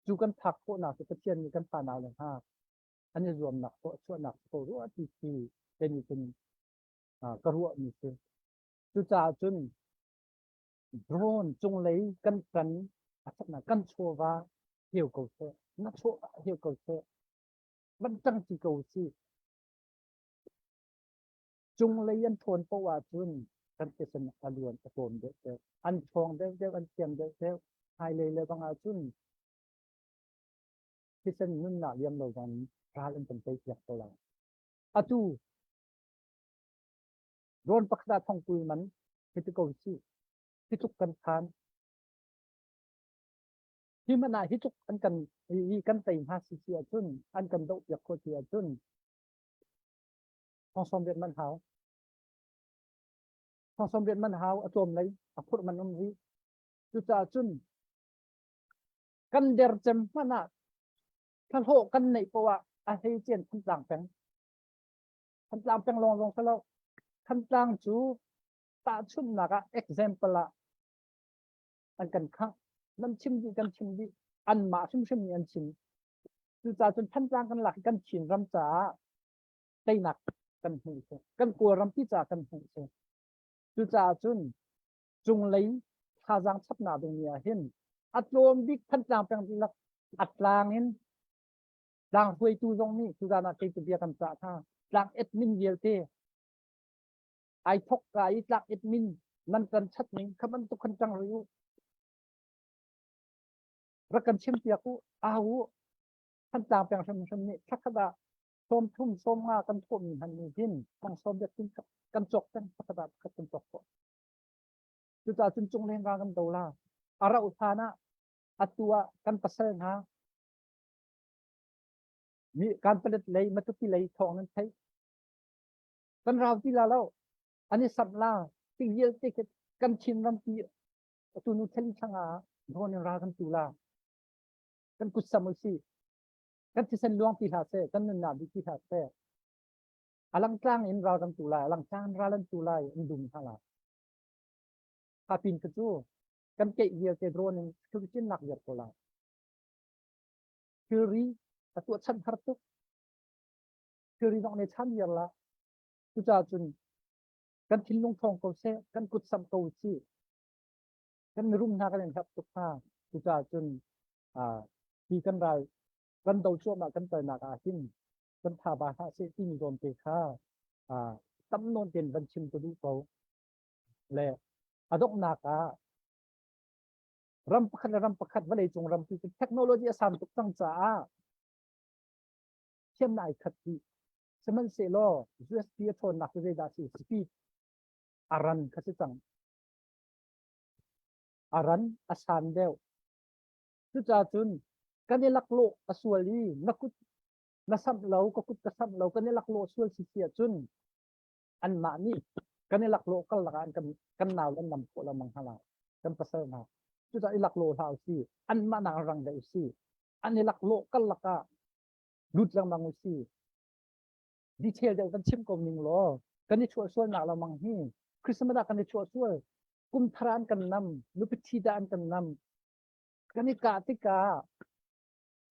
Cu kan phak khawhnak cu Pathian nih kan fanau le hna an i zuamnak tuah chuahnak ko rua ti khi kei nih cun ka ruahmi si. Cucaah cun drone cunglei kan kan a chaknak kan chawva heu ko seh, na chawva heu ko seh, van ṭang ti ko si. Cunglei an ṭhawn paoh ahcun kan thisen a luan a tlawm deuh deuh. An ṭhawng deuh deuh, an thiam deuh deuh. Hmailei le bang ahcun thisen nunnak liam lo zong ral an kan tei piak ko lai. Atu rawn pakhat ah thongkul man hi ti ko si. Hi tluk kan phan. Hi man ah hi tluk an kan hi kan tei hna si si ahcun an kan doh piak khawh si ahcun thong sawm riat man hau. Thong sawm riat man hau a tlawm lei a phurh man um rih. Cucaah cun kan der cem hmanh ah thlahlawh kan neih poah ah a hlei cian Thantlang peng. Thantlang peng lawng zong si lo. Thantlang cu. Tahchunhnak ah example ah an kan khangh. Nan chim dih kan chim dih. Anmah hrimhrim nih an chim. Cucaah cun Thantlang kan lak i kan Chin ram caah teinak kan hmuh si. Kan Kawlrampi caah kan hmuh si. Cucaah cun cunglei thazaang chapnak ding ni ah hin a tlawm bik Thantlang peng dihlak a tlang in tlang hruaitu zong nih tuzan ah kei cu bia kan cah hna. Tlang admin vialte ai thok ka i tlak admin nan kan chat ning kha bantuk khan cang rih u. Rak kan chim piak u, au u. Thantlang peng hrimhrim nih thlakhat ah sawm thum sawm nga kan thawhmi hman nih hin thong sawm biak tin kan cawk peng thlakhat ah pakhat kan cawk khawh. Cucaah cun cungleng ra kan do la. A rauh hlan ah atu ah kan pasal hna mi kan palet lei Matupi lei thawng nan theih. Kan rau ti la lo. An i samh la. Ti vialte khi kan Chin rampi atu nu thali thlang ah drone in ral kan tu la. Kan kut sam usih. Kan thisen luang ti hlah seh, kan nunnak dih ti hlah seh. Alang tlang in ral kan tu lai, alang tlang in ral an tu lai, an dum hna lai. Kha pin ka cu kan keih vialte drone in thil nak viar ko lai. Thilri a tuah chan har tuk. Thilri zong ne chan viar la. Cucaah cun kan thinlung thawng ko seh, kan kut samh ko usih. Kan mirum hna kan in herh tuk hna. Cucaah cun hi kan ral kan do cuahmah kan kalnak ah hin kan tha ba hlah seh timi zawn te kha tam nawn tein van chim ka duh ko. Le a donghnak ah ram pakhat le ram pakhat vawleicung rampi cu technology a san tuk cang caah thiamnak ai khat dih. Sihmanhsehlaw USB a ṭhawnnak cu zeidah a si? Speed a ran kha si cang. A ran a san deuh. Cucaah cun kan i laklawh a sual i na kut na samh lo, ka kut ka samh lo, kan i laklawh sual si si ahcun anmah nih kan i laklawh kal lakah an kan kan nau an nam khawh lengmang hna lai kan pasal hna. Cucaah i laklawh hlah usih. Anmah nak rang deuh usih. An i laklawh kal lakah lut lengmang usih. Detail deuh kan chim ko ning law kan i chuah sualnak lengmang hi Christmas ah kan i chuah sual kum thar an kan nam nupi thi dah an kan nam kan i kah tikah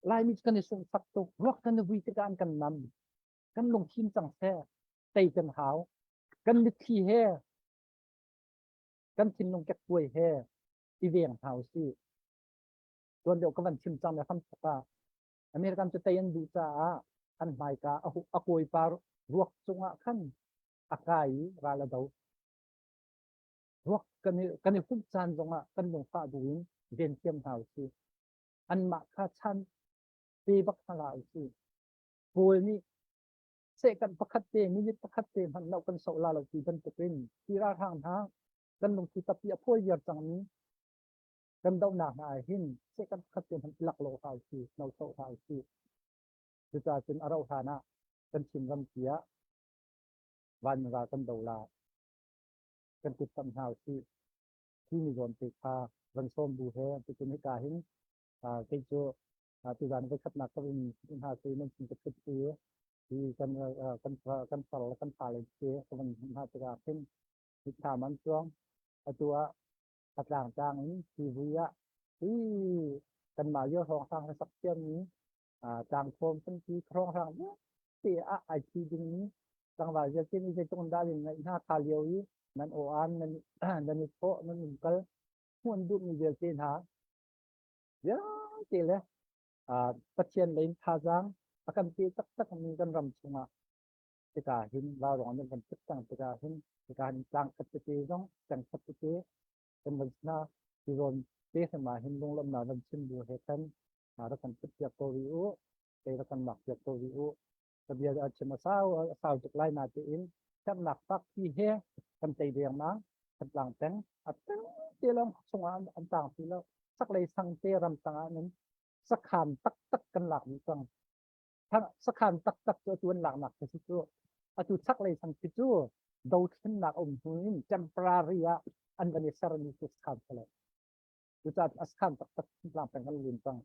Laimi kan i sungsak tuk ruak kan i vui tikah an kan nam kan lungfim cang seh tei kan hau kan mitthli he kan thinlung kekkuai he i veng hna usih tuan deuh ka van chim cang le hramthok ah American cu tei an duh caah an hmaika a kawipa ruak cungah khan a kai i ral a do Ruak kan i humh caan zongah kan lungfah duh in ven thiam hna usih. Anmah kha chan pe bak hna hlah usih. Paul nih sehkanh pakhat te, minute pakhat te hmanh lo kan soh la lo ti bantukin hi ralhrang hna kan lungthu tapi a phawi viar cangmi kan dohnak hna ah hin sehkanh pakhat te hmanh lak lo hlah usih, no soh hlah usih. Cucaah cun a rauh hlan ah kan Chin rampi ah van ral kan do la. Kan kut tam hna usih. Khi mi zawn te kha van sawm bu he tucun hika hin kei cu tuzan voikhatnak ka vun hna cu nan sin ka thut i hi kan kan kan far le kan fa le te ka van hna tikah khin mitthlam an cuang. Atu ah a tlangtlang in civui ah hi kanmah lio hrawnghrang hlasak thiammi tlangthawm tampi hrawnghrang vialte ah ai thi dingmi tlangval vialte nih zeitluk in dah in ngaih hna kha lio i nan aw aan nan nan i thawh nan umkal hmuh an duhmi vialte hna vialte le Pathian lei in thazaang a kan pe taktak mi kan ram chungah tikah hin ralruang nan kan tuk cang tikah hin tikah hin tlang khat tete zong tang khat tete kan van hna ti zawn te hrim ah hin lunglawmhnak van chim bu he khan rak kan put piak ko rih u kei rak kan lak piak ko rih u. Ka bia a chim a sau a sau tuk lai na tiin ṭhatnak fakpi he kan tei dengmang. Thantlang peng a te lawng chungah an tang ti lo. Chaklei sang te ram tangah nan sakhan taktak kan lak dih cang. Sakhan taktak cu atu an laknak khi si cu. Atu chaklei sang khi cu dothlennak um hnu in temporary ah an van i sermi cu sakhan si lo. Cucaah a sakhan taktak Thantlang peng kan lun cang.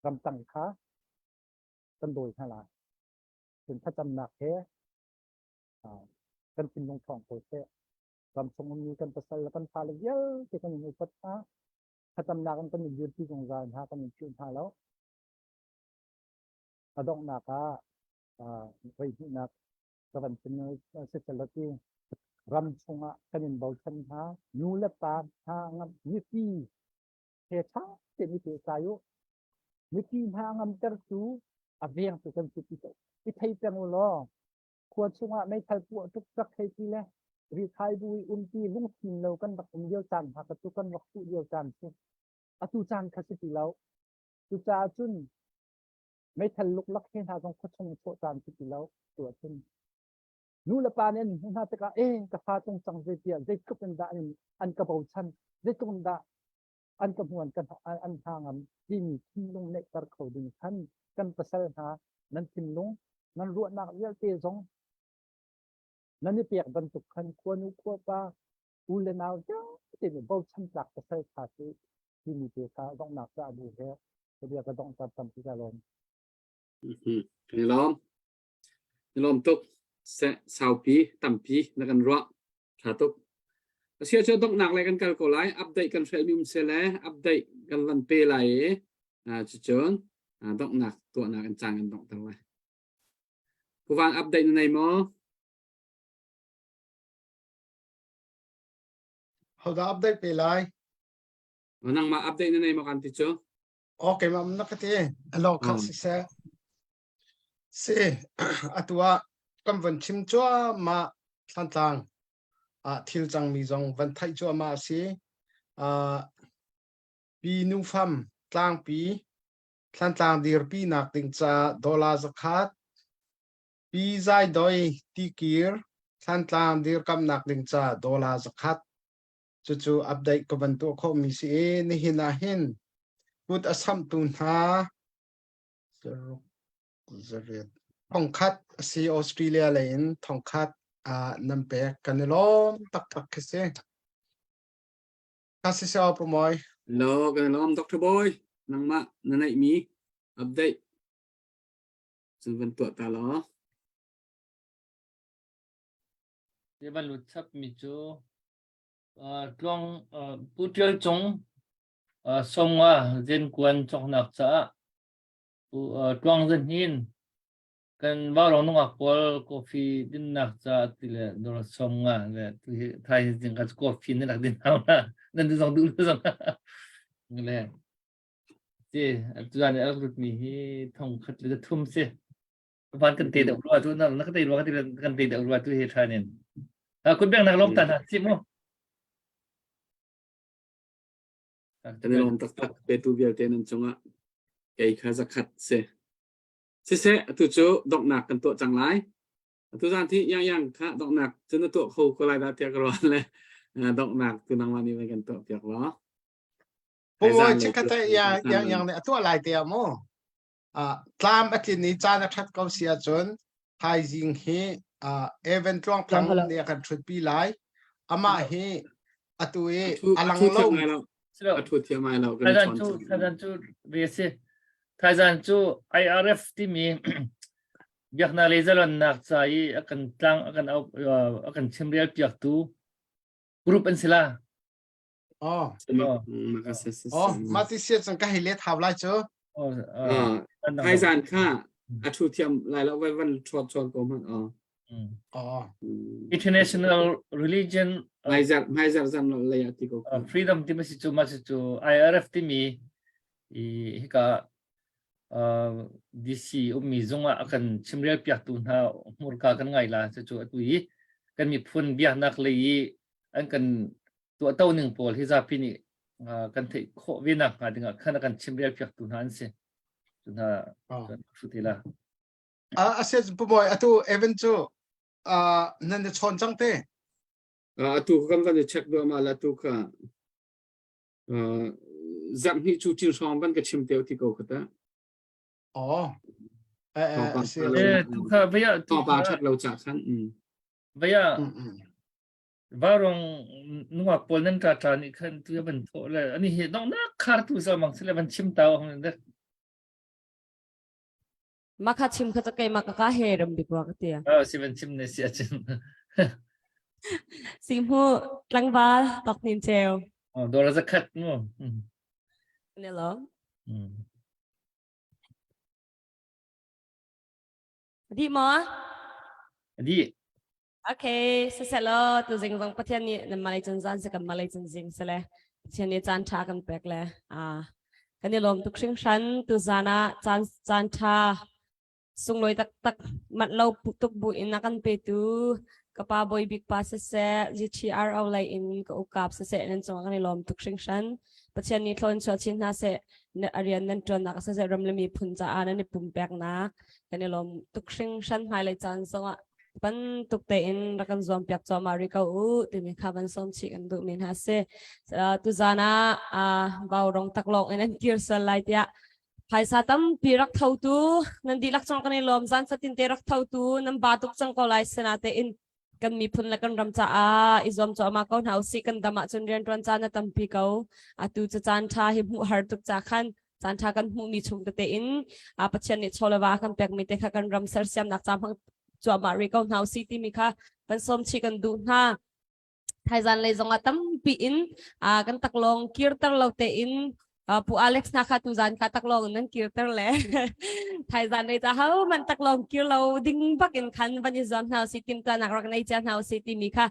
Ramtang kha kan dawi hna lai. Cun thlacamnak he kan thinlung ṭhawng ko seh. Ram chung ummi kan pasal le kan fale vialte kan in upat hna. Thlacamnak in kan in dirpi zungzal hna, kan in philh hna lo. A donghnak ah voi hnihnak ka van chim siselaw ram chungah kan in bochan hna. Nu le pa hna mipi he ṭha tein i pehtlai u. Mipi hna ngamtertu a vengtu kan si ti i thei peng u law khua chungah meithal puah tuk rak thei ti le rithai bu i umti lungfim lo kan rak um lio caan hna kha cu kan rak fuh lio caan si. Atu caan kha si ti lo. Cucaah cun meithal luklak he hna zong khuachung chuah caan si ti lo tu ahcun nu le pa nih an hmuh hna tikah e ka fa tung cang zei tiah zeitluk in dah an ka bochan zeitluk in dah an ka hmuan kan an hna ngam timi thinlung neihter kho ding khan kan pasal hna nan thinlung nan ruahnak vialte zong nan i pek bantuk khan khuanu khuapa u le nau vialte nih bochan tlak pasal tha cu timi te kha donghnak ca bu he ka bia ka donghter tampi ka lawm. Kan i lawm. Ni lawm tuk. Saupi tampi na kan ruah. Tha tuk. Asia cu donghnak le kan kal ko lai. Update kan hrelmi um se le update kan van pe lai i cucun donghnak tuahnak in caan kan donghter lai. Kuvan update na nei maw? Hodah update pe lai? Nangmah update na nei maw kan ti cu? Okay, mam na ka ti. Alo kha siseh. Si, atu ah kan van chim cuahmah Thlantlang ah thil cangmi zong van theih cuahmah a si. Uh, Pi Nufam tlangpi Thlantlang dirpinak ding ca dollar zakhat, Pi Zai Doi tikir Thlantlang dirkamnak ding ca dollar zakhat. Cucu update ka van tuah khawhmi si i nihin ah hin kut a samhtu hna Zaruk, thongkhat a si Australia lei in thongkhat ah nan pek kan i lawm taktak khi si. Ka si seo Pumawi. Hello, kan i lawm Dr. Boy. Nangmah na neihmi update cun van tuah ta law. Ti van lut chap mi cu uh, tluang uh, Pu Tial Cung Sawmnga zenkuan cawknak caah Tluang Za Hnin kan vaurawng nungak pawl coffee dinnak caah ti le dawr sawmnga le thaizing ka coffee nan rak din hau na nan zong duh lu zong le ti atuan a rak lut mi hi thong khat le thum si van kan te deuh rua tu na na ka te rua ka te kan te deuh rua tu hi than in kun beng nak lom ta na si mu Kan i lawm taktak petu vialte nan cungah kei kha zakhat si. Siseh, atu cu donghnak kan tuah cang lai. Atu zan thi yang yang kha donghnak cu na tuah kho ko lai dah tiah ka ruah le donghnak tu nangmah nih van kan tuah piak law. Pumawi chikkhat yang yang yang nih a tuah lai te ah mu. Tlam a tlin i caan a ṭhat ko si ahcun thaizing hi Evan Tluang Thang nih a kan ṭhutpi lai. Amah hi atu i a lang lo. A thu thiam ai lo. Thaizan cu thaizan cu ve si. Thaizan cu IRF timi biaknak le zalonnak ca i a kan tlang a kan a kan chimrel piaktu group an si la. Oh. Oh, mah ti sia cun ka hei let hau lai cu. Thaizan kha a thu thiam lai lo vai van thuat chuan ko hmanh oh. Oh. International religion hmaizar hmaizar zam lo lei ah ti ko. Freedom ti ma si cu ma si cu IRF timi i hika DC ummi zung ah a kan chimrel piaktu hna hmurka kan ngai la cu cu atu i kan miphun biaknak lei i an kan tuahto ning pawl hi zapi nih kan theih khawh ve nak hnga dingah khan a kan chimrel piaktu hna an si. Cu hna thu te la. A se puboy atu Evan cu nan na chawn cang te. Atu kan van i check duah ma la tu ka zarh hnih cu cin hrawng van ka chim teo ti ko khata. Oh. Eh tu kha vaya tu pa that lo cha khan. Vaya Vaurawng nungak pawl nan ṭa ṭa nih khan tu van thawh le ani hi donghnak khar tu sa mang sile van chim tau hong dek. Makha chim kha keimah ka ka he ram bik wa ka tia. Oh si van chim ne si achin. Sihmu tlangval tok nin ceu. Oh, dora zakhat mu. Ne lo. Di mo? Di. Okay, siselaw tu zing zong Pathian nih nan malay cun zan se kan malay cun zing sele. Pathian nih caan ṭha kan pek le ah kan i lawm tuk hringhran tu zan ah caan caan ṭha sunglawi taktak manh lo tuk bu in a kan petu ka pa bawi bik pa siseh GTRO lei in ka ukap siseh nan cungah kan i lawm tuk hringhran. Pathian nih thlawn chuah chin hna seh a rian nan ṭuannak siseh ram le miphun caah nan i pumpeknak kan i lawm tuk hringhran hmailei caan zongah bantuk tein rak kan zuam piak cuahmah rih ko u timi kha van sawm chih kan duhmi hna si. Tuzan ah vau rong taklawng in an kir sual lai tiah phaisa tampi rak thotu nan dihlak cang kan i lawm zan fatin te rak thotu nan ba tuk cang ko lai sena tein kan miphun le kan ram caah i zuam cuahmah ko hna usih kan dam ahcun rianṭuan caan a tampi ko atu cu caan ṭha hi hmuh har tuk ca khan caan ṭha kan hmuhmi chung tete in Pathian nih chawleva a kan pekmi te kha kan ram sersiamnak ca hmang cuahmah rih ko hna usih timi kha kan sawm chih kan duh hna. Thaizan lei zongah tampi in kan taklawng kirter lo tein Pu Alex hna kha tuzan kha taklawng in nan kirter le thaizan lei ca ho man taklawng kir lo ding bak in khan van i zuam hna usih timhtuahnak rak nei cia hna usih timi kha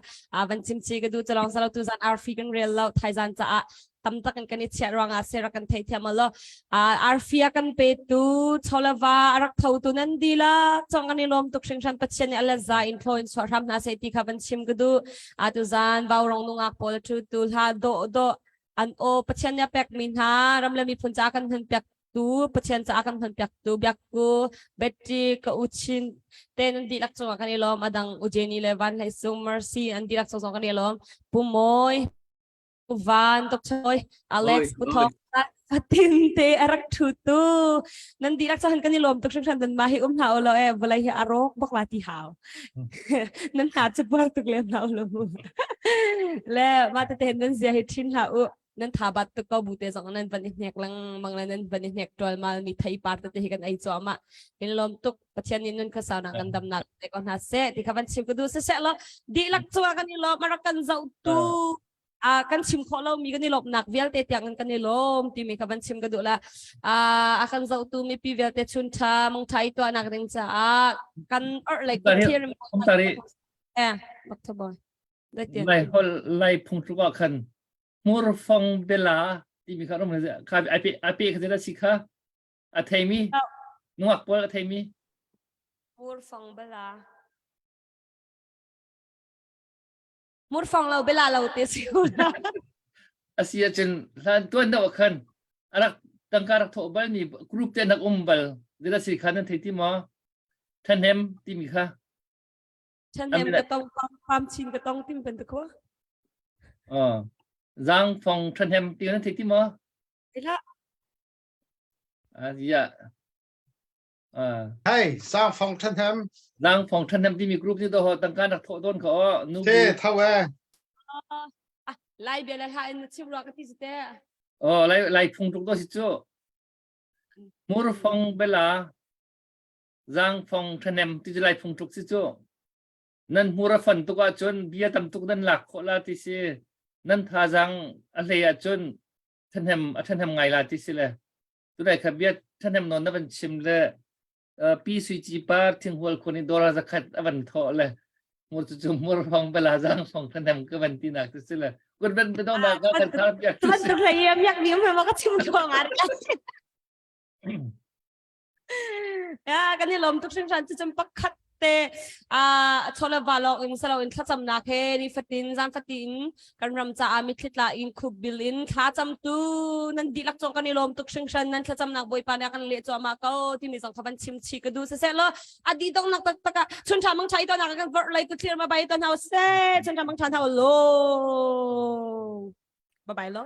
van chim chi ka duh calong salo tuzan arfi kan rel lo thaizan caah tam tak in kan i chiah ruangah se rak kan theithiam lo arfi a kan petu cholava a rak thotu nan dila chong kan i lawm tuk hringhran Pathian nih ala za in thlo in chuah hram hna se ti kha van chim ka duh atu zan vau rong nungak pawl thu tu hla do do an aw Pathian nih a pekmi hna ram le miphun ca kan hun piak tu Pathian ca kan hun piak tu biakku Betty ka u chin te nan dihlak cungah kan i lawm adang u Jenny le Van Hlei Sung Mercy an dihlak cung zong kan i lawm Pu Mawi Van Tok Choi Alex Pu Thawng fatin te a rak thu tu nan dihlak cahan kan i lawm tuk hringhran dan ma hi um hna lo e vawlei hi a rawk bak la ti hau nan hna chu buar tuk lem hna lo mu le ma te te nan zia hi thin hla u nan tha bat tuk ko bu te zong nan van i hnek lengmang le nan van i hnek tual mal mi thei par te hi kan ei chuah ma in lawm tuk Pathian nih nun kha sau nak kan dam nak te ko hna seh ti kha van chim ka du se se lo dihlak cungah kan i lawm a rak kan zoh tu a kan chim khawh lomi kan i lawmhnak vialte tiang in kan i lawm timi kha van chim ka duh la a kan zohtu mipi vialte chun tha mong tha i tuahnak ding caah kan orh lei kut thir eh Dr. Boy Lai hol lai phung tluk ah khan hmur fong bela timi kha rom kha ai pe ai pe kha si kha a theimi nungak pawl a theimi hmur fong bela Murfong lo bela lo te si A si ahcun hlan tuan deuh ah khan a rak tangka rak thawh bal mi group te nak um bal zila si kha nan thei ti maw? Ṭhahnem timi kha. Ṭhahnem ka tong pam chin ka tong tim ban ko. Oh. Zang fong ṭhahnem ti nan thei ti maw? Ila. Ah, ya. Hei, Sangfong ṭhahnem. Sangfong ṭhahnem timi group ni do tangka nak thawh don kha o. Nu Te tho e. Lai bia le hla in chim rua ka ti si te. Oh, lai lai phung tuk do si cu. Mur fong bela Zang fong ṭhahnem ti cu lai phung tuk si cu. Nan hmur a fon tuk ahcun bia tam tuk nan lak khawh la ti si. Nan thazaang a hlei ahcun ṭhahnem a ṭhahnem ngai la ti si le. Tunai kha bia ṭhahnem nawn na van chim le pi sui ci par thinghual khun i dora zakhat a van thawh le mur cu cu mur hong bela zang hong ṭhahnem ka van ti nak si le kun ben bedong na ka kan thar piak tu si hlei miak mi ma ka chim lo ngar Ya kan i lawm tuk hringhran cu cun pakhat te a chawle va lawng in salo in thlacamnak he ni fatin zan fatin kan ram caah mitthli tla in khup bil in thlacam tu nan dihlak cung kan i lawm tuk hringhran nan thlacamnak bawipa nih a kan leh cuahmah ko timi zong kha van chim chih ka duh siseh law a dih donghnak taktak ah chun tha mang tha i tonak kan vorh lei kut thlir ma bai to hna seh chun tha mang tha hna lo bye bye lo.